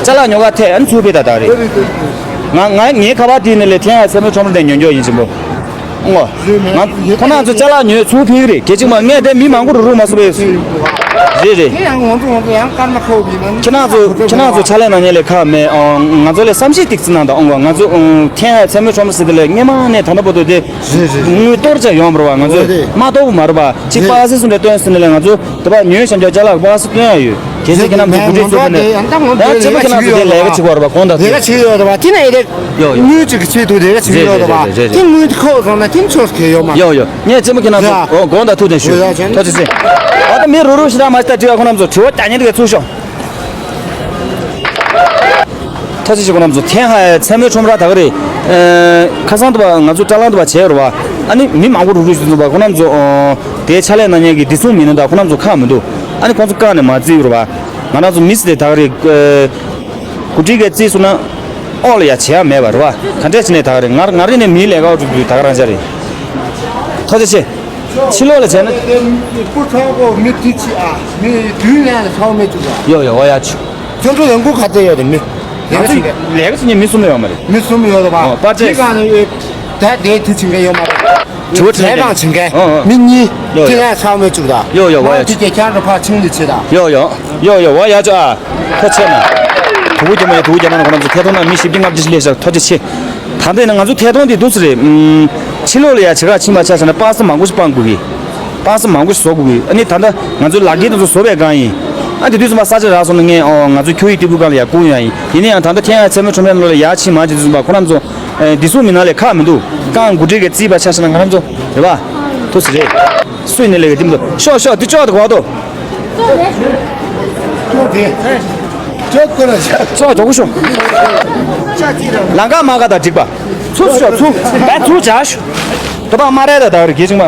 ཅ་ལག་ཉོ་ག་ཐེ་ཨ་ནི་ཚུར་ཕེབས་ད་ད་རེད། ང་ང་ངའི་ཁ་པར་དེ་ནི་ལས་ཐེ་ཧ་ཡ་མཚན་མོའི་ཁྲོམ་ར་ནས་ཉོ་མགྱོགས་ཡིན་ཅིང་པོ། ཨོ། ང་ཁོ་རྣམ་ཚོ་ཅ་ལག་ཉོས་ཚུར་ཕེབས་ཀྱི་རེད། གལ་ཆེ་མ་ངས་དེ་མི་མང་པོ་རུ་རུ་མ་སུ་བས། རེད་རེད། ཁྱེད་རང་ང་ཚོ་ང་ཚོ་ཡང་སྐར་མ་ཁོ་བི་ཁྱེད་རྣམ་ཚོ་ཁྱེད་རྣམ་ཚོ་ཕྱག་ལས་གནང་མཁན་ལས་ཁག་མེད། ཨོ། ང་ཚོ་ལས་བསམ་ཤེས་ཏིག་ཙི་གནང་དང་། ཨོ། ང་ཚོ་ཨོ་ཐེ་ཧ་ཡ་མཚན་མོའི་ཁྲོམ་ར་ཟེར་དེ་ལས་སྔས་མ་ནས་ད་ལྟ་བར་དུ་དེ། རེད་རེད། དངུལ་གཏོར་བྱ་ཡོང་བ་རེད་བ། ང་ཚོས་རེད་རེད། མ་གཏོར་བ་མ་རེད་བ། གཅིག་རེད། པ་སེ་སུ་འདྲ་སྟོན་སུ་ནས་ལས་ང་ཚོ་དེ་བ་ཉོས་བྱམས་ཆོག་ཅ་ལག་པ་སེ་སྟོན་ཡ་ཡོད། གལ་སྲིད་ཁྱེད་རྣམ་ཚོ་འགོ་ཁྲིད་ཚོ་ཕེབས་ནས་ད་ཆེན་པོ་ཁྱེད་རྣམ་ཚོ་དེ་ལས་ཀ་བྱེད་དགོས་རེད་བ། དགོངས་དག་ལས་ཀ་བྱེད་ཡོད་རེད་བ། དེ་ནས་ཨེ་རེད། ཡོ་ཡོ། དངུལ་གཅིག་གི་ཆེད་དུ་ལས་ཀ་བྱེད་ཡོད་རེད་བ། རེད་རེད་རེད་རེད། དེ་དངུལ་དེ་ཁོག་སོང་ན་དེ་ཆོག་གི་ཡོད་མ། ཡོ་ཡོ། ངས་ཆེན་པོ་ཁྱེད་རྣམ་ཚོ་ཡ། དགོངས་དག་ཐུགས་དྲན་ཞུ། ཡོ་ཡ་ཆེན། ཐུགས་རྗེ་ཆེ། ཨ་ད་མི་རུ་རུ་ཞེ་དྲག་མ་ཞིག་ད་དྲི་བ་ཁོ་རྣམ་ཚོ་དྲི་བ་རྒྱག་མཁན་དེ་ག་ཚུར་ཤོག་ཐ་ཆེ་ཆེ་ཁོ་རྣམ་ཚོ་ཐེན་ཧའེ་མཚན་མོའི་ཁྲོམ་ར་ད་ག་རེད། ཨ་ཁ་སང་དུ་བ་ང་ཚོ་སྐྲ་ལང་དུ་བ་བྱས་ཡོད་རེད་བ། ཨ་ནི་མི་མང་པོ་རུ་རུ་ཞིག་འཛོམས་པ་ཁོ་རྣམ་ཚོ་ཨོ་དེའི་ཕྱག་ལས་གནང་མཁན་གྱི་བདེ་སྲུང་མི་སྣ་དང་ཁོ་རྣམ་ཚོ་ཁག་མི་འདུག་ཨ་ནི་ཁོང་ཚོ་བཀག་ནས་མ་བརྩི་ཡོད་རེད་བ། ང་རང་ཚོ་མི་སི་དེ་ད་ག་རེད། ཨ་འགོ་ཁྲིད་ཀྱིས་བརྩིས་སོང་ན་ཨོག་ལ་ཡ་བྱེད་ཡ་མེད་པ་རེད་བ། ག་འདྲས་བྱས་ནས་ད་ག་རེད། ང་ང་རེ་ནས་མིའི་ལས་ཀ་འགྲུབ་རྒྱུ་ད་ག་རང་ཅག་རེད། ཐུགས་རྗེ་ཆེ། ཕྱི་ལོགས་ལ་བྱས་ན། སྤུ་ཚང་པོ་མི་དུས་ཆི་ཨ་མི་དུས་ལན་ལ་ཚང་མེད་བཅུག་ཡ། ཡོ་ཡོ་ཡ་ཆུ། ཁྱོད་ཚོ་ཡང་སྒོ་ཁ་ཏེ་ཡོད་དེ་མི། ལས་ཀ་བྱེད་མཁན། ལས་ཀ་བྱེད་མཁན་མི་གསུམ་ཡོད་མ་རེད། མི་གསུམ་ཡོད་དོ་བ། ཨོ་པར་ཅེ། དེ་གང་ནས་ཡོད། ད་དེ་དུས་ཆི་འགའ་ཡོད་མ་རེད། དྲི་བ་དྲིས་ལན་གང་བྱེད་མཁན། ཨོ་ཨོ། མི་གཉིས། ཡོ་ཡོ། དེ་ལན་ཚང་མེད་བཅུག་ད། ཡོ་ཡོ་བ་ཡ་ཆུ། དེ་ཁྱང་རུ་ཕ་ཆིང་ལི་ཆེ་ད། ཡོ་ཡོ། ཡོ་ཡོ་བ་ཡ་ཆུ་ཨ། ཁ་ཆེ་ན། དུ་བུ་རྒྱ་མ་ཡ་དུ་བུ་རྒྱ་ནང་ཁོ་རྣམ་ཚོ་ཐད་གཏོང་ན་མི་བཞི་བཅུ་ལྔ་བཅུ་ཞིག་སླེབས་ཤག་ཐུགས་རྗེ་ཆེ། ད་ལྟ་ཡིན་ན་ང་ཚོ་ཐད་གཏོང་འདི་འདུག་སེ་རེད། ཕྱི་ལོགས་ལ་ཡ་བྱེད་ག་ཕྱིན་པ་ཆ་བཞག་ན་པ་སེ་མང་པོ་ཞིག་སྤང་དགོས་གི། པ་སེ་མང་པོ་ཞིག་བཟོ་དགོས་གི། ཨ་ནི་ད་ལྟ་ང་ཚོའི་ལག་འཁྱེར་དེ་ཚོ་བཟོ་བའི་སྒང་ཡིན། ཨ་དེ་དུས་ཙམ་པ་ས་ཆ་རག་སོང་ན་ངས་ཨོ་ང་ཚོའི་ཁྱོ་ཡི་ཏི་ཕུ་སྒང་ལ་ཡ་བསྐུར་ཡ་ཡིན། ཡིན་ན་ཡང་ད་ལྟ་ཐེན་ཡ་མཚན་མོའི་ཁྲོམ་རའི་ནང་ལ་ཡ་ཕྱིན་མ་བྱེད་དུས་ཙམ་པ་ཁོ་རང་ཚོ་བདེ་སྲུང་མི་སྣ་ལས་ཁག་མི་འདུག་རྐང་འགོ་ཁྲིད་ཀྱིས་བརྩིས་པ་ཆ་བཞག་ན་ང་རང་ཚོ་རེད་པ། འདུག་སེ་རེད། སུས་ནི་ལས་ཀྱི་དེ་མི་འདུག་ཤོག་ཤོག་དེ་ཅོག་དེ་གོ་དོ། ཅོག་གོ་ལ་ཤ། ཅོག་ཅོག་གོ་ཤོག་ལང་ཀ་མ་ག་དང་འགྲིག་པ། ཚུར་ཤོག་ཚུར། བས་ཚུར་བྱ་ཤོག་དོ་པ་མ་རེད་ད་ད་རེ་གེ་ཅིང་མ།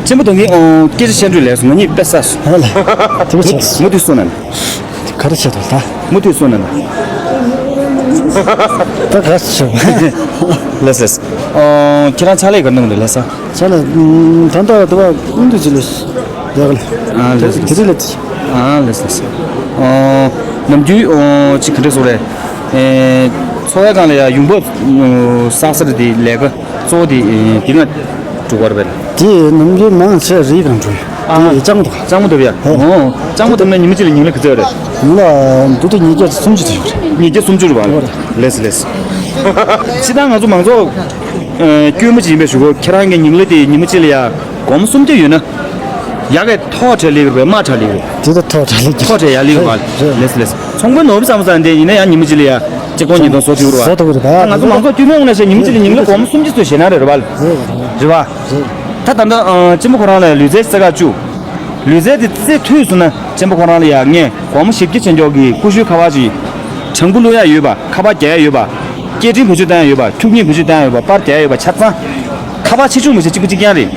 ཆེན་པོ་དོན་གྱི་ཨོ་སྐད་ཆ་བཤད་འགྲོས་ལས་སོང་ང་གཉིས་དཔེ་ས་སོང་། ཧ་ལ། དེ་མོ་བྱས་སོང་། མུ་མཐུད་སོང་ན་ནི། ག་རེ་བྱས་འདུག་ད། མུ་མཐུད་སོང་ན་ནི། ད་ག་རེ་བྱས། ལགས་ལགས། ཨོ་ཁྱེད་རང་ཕྱག་ལས་ག་འདུག་འདུག་ལགས་སོ། ཕྱག་ལས། ཨུམ། ད་ལྟ་དེ་བ་ཀུན་ཏུ་ཅི་ལས་ཡག་ལས། ཨ་ལགས་ལགས། དེ་རིགས་ལས་ཅི། ཨ་ལགས་ལགས། ཨོ་ནམ་རྒྱུན་ཨོ་ཅི་ག་འདྲ་སོང་རེད། ཨེ། འཚོ་བའི་སྒང་ལ་ཡ་ཡོང་འབབ་བསགས་ས་དེ་ལས་ཀ་གཙོ་བོ་དེ་དེ་ན་འགྲོ་གི་རེད་པས། དེ་ནམ་རྒྱུན་མང་ཆེ་རི་སྒང་འགྲོ་ཡོད། ཨ། དེ་ལྕགས་མོ་འདུག་ལྕགས་མོ་འདུག་ཡ། ཨོ། ལྕགས་མོ་འདུག་ན་ཉི་མ་གཅིག་ལ་ཉིན་གླ་ག་ཚོད་རེད། ཉིན་ལ་འདུག་ཏུ་ཉིས་བརྒྱ་སུམ་ཅུ་དེ་ཡོད་རེད། ཉིས་བརྒྱ་སུམ་ཅུ་རེད་པ། ལགས་ལགས། སྤྱིར་བཏང་ང་ཚོ་མང་ཚོགས་ཨ་དཀྱུས་མ་ཅིག་ཡིན་པའི་ཞུ་གོ་ཁྱེད་རང་གི་ཉིན་གླ་དེ་ཉི་མ་གཅིག་ལ་ཡ་སྒོར་མོ་སུམ་བརྒྱ་ཡོད་ན། ཡ་གི་ཐོག་བྲལ་ལེགས་རེད་པས་དམའ་དྲགས་ལེགས་རེད། དེ་ད་ཐོག་བྲལ་ལེགས་ཀྱི། ཐོག་བྲལ་ཡ་ལེགས་རེད་པ། རེད། ལགས་ལགས། ཚོང་དཔོན་ནོར་བུ་བསམ་བསམ་དེ་ཡིན་ན་ཡང་ཉི་མ་གཅིག་ལ་ཡ་གཅིག་སྒོར་ཉིས་སྟོང་བཟོ་ཐུབ་རེད་པ། བཟོ་ཐུབ་རེད་པ། ད་ང་ཚོ་མང་ཚོགས་དཀྱུས་མའི་དབང་ལ་བཤད་ཉི་མ་གཅིག་ལ་ཉིན་གླ་སྒོར་མོ་སུམ་བརྒྱ་ཚོད་བཞེས་ན་རེད་རེད་པ། རེད་རེད། རེད་པ། རེད། ད་ད་ལྟ་ཨ་གཅེན་པོ་ཁོ་རང་ལ་ལུས་རྩལ་རྩེ་ག་བཅུག་ལུས་རྩལ་དེ་རྩེ་ཐུབ་སོང་ན་གཅེན་པོ་ཁོ་རང་ལ་ཡ་ངས་སྒོར་མོ་བཞི་བརྒྱ་ཆད་འཇོག་གི་ཀུ་ཤུའི་ཁ་པར་ཅིག་བྲང་བུ་བླུག་ཡ་ཡོད་པ། ཁ་པར་རྒྱག་ཡ་ཡོད་པ། སྐད་འཕྲིན་བེད་སྤྱོད་བཏང་ཡ་ཡོད་པ། ཐུག་ཉིད་བེད་སྤྱོད་བཏང་ཡ་ཡོད་པ། པར་རྒྱག་ཡ་ཡོད་པ། ཆ་ཚང་། ཁ་པར་ཆེ་ཆུང་མི་བྱེད་གཅིག་པ་གཅིག་རྐྱང་རེད།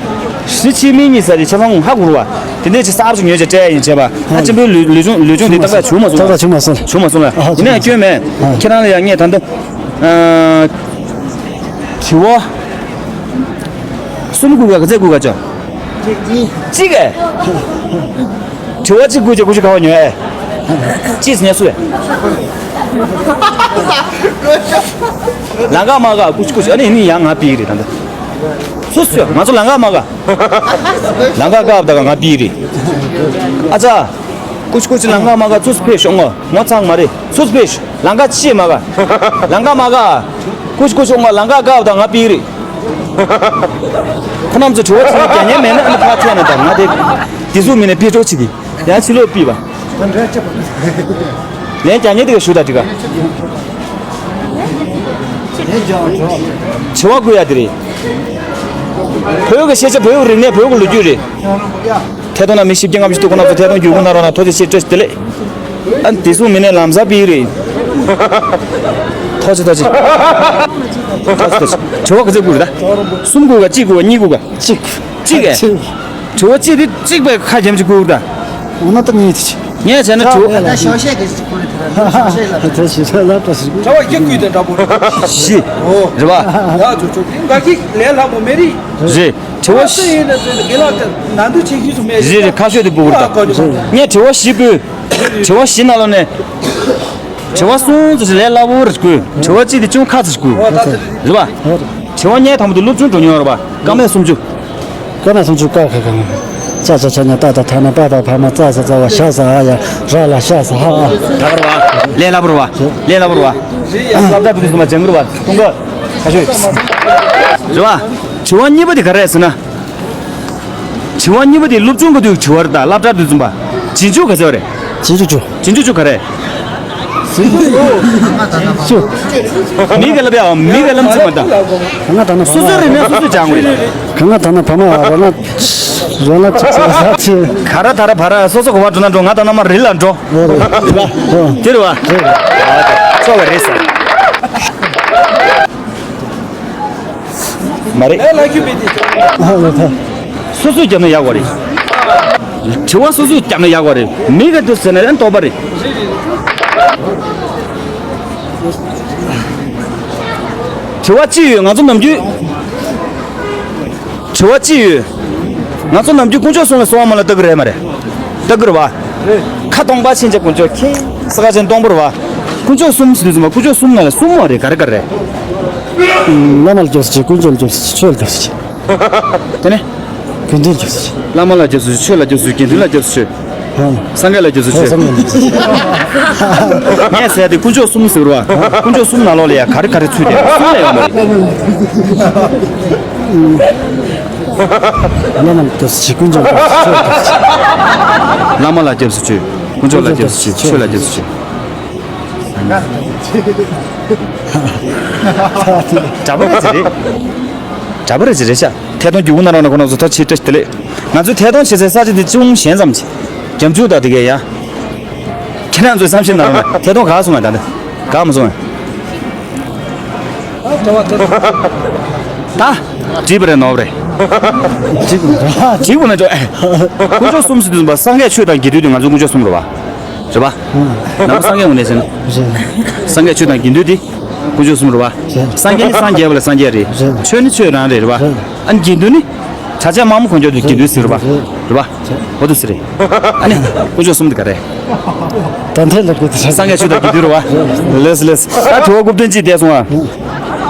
གཞི་ཆེ་མིན་གཉིས་ས་རེད། ཆ་ཚང་ཧ་གོ་རུ་བ། དེ་འདྲས་ཅིག་གསར་པ་ཅིག་ཉོས་བྱས་སྤྲད་ཡ་ཡིན་བྱས་པ། ཨ་གཅེན་པོའི་ལུས་ལུས་སྦྱོང་ལུས་སྦྱོང་དེ་ཏག་ཏག་བྱུང་མ་སོང་ལ། ཏག་ཏག་བྱུང་མ་སོང་ལ། བྱུང་མ་སོང་ལ། ཨ་ཡིན་ན་ཡང་སྐྱོན་མེད། ཨ་ཁྱེད་རང་ལ་ཡང་ངས་ད་ལྟ་ཨ་དྲི་བ་གསུམ་བསྐུར་ག་ག་ཚད་བསྐུར་ག་ཅོ། གཅིག་གས། དྲི་བ་གཅིག་བསྐུར་བྱས་ཀུ་ཤུ་ཁ་པར་ཉོས་ཨེ། གཅིག་ཉོས་སུ་ཨེ། ལང་ཀ་མ་ག་ཀུ་ཤུ་ཀུ་ཤུ་ཨ་ནི་ནི་ཡང་ང་པི་རེད་ད་ལྟ། སུ་སུ་ང་ཚོ་ལང་ཀ་མ་ག་ལང་ཀ་ཀ་བ་ད་ག་ང་པི་རེད། ཨ་ཙ། ཀུ་ཤུ་ཀུ་ཤུ་ལང་ཀ་མ་ག་ཚུ་སུ་ཕེ་ཤོག་ངོ་ངོ་ཚང་མ་རེད་སུ་སུ་ཕེ་ཤོག་ལང་ཀ་ཅི་མ་ག་ལང་ཀ་མ་ག་ཀུ་ཤུ་ཀུ་ཤུ་ངོ་ལང་ཀ་ཀ་བ་ད་ང་པི་རེད། ཁོ་རྣམ་ཚོ་དྲི་བ་དྲི་རྒྱ་ཉན་མེད་ན་ཨ་ནི་ཕར་ཐད་ན་ད་ང་དེ་དེ་ཟུག་མིན་ནས་ཕི་གྲོགས་ཆི་གི་ཡང་ཕྱི་ལོགས་པི་བ། ལན་རྒྱ་ཉན་དེ་ག་ཞུ་ད་དྲི་ག་དྲི་བ་བསྐུར་ཡ་དེ་རེད། བོད་ཀྱི་ཤེས་བྱ་བོད་ཀྱི་རིག་གནས་བོད་ཀྱི་ལོ་རྒྱུས་རེད། ཐད་གཏོང་ནང་མི་བཞི་བརྒྱ་ལྔ་བཅུ་འདུག་ཁོ་རྣམ་ཚོ་ཐད་གཏོང་བརྒྱུད་སྐུར་གནང་རོགས་གནང་ཐུགས་རྗེ་ཆེ་བཀྲ་ཤིས་བདེ་ལེགས། ཨ་ནི་དེ་ཟུག་མིན་ནས་ལམ་སང་པི་རེད། ཐུགས་རྗེ་ཐུགས་རྗེ། ཐུགས་རྗེ་ཐུགས་རྗེ། དྲི་བ་ག་ཚོད་བསྐུར་ད། གསུམ་བསྐུར་ག་གཅིག་བསྐུར་ག་གཉིས་བསྐུར་ག་གཅིག་གཅིག་གས། དྲི་བ་གཅིག་དེ་གཅིག་པའི་ཁ་འཇམ་ཅིག་བསྐུར་ད། འོ་ན་ད་གཉིས་དེ་ཆེ། ངས་བྱས་ན་དྲི་བ། ད་ཞོགས་ཞག་གི་ཞིག་བསྐུར་ཐལ་ད་ཞོགས་ཞག་ལ་ད་ཞིག་བསྐུར། དྲི་བ་ཡི་གེ་བསྐུར་དེ་འདྲ་པོ་རེད། བཞི། རེད་པ། ཡ་ཅོ་ཅོ་དེ་འགའ་གི་ལས་སླ་པོ་མེད་རེད། རེད། དྲི་བ་བཞི། རེད་རེད་ཁ་ཤོས་དེ་བསྐུར་ད། ངས་དྲི་བ་བཞི་བསྐུར། དྲི་བ་བཞི་ནང་ལོགས་ནས། དྲི་བ་གསུམ་ཙམ་ཞིག་ལས་སླ་པོ་རེ་བསྐུར། དྲི་བ་གཅིག་དེ་ཅུང་ཁག་ཙམ་ཞིག་བསྐུར། རེད་པ། དྲི་བ་ཉེ་དང་པོ་དེ་སློབ་ཆུང་འགྲོ་མྱོང་རེད་པ། ཀ་མད་སུམ་ཅུ། ཀ་མད་སུམ་ཅུ་ཀ་ཁ་ག་ང་། ཙ་ཚ་ཆ་ཉ་ཏ་བཏགས་ཐ་ན་པ་བཏགས་ཕ་མ་ཙ་ས་ཙ་བ་ཞ་ས་ཨ་ཡ་ར་ལ་ཤ་ས་ཧ་ཨ། ད་ག་རེད་པ། ལས་སླ་པོ་རེད་པ། ལས་སླ་པོ་རེད་པ། སློབ་གྲྭ་དེ་ཚོ་མ་སྦྱང་གི་རེད་པ། ཐུང་ག་ཁ་ཤོས། རེད་པ། དྲི་བ་གཉིས་པ་དེ་ག་རེ་རེད་ཟེར་ན། དྲི་བ་གཉིས་པ་དེ་སློབ་ཆུང་གི་དུས་དྲི་བ་རེད་ད། སློབ་གྲྭ་དུས་ཙམ་པ། རྗེས་འཇུག་ག་ཚོད་རེད། རྗེས་འཇུག་བཅུ། རྗེས་འཇུག་བཅུ་ག་རེད། ཅུ། མི་ག་ལ་བའི་མི་ག་ལམ་ཚིག་མ་ད། ག་ང་ད་ན་སོ་སོའི་རིག་གནས་སོ་སོས་སྦྱང་དགོས་རེད། ག་ང་ད་ན་བ་མ་ར་ན་ར་ན་ཚིག་ཚིག་ཚིག་ག་ར་ད་ར་བ་ར་སོ་སོ་ག་བ་འགྲོ་ན་འགྲོ། ང་ད་ན་མ་རི་ལ་འགྲོ། དེ་རེད་བ། ཆོག་ག་རེད་ས། མ་རེད། ཨ་ལ་ཁྱོད་མེད་དེ། ཨ་ལ་ཐ། སོ་སོས་བརྒྱབ་ན་ཡག་པ་རེད། དྲི་བ་སོ་སོས་བརྒྱབ་ན་ཡག་པ་རེད། མི་ག་དུས་ཟེར་ན་ཡང་ལྟོགས་པ་རེད། དྲི་བ་ཅི་ཡོད་ང་ཚོ་ནམ་རྒྱུན། དྲི་བ་ཅི་ཡོད། ང་ཚོ་ནམ་རྒྱུན་དཀོན་མཆོག་གསུམ་ལ་གསོལ་བ་མ་ལ་ལྟ་གི་རེད་མ་རེད། ལྟ་གི་རེད་བ། ཁ་སྟོང་པ་ཕྱིན་ཆད་དཀོན་མཆོག་མཁྱེན། ས་ག་ཅན་སྟོང་པ་རེད་བ། དཀོན་མཆོག་གསུམ་ཟེར་དུས་ཙམ་པ་དཀོན་མཆོག་གསུམ་ནང་ལ་གསུམ་མ་རེད་ག་རེ་ག་རེ་རེད། བླ་མ་ལ་སྐྱབས་སུ་མཆི། དཀོན་མཆོག་ལ་སྐྱབས་སུ་མཆི། ཆོས་ལ་སྐྱབས་སུ་མཆི། དེ་ནས། དགེ་འདུན་ལ་སྐྱབས་སུ་མཆི། བླ་མ་ལ་སྐྱབས་སུ་མཆི། ཆོས་ལ་སྐྱབས་སུ་མཆི། དགེ་འདུན་ལ་སྐྱབས་སུ་མཆི། ཨ། སངས་རྒྱས་ལ་སྐྱབས་སུ་མཆི། སངས་རྒྱས་ལ་སྐྱབས་སུ་མཆི། ངས་ཟེར་ཡ་དེ་དཀོན་མཆོག་གསུམ་ཟེར་བ། དཀོན་མཆོག་གསུམ་ནང་ལོགས་ལ་ཡ་ག་རེ་ག་རེ་ཚུད་དེ་གསུམ་ལ་ཡོད་མ་རེད། བླ་མ་ལ་སྐྱབས་སུ་མཆི། དཀོན་མཆོག་ལ་སྐྱབས་སུ་མཆི། བླ་མ་ལ་སྐྱབས་སུ་མཆི། དཀོན་མཆོག་ལ་སྐྱབས་སུ་མཆི། ཆོས་ལ་སྐྱབས་སུ་མཆི། གྲྭ་པ་ག་ཚོད་རེད། གྲྭ་པ་རེད་ཅེས་རེད་ཤག་ཐད་གཏོང་བརྒྱུད་སྐུར་གནང་རོགས་གནང་། ཁོང་རྣམ་ཚོ་ཐུགས་རྗེ་ཆེ། བཀྲ་ཤིས་བདེ་ལེགས། ང་ཚོའི་ཐད་གཏོང་བྱེད་སའི་ས་ཆ་དེ་ཅུང་ཞན་ཙམ་ཅིག་རྒྱབ་འཇུག་དང་དེ་གས་ཡ། ཁྱེད་རང་ཚོས་བསམ་ཤེས་གནང་རོགས་གནང་། ཐད་གཏོང་ག་སོང་ང་། ད་ལྟ་ག་མ་སོང་ང་། ད་བྲིས་པ་རེད་ནོར་བ་རེད། བྲིས་པ་རེད། བྲིས་པ་མེད་འགྲོ། དཀོན་མཆོག་གསུམ་ཟེར་དུས་ཙམ་པ་སངས་རྒྱས་ཆོས་དང་དགེ་འདུན་དེ་ང་ཚོ་དཀོན་མཆོག་གསུམ་རེད་བ། རེད་བ། ནང་པ་སངས་རྒྱས་ངོས་ནས་ཟེར་ན། རེད། སངས་རྒྱས་ཆོས་དང་དགེ་འདུན་དེ་དཀོན་མཆོག་གསུམ་རེད་བ། རེད། སངས་རྒྱས་ནི་སངས་རྒྱས་པ་ལ་སངས་རྒྱས་རེད། རེད། ཆོས་ནི་ཆོས་རང་རེད་རེད་བ། རེད། ཨ་ནི་དགེ་འདུན་ནི་གྲྭ་ཆས་དམར་མོ་དཀོན་མཆོག་དེ་དགེ་འདུན་ཟེར་རེད་བ། རེད། རེད་བ། འོ་དེ་ཟེར་རེད། ཨ་ནི་དཀོན་མཆོག་གསུམ་དེ་ག་རེད། ད་ལྟའི་ལ་དཀོན་མཆོག་སངས་རྒྱས་ཆོས་དང་དགེ་འདུན་རེད་བ། ལེས་ལེས། ད་དྲི་བ་དགུ་བདུན་ཅིག་བསྡད་སོང་ཨ།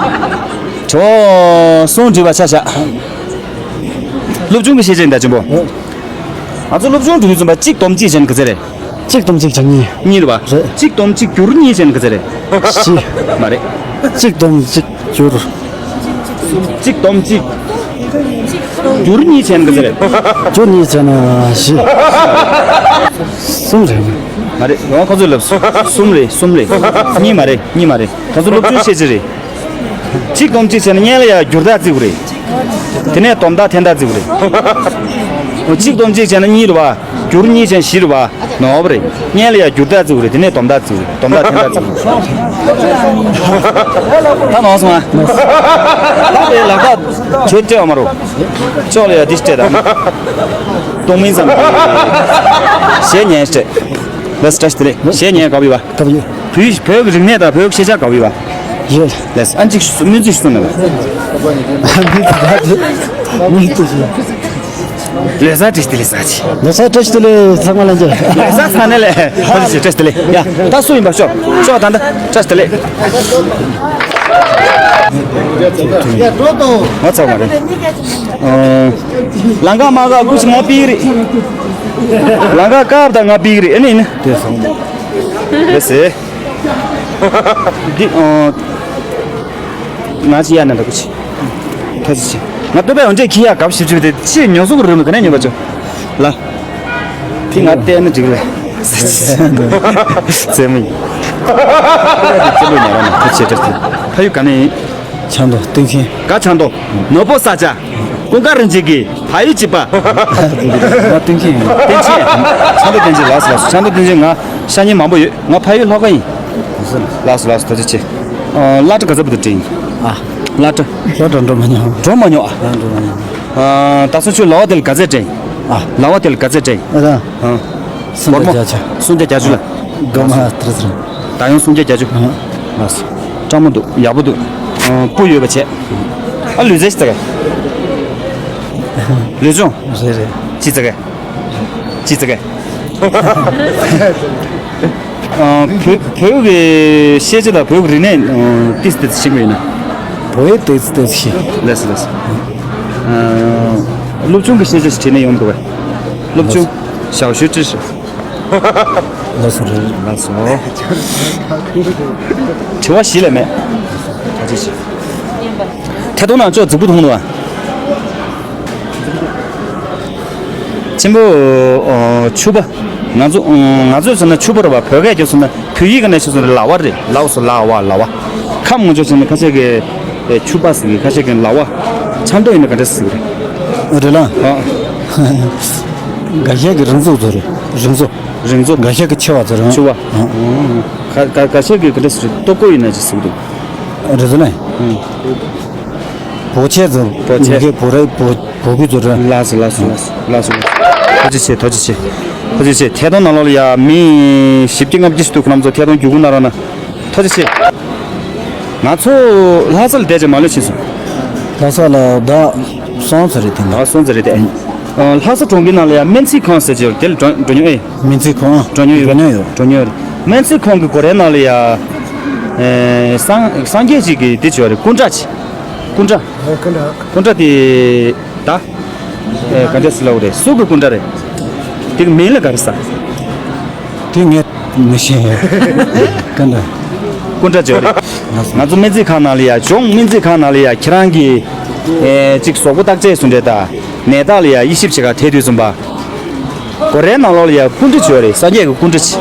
དྲི་བ་གསུམ་དྲིས་པ་ཆ་བཞག་སློབ་ཆུང་གི་ཤེས་བྱ་ཡིན་ད་ཆེན་པོ། ང་ཚོ་སློབ་ཆུང་འགྲོ་དུས་ཙམ་པ་གཅིག་སྡོམ་གཅིག་བྱས་ན་ག་ཚད་རེད། གཅིག་སྡོམ་གཅིག་བྱས་ན་གཉིས། གཉིས་རེད་བ། རེད། གཅིག་སྡོམ་གཅིག་བསྒྱུར་གཉིས་བྱས་ན་ག་ཚད་རེད། བཞི། མ་རེད། གཅིག་སྡོམ་གཅིག་བསྒྱུར། གཅིག་སྡོམ་གཅིག་བསྒྱུར་གཉིས་བྱས་ན་ག་ཚད་རེད། བསྒྱུར་གཉིས་བྱས་ན་བཞི། གསུམ་རེད། མ་རེད། ཡང་ཁོ་ཚོས་ལབ་སོང་། གསུམ་རེད། གསུམ་རེད། གཉིས་མ་རེད། གཉིས་མ་རེད། ཁོ་ཚོ་སློབ་ཆུང་ཤེས་བྱ་རེད། གཅིག་སྡོམ་གཅིག་བྱས་ན་སྔོན་ལ་ཡ་བསྒྱུར་རྟགས་བརྩི་དགོས་རེད། དེ་ནས་སྡོམ་རྟགས་འཐེན་རྟགས་བརྩི་དགོས་རེད། འོ་གཅིག་སྡོམ་གཅིག་བྱས་ན་གཉིས་རེད་བ། བསྒྱུར་གཉིས་བྱས་ན་བཞི་རེད་བ། ནོར་བ་རེད། སྔོན་ལ་ཡ་བསྒྱུར་རྟགས་བརྩི་དགོས་རེད། དེ་ནས་སྡོམ་རྟགས་བརྩི་དགོས་རེད། སྡོམ་རྟགས་འཐེན་རྟགས་བརྩི་དགོས་རེད། ད་ནོར་སོང་ཨ། ད་དེ་ལག་རྟགས་ཁྱོད་སྤྲད་བ་མ་རུང་། ཅོག་ལ་ཡ་འདི་སྤྲད་དང་། གཏོང་མིན་ཙམ་གྱིས། གཞས་ཉན་སྤྲད། ལགས་སོ། བཀྲ་ཤིས་བདེ་ལེགས། གཞས་ཉན་དགའ་བོ་ཡོད་པ། དགའ་བོ་ཡོད། བོད་བོད་ཀྱི་རིག་གནས་དང་བོད་ཀྱི་ཤེས་བྱ་དགའ་བོ་ཡོད་པ། ཡོད། ལགས་སོ། ཨ་ནི་གཅིག་སྨོན་ཚིག་ཞིག་གསུང་གནང་། སྨོན་ཚིག་སྨོན་ཚིག་ཞིག་ལགས་སོ། བཀྲ་ཤིས་བདེ་ལེགས་ཟེར་ཅིག་ལགས་སོ། བཀྲ་ཤིས་བདེ་ལེགས། ཚང་མ་ལ་འཇལ། ལགས་སོ། ཚང་མ་ལ་བཀྲ་ཤིས་བདེ་ལེགས། ཡ་ད་སུ་ཡིན་པ་ཤོག་ཤོག་ད་ད་བཀྲ་ཤིས་བདེ་ལེགས། ང་ཚང་མ་རེད། ཨ། ལང་ཀ་མ་ག་སྐུ་ཞིག་ང་པིག་རེད། ལང་ཀ་ཀབ་དང་ང་པིག་རེད། ཨེ་ནི་ནི། དེ་སོང་། དེ་སེ། འདི་ཨ། ང་ཅི་ཡ་ན་འདྲ་སྐུ་ཞིག་ཐ་ཅི་ཆེ། ང་སྟོད་པའི་འོན་ཏེ་ཁྱི་ཡ་གབ་ཞིབ་ཞིབ་དེ་ཆེས་ཉོ་སོང་རུ་མི་ག་ནས་ཉོ་བ་ཅོ། ལ། དེ་ང་བལྟས་ན་འགྲིག་རེད། རྩེད་མོ་ཡིན། རྩེད་མོ་ཡིན་ར་ན་ཐ་ཆེ་དྲག་ཐ་ཡུ་ག་ནས་ཡིན། ཆང་དོ་སྟེང་ཆེན། ག་ཆང་དོ། ནོར་བུ་ས་ཆ། ཀུན་དགའ་རིན་ཆེན་གྱི་ཕ་ཡུལ་གཅིག་པ། ང་སྟེང་ཆེན་ཡིན། སྟེང་ཆེན། ཆང་དོ་སྟེང་ཆེན། ལགས་སོ་ལགས་སོ། ཆང་དོ་སྟེང་ཆེན། ང་ཤ་ཉེ་མང་པོ་ཡོད། ང་ཕ་ཡུལ་ལྷོ་ཁ་ཡིན། ལགས་སོ་ལགས་སོ། ཐུགས་རྗེ་ཆེ། ཨ། སླ་བྲེ་ག་ཚོད་བར་དུ་དྲན་ཡིན། ཨ། སླ་བྲེ། སླ་བྲེ་འགྲོ་མ་མྱོང་། འགྲོ་མ་མྱོང་ཨ། སླ་འགྲོ་མ་མྱོང་། ཨ། ད་སོ་ཆུ་ལ་བ་དེ་ལ་ག་ཚོད་དྲན་ཡིན། ཨ། ལ་བ་དེ་ལ་ག་ཚོད་དྲན་ཡིན། ཨ། ཨ། སུམ་བརྒྱ་བརྒྱད་ཅུ། སུམ་བརྒྱ་བརྒྱད་ཅུ་ལ། སྒོར་མོ་ཨ་ཐུར་ཟེར། ད་ཡང་སུམ་བརྒྱ་བརྒྱད་ཅུ། ལགས་སོ། སྤྲང་མོ་འདུག་ཡག་པོ་འདུག་ཨ། སྤུ་ཡོད་པ་བྱས། ཨ། ལུས་རྩལ་ཅི་ཙག་ག་ལུས་སྦྱོང་། རེད་རེད། ཅི་ཙག་ག་ཅི་ཙག་ག་ཨ། བོད་བོད་ཀྱི་ཤེས་བྱ་དང་བོད་ཀྱི་རིག་གནས་ཏིས་ཏིས་ཤེས་ཀྱི་ཡོད་ན། བོད་ཏིས་ཏིས་ཤེས། ལགས་སོ་ལགས་སོ། ཨ། སློབ་ཆུང་གི་ཤེས་བྱ་ཞིག་དྲིས་ན་ཡོང་འདུག་གས། སློབ་ཆུང་小学知识། ལགས་སོ་རེད། ལགས་སོ། དྲི་བ་བཞི་ལས་མེད། ཐད་གཏོང་ནང་ཅོག་རྫིག་པོ་མཐོང་འདུག་ཨ། ཆེན་པོ། ཨོ། ཕྱུ་པ། ང་ཚོ་ང་ཚོས་ཟེར་ན་ཕྱུ་པ་རེད་བ། བོད་སྐད་ཀྱིས་ཟེར་ན་བོད་ཡིག་ག་ནས་ཤོད་ཟེར་ན་ལ་བ་རེད། ལའོ་སོ་ལ་བ་ལ་བ། ཁམས་ངོ་ཅོག་ཟེར་ན་ཁ་ཤས་ཀྱིས་ཕྱུ་པ་ཟེར་གི། ཁ་ཤས་ཀྱིས་ལ་བ། ཆབ་མདོ་ཡིན་ན་ག་འདྲ་ཟེར་གི་རེད། རེད་ལ། ཨ། འགའ་ཤས་ཀྱིས་རིང་མཛོ་ཟེར་རེད། རིང་མཛོ། རིང་མཛོ། འགའ་ཤས་ཀྱིས་ཆེ་བ་ཟེར་རེད། ཆེ་བ། ཨ། ག་ག་ག་ཤས་ཀྱིས་ག་འདྲ་ཟེར་རེད། ལྟོ་ཀོ་ཡིན་ན་ཅི་ཟེར་གི་འདུག་རེད་ཟེར་ན། ཨང་། བོ་ཆེ་ཟེར། བོ་ཆེ། ངེད་ཀྱི་བོ་ར་བོ་བོ་གུ་ཚོ་ར། ལགས་སོ་ལགས་སོ་ལགས་སོ་ལགས་སོ། ཐུགས་རྗེ་ཆེ། ཐུགས་རྗེ་ཆེ། ཐུགས་རྗེ་ཆེ། ཐད་གཏོང་ནང་ལོགས་ལ་ཡ་མི་བཞི་བརྒྱ་ལྔ་བརྒྱ་ཞིག་འདུག་ཁོང་རྣམ་ཚོ་ཐད་གཏོང་བརྒྱུད་སྐུར་གནང་རོགས་གནང་། ཐུགས་རྗེ་ཆེ། ང་ཚོ་ལྷ་ས་ལ་བསྡད་ཅིག་མ་ལོས་ཕྱིན་སོང་། ལྷ་ས་ལ་ཟླ་གསུམ་ཙམ་རེད་དེ་འདྲ། ཟླ་གསུམ་ཙམ་རེད་དེ། ཨ། ལྷ་ས་གྲོང་ཁྱེར་ནང་ལ་ཡ་སྨན་རྩིས་ཁང་ཟེར་ཅིག་ཡོད་རེད། དེ་ལ་འགྲོ་འགྲོ་མྱོང་ཨེ། སྨན་རྩིས་ཁང་། འགྲོ་མྱོང་ཡོད། འགྲོ་མྱོང་ཡོད། འགྲོ་མྱོང་ཡོད་རེད། སྨན་རྩིས་ཁང་གི་སྒོ་རའི་ནང་ལ་ཡ། ཨེ། སངས་སངས་རྒྱས་ཅིག་གི་དེ་ཅིག་ཡོད་རེད། སྐུ་འདྲ་ཅིག་སྐུ་འདྲ། སྐུ་འདྲ། སྐུ་འདྲ་དེ་ད། ཨེ། ག་འདྲ་ཟེར་ལབ་དགོས་རེད། སུ་གི་སྐུ་འདྲ་རེད། དེ་གི་མིང་ལ་ག་རེ་ཟེར། དེ་ངས་མི་ཤེས། སྐུ་འདྲ། སྐུ་འདྲ་ཅིག་ཡོད་རེད། ང་ཚོ་སྨན་རྩིས་ཁང་ནང་ལ་ཡ། གཞུང་སྨན་རྩིས་ཁང་ནང་ལ་ཡ་ཁྱེད་རང་གི། ཨེ། ཅིག་གཟུགས་པོ་བརྟག་དཔྱད་སུ་འདྲ་ད། ནད་རྟགས་ལ་ཡ་དབྱེ་ཞིབ་བྱེད་ག་ཐད་དུས་ཙམ་པ། སྒོ་རའི་ནང་ལོགས་ལ་ཡ་སྐུ་འདྲ་ཅིག་ཡོད་རེད། སངས་རྒྱས་ཀྱི་སྐུ་འདྲ་ཅིག་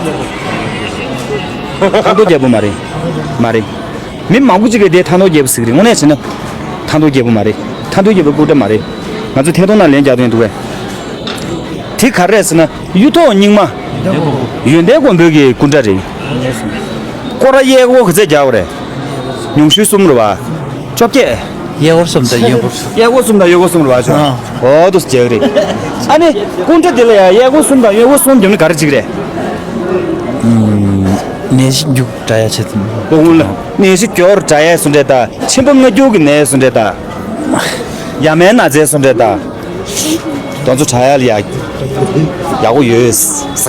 ཐང་ཐོག་རྒྱལ་པོ་མ་རེད། མ་རེད། མི་མང་པོ་ཅིག་གིས་དེ་ཐང་ཐོག་རྒྱལ་པོ་ཟེར་གི་རེད། དངོས་གནས་བྱས་ན་ཐང་ཐོག་རྒྱལ་པོ་མ་རེད། ཁ་འདོན་བརྒྱབ་པའི་སྐུ་འདྲ་མ་རེད། ང་ཚོ་ཐད་གཏོང་ནང་ལན་རྒྱག་དོན་འདུག་གས། དེ་ག་རེ་རེད་ཟེར་ན། གཡུ་ཐོག་རྙིང་མ། ཡོན་ཏན་མགོན་པོའི་གི་སྐུ་འདྲ་རེད། སྐོར་ར་གཡས་སྐོར་ག་ཚད་རྒྱག་པ་རེད། ཉུང་ཤོས་གསུམ་རེད་བ། བཅོ་བརྒྱད། གཡས་སྐོར་གསུམ་དང་གཡོན་སྐོར་གསུམ། གཡས་སྐོར་གསུམ་དང་གཡོན་སྐོར་གསུམ་རེད་བ་ཆོ། ཨ། འོ་དུ་རྒྱག་རེད། ཨ་ནི། སྐུ་འདྲ་དེ་ལ་ཡང་གཡས་སྐོར་གསུམ་དང་གཡོན་སྐོར་གསུམ་བརྒྱབ་ན་ག་རེ་འགྲིག་རེད། ནད་གཞི་མགྱོགས་དྲག་ཡ་ཆེད་དུ། ལོ་ངོ་ལ། ནད་གཞི་མགྱོགས་དྲག་ཡ་སུ་འདྲ་དང་། ཆེན་པོ་སྔ་འགྱུར་གྱི་ནད་སུ་འདྲ་དང་། ཡ་མའི་ན་ཚ་སུ་འདྲ་དང་། དོན་ཚོ་དྲག་ཡ་ལ་ཡ། ཡག་པོ་ཡོད་ས་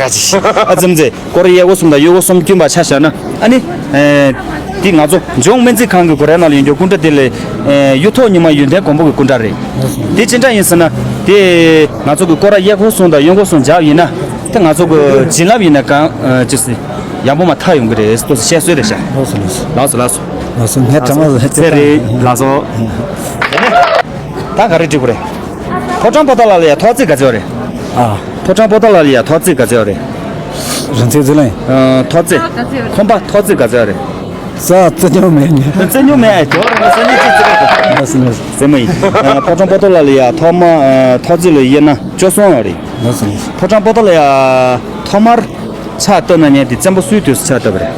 ཅིག་ཨ་ཙམ་ཚེ། སྐོར་ར་གཡས་སྐོར་གསུམ་དང་གཡོན་སྐོར་གསུམ་བསྟུན་པ་ཆ་བཞག་ན། ཨ་ནི། ཨེ། འདི་ང་ཚོ་ལྗོངས་སྨན་རྩིས་ཁང་གི་སྒོ་རའི་ནང་ལ་ཡོད་རྒྱུ་སྐུ་འདྲ་དེ་ལས། ཨེ། གཡུ་ཐོག་རྙིང་མ་ཡོན་ཏན་མགོན་པོ་གི་སྐུ་འདྲ་རེད། དེ་ཅི་འདྲ་ཡིན་ཟེར་ན། དེ་ང་ཚོ་གི་སྐོར་ར་གཡས་སྐོར་གསུམ་དང་གཡོན་སྐོར་གསུམ་བཞག་ཡིན་ན། དེ་ང་ཚོ་གི་བྱིན་རླབས་ཡིན་ན་གང་ཅི་སི་ཡག་པོ་མ་ཐག་ཡོང་གི་རེད་ཟེར་བཤད་སྲོལ་རེད་ཤག་ལགས་སོ་ལགས་སོ། ལགས་སོ་ལགས་སོ། ལགས་སོ་ངས་དྲང་མ་ཟེར་ཚེ་རིང་ལགས་སོ། ད་ག་རེ་འགྲིག་གི་རེད། ཕོ་བྲང་པོ་ཏཱ་ལ་ལ་ཡ་ཐོག་བརྩེགས་ག་ཚོད་རེད། ཨ། ཕོ་བྲང་པོ་ཏཱ་ལ་ལ་ཡ་ཐོག་བརྩེགས་ག་ཚོད་རེད། རིང་ཚད་ཚོད་ལེན། ཨ། ཐོག་བརྩེགས། ཁོམ་པ་ཐོག་བརྩེགས་ག་ཚོད་རེད། ས་རྩེ་ཉོ་མེད་ཉེ། རྩེ་ཉོ་མེད་ཨེ་ཇོ་རེད་ས་ཉོ་ཅི་རྩེ་རེད། ལགས་སོ་ལགས་སོ། རྩེ་མོ་ཡིན། ཨ། ཕོ་བྲང་པོ་ཏཱ་ལ་ལ་ཡ་ཐོག་མ། ཨ། ཐོག་བརྩེགས་ལ་དབྱེ་ན་བཅུ་གསུམ་ཡོད་རེད། ལགས་སོ་ལགས་སོ། ཕོ་བྲང་པོ་ཏཱ་ལ་ཡ་ཐོག་མར། ཕྱག་བཏབ་ན་ཉན་དེ་བཙན་པོ་སུའི་དུས་སུ་ཕྱག་བཏབ་པ་རེད།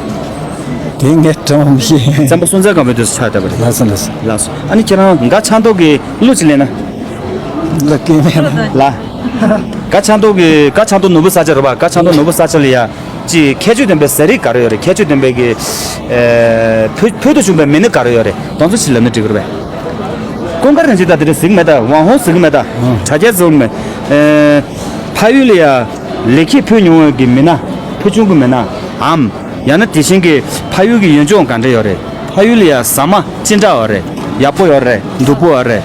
དེ་ངས་དྲན་པ་མི་ཤེས། བཙན་པོ་སྲོང་བཙན་སྒམ་པོའི་དུས་སུ་ཕྱག་བཏབ་པ་རེད། ལགས་སོ་ལགས་སོ། ལགས་སོ། ཨ་ནི་ཁྱེད་རང་སྒ་ཆང་ཏོག་གི་གླུ་ཅིག་ལེན་ན། ལ་སྐད་མེད་ལ། ལ། སྒ་ཆང་ཏོག་གི་སྒ་ཆང་ཏོག་ནོར་བུ་ས་ཆ་རེད་པ། སྒ་ཆང་ཏོག་ནོར་བུ་ས་ཆ་ལ་ཡ། ཅི་ཁྱད་ཆོས་ལྡན་པའི་ཟས་རིགས་ག་རེ་ཡོད་རེད། ཁྱད་ཆོས་ལྡན་པའི་གི། ཨེ། ཕུལ་ཕུལ་དུ་བྱུང་བའི་མི་སྣ་ག་རེ་ཡོད་རེད། དེ་ཚོ་ཅིག་ལབ་ན་འགྲིག་གི་རེད་པས། ཀུན་དགའ་རིན་ཆེན་ད་དེ་འདྲ་ཟིག་མེད་ད། ཝང་ཧོ་ཟིག་མེད་ད། དྲ་རྒྱ་ཟིག་མེད། ཨེ། ཕ་ཡུལ་ལ་ཡ་ལེགས་སྐྱེས་ཕུལ་མྱོང་བའི་གི་མི་སྣ། ཕུལ་བྱུང་གི་མི་སྣའམ། ཡང་ན་དེ་བཞིན་གྱི་ཕ་ཡུལ་གྱི་ཡུལ་ལྗོངས་ག་འདྲ་ཡོད་རེད། ཕ་ཡུལ་ལ་ཡ་ཟ་མ་ཅི་འདྲ་ཡོད་རེད། ཡག་པོ་ཡོད་རེད། སྡུག་པོ་ཡོད་རེད།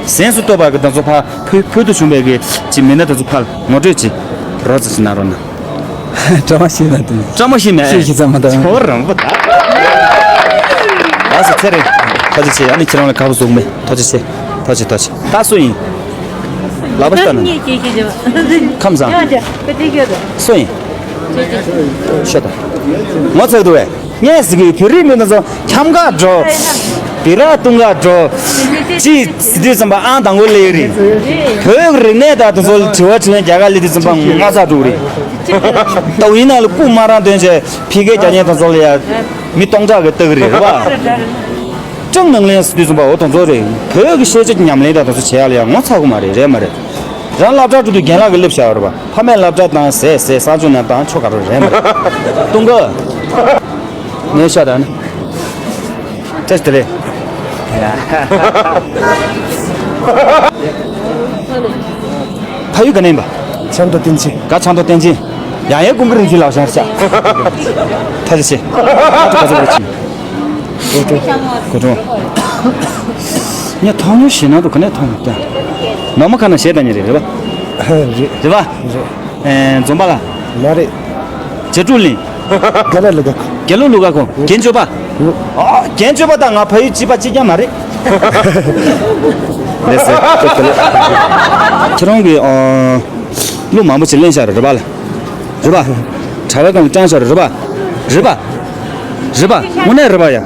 གཟེངས་སུ་གཏོད་པ་གི་དེ་ཚོ་ཕར་ཕུལ་ཕུལ་དུ་བྱུང་བའི་གི་ཅི་མི་སྣ་དེ་ཚོ་ཕར་ངོ་སྤྲོད་ཅིག་རོབ་ཙམ་ཞིག་གནང་རོགས་གནང་། བཀྲ་མ་ཤིས་ན་དེ། བཀྲ་མ་ཤིས་མེད། ཤིས་ཤིས་ཙམ་མ་གཏོགས། ཁྱོད་རང་པོ་ད། ལགས་སོ་ཚེ་རིང་། ཐུགས་རྗེ་ཆེ། ཨ་ནི་ཁྱེད་རང་ལ་ཁ་བ་བཟུང་མེད། ཐུགས་རྗེ་ཆེ། ཐུགས་རྗེ་ཐུགས་རྗེ། ད་སུ་ཡིན། ལག་པ་ལྟ་ན། ཁམས་བཟང་། སུ་ཡིན། ཤོད་ད། ངོ་ཚ་གི་འདུག་བས། ངས་ཟེར་གི་བོད་རིགས་མི་ཚོ་འཁྱམ་ག་འགྲོ། སྦི་རག་བཏུང་ག་འགྲོ། ཅི་ཟེར་དུས་ཙམ་པ་ཨང་དང་པོ་སླེབས་རེད། བོད་ཀྱི་རིག་གནས་དང་དེ་ཚོ་དྲི་བ་དྲིས་ལན་རྒྱག་ག་སླེབས་དུས་ཙམ་པ་ངོ་ཚ་འགྲོ་གི་རེད། ཏོག་དབྱིན་ནང་ལ་སྐུ་དམར་རང་འདོན་བྱས་ཕི་ཀེ་རྒྱག་མཁན་དེ་ཚོ་ལ་ཡ། མི་སྟོང་ཕྲག་གི་ལྟ་གི་རེད་རེད་པ། ཀྲང་ནང་ལེན་ཟེར་དུས་ཙམ་པ་འོ་དེ་ཚོ་རེད། བོད་ཀྱི་ཤེས་བྱ་ཉམས་ལེན་དང་དེ་ཚོ་བྱེད་ཡག་ལ་ཡང་ངོ་ཚ་གི་མ་རེད། རེད་མ་རེད། རང་སློབ་གྲྭ་འགྲོ་དུས་རྒན་ལགས་ཀྱིས་སླེབས་བཞག་ཡོད་རེད་པ། ཕ་མས་སློབ་གྲྭ་བཏང་ཟས་ཟས་གསང་སྤྱོད་ནང་བཏང་ཆོག་ག་རེ་རེད་མ་རེད། ཏུང་གོ། ངས་ཤ་དང་ནི། བཀྲ་ཤིས་བདེ་ལེགས། ཕ་ཡུལ་ག་ནས་ཡིན་པ། ཆབ་མདོ་བསྟན་ཆེན། ག་ཆབ་མདོ་བསྟན་ཆེན། ཡང་ཡང་ཀུན་དགའ་རིན་ཆེན་ལགས་བཞག་ཤག་ཐུགས་རྗེ་ཆེ། ཨ་ཏི་ག་ཚོད་རེད། གོ་ཀྲོང་། ངས་མཐོང་ཡོད་ཞེད་སྣང་འདུག་ག་ནས་མཐོང་ཡོད་ཀྱང་། ནོར་མ་ཁ་ན་ཞེད་ད་ཉེ་རེད་རེད་པ། རེད། རེད་པ། རེད། ཨེ། འཛོམས་པ་ལ། མ་རེད། རྗེ་དྲུག་གླིང་། དགེ་ལེགས་ལུག་ག་ཁོ། དགེ་ལུག་ལུག་ག་ཁོ། རྒན་ཆོས་པ། ཨ། རྒན་ཆོས་པ་དང་ང་ཕ་ཡུལ་གཅིག་པ་གཅིག་རྐྱང་མ་རེད། ལགས་སོ། ཁྱེད་རང་གིས། ཨ། གླུ་མང་པོ་ཅིག་ལེན་བཞག་རེད་རེད་པ་ལ། རེད་པ། དྲ་བའི་སྒང་ལ་བཏང་བཞག་རེད་རེད་པ། རེད་པ། རེད་པ། དངོས་གནས་རེད་པ་ཡ།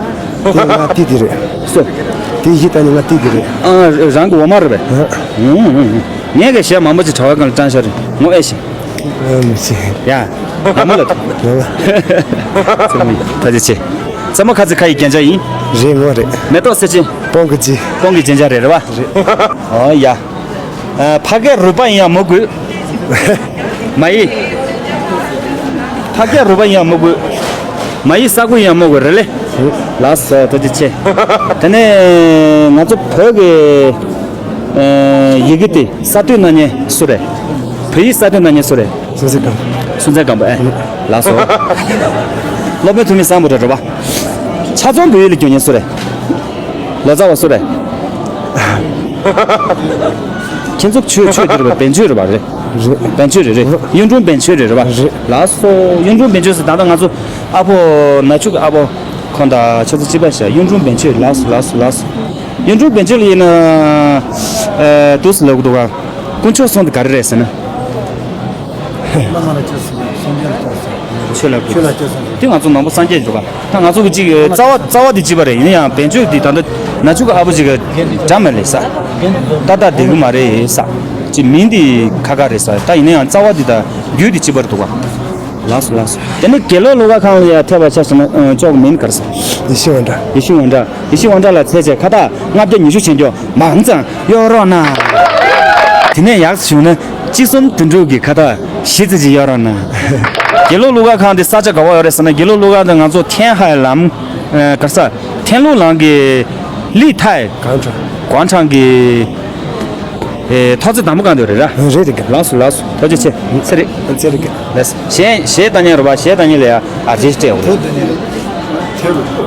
དེ་ང་ཏི་དེ་རེད། སོ། དེ་གཞི་ད་ནི་ང་ཏི་དེ་རེད། ཨ། རང་གི་འོ་མ་རེད་པས། ཨ། ཨུང་ཨུང་ཨུང་། ངས་གི་གཞས་མང་པོ་ཅིག་དྲ་བའི་སྒང་ལ་བཏང་བཞག་རེད། ངོ་ཨེ་ཤེས། ཨ། མི་ཤེས། ཡ། ཡ་མོ་ལ། ཡ་མོ། ཚང་མ་ཐུགས་རྗེ་ཆེ། ཚང་མ་ཁ་ཚིག་ཁ་ཡི་རྒྱན་ཆ་ཡིན། རེད་ངོ་རེད། མེ་ཏོག་སེར་ཆེན། སྤང་གི་རྗེས། སྤང་གི་རྒྱན་ཆ་རེད་རེད་པ། རེད། ཨོ་ཡ། ཨ། ཕ་སྐད་རུས་པ་ཡིན་ཡང་མི་དགོས། མ་ཡི། ཕ་སྐད་རུས་པ་ཡིན་ཡང་མི་དགོས། མ་ཡི་ས་ཁུག་ཡིན་ཡང་མི་དགོས་རེད་ལེ། ལགས་སོ་ཐུགས་རྗེ་ཆེ། དེ་ནས་ང་ཚོ་བོད་ཀྱི། ཨ། ཡི་གེ་དེ་གསར་གཏོད་གནང་མཁན་སུ་རེད། བོད་ཡིག་གསར་གཏོད་གནང་མཁན་སུ་རེད། སུན་སན་སྒམ་པོ། སུན་སན་སྒམ་པོ་ཨེ། ལགས་སོ། སློབ་དཔོན་ཐུ་མི་སམ་བྷོ་ཊ་རེད་པ། ཆ་ཚང་བོད་ཡིག་ལ་སྒྱུར་མཁན་སུ་རེད། ལོ་ཙཱ་བ་སུ་རེད། ཁྱེད་ཚོ་ཆོས་ཆོས་དེ་རེད་པ། བན་ཆོས་རེད་པ། རེད། རེད། བན་ཆོས་རེད། རེད། གཡུང་དྲུང་བན་ཆོས་རེད་རེད་པ། རེད། ལགས་སོ། གཡུང་དྲུང་བན་ཆོས་ཟེར་ད་ལྟ་ང་ཚོ་ཨ་ཕོ་ན་ཆུ་གི་ཨ་ཕོ་ཁོང་དང་ཁྱེད་ཚོ་གཅིག་པ་ཤག་གཡུང་དྲུང་བན་ཆོས། ལགས་སོ་ལགས་སོ་ལགས་སོ། གཡུང་དྲུང་བན་ཆོས་ལ་ཡིན་ན། ཨ། དུས་སུ་ལབ་གི་འདུག་ག་དཀོན་མཆོག་གསུམ་དེ་ག་རེ་རེད་ཟེར་ན། བླ་མ་ལ་སྐྱབས་སུ་མཆིའོ། སངས་རྒྱས་ལ་སྐྱབས་སུ་མཆིའོ། ཆོས་ལ་སྐྱབས་སུ་མཆིའོ། དེ་ང་ཚོ་ནང་པ་སངས་རྒྱས་འགྲོ་ག་ད་ང་ཚོ་གི་གཅིག་རྩ་བ་རྩ་བ་དེ་གཅིག་པ་རེད། ཡིན་ཡང་བན་ཆོས་དེ་ད་ལྟ་ན་ཆུ་གི་ཨ་ཕོ་ཅིག་གི་འདྲ་མེད་ལེ་ས། ཏག་ཏག་བསྡད་གི་མ་རེད་ས། ཅི་མིང་འདི་ཁ་ཁ་རེད་ས། ད་ཡིན་ན་ཡང་རྩ་བ་འདི་དང་རྒྱུད་འདི་གཅིག་པ་རེད་འདུག་ག། ལགས་སོ་ལགས་སོ། དེ་ནས་དགེ་ལོ་གླུ་གར་ཁང་ལ་ཡང་ཐེབས་པ་ཆ་བཞག་ན་ཨ་ཅོག་མིང་ག་རེ་ཟེར། ཡེ་ཤེས་དབང་གྲགས། ཡེ་ཤེས་དབང་གྲགས། ཡེ་ཤེས་དབང་གྲགས་ལ་ཚད་བཅས་ཁ་བཏགས་ལྔ་བརྒྱ་ཉི་ཤུ་ཆེན་སྐྱོགས་མང་ཙང་གཡོག་རོགས་གནང་། དེ་ནས་ཡག་ཞུ་ན་གཅིག་གསུམ་བདུན་དྲུག་གི་ཁ་བཏགས་བཞི་ཙམ་ཅིག་གཡོག་རོགས་གནང་། དགེ་ལོ་གླུ་གར་ཁང་དེ་ས་ཆ་ག་པར་ཡོད་རེད་ཟེར་ན། དགེ་ལོ་གླུ་གར་དེ་ང་ཚོ་ཐེན་ཧའེ་ལམ་ཨ་ག་རེ་ཟེར། ཐེན་ལུ་ལམ་གི་ལི་ཐའེ་ཀོང་ཀྲང་། ཀོང་ཀྲང་གི་ཨེ་ཐོག་བརྩེགས་དང་པོ་སྒང་དེ་རེད་ར། རེད་རེད། ལགས་སོ་ལགས་སོ། ཐུགས་རྗེ་ཆེ། ཚེ་རིང་། ཚེ་རིང་། ལགས་སོ། གཞས་གཞས་བཏང་མཁན་རེད་པ། གཞས་བཏང་མཁན་ལ་ཡ་ཨ་རྗེས་སྤྲད་འོ།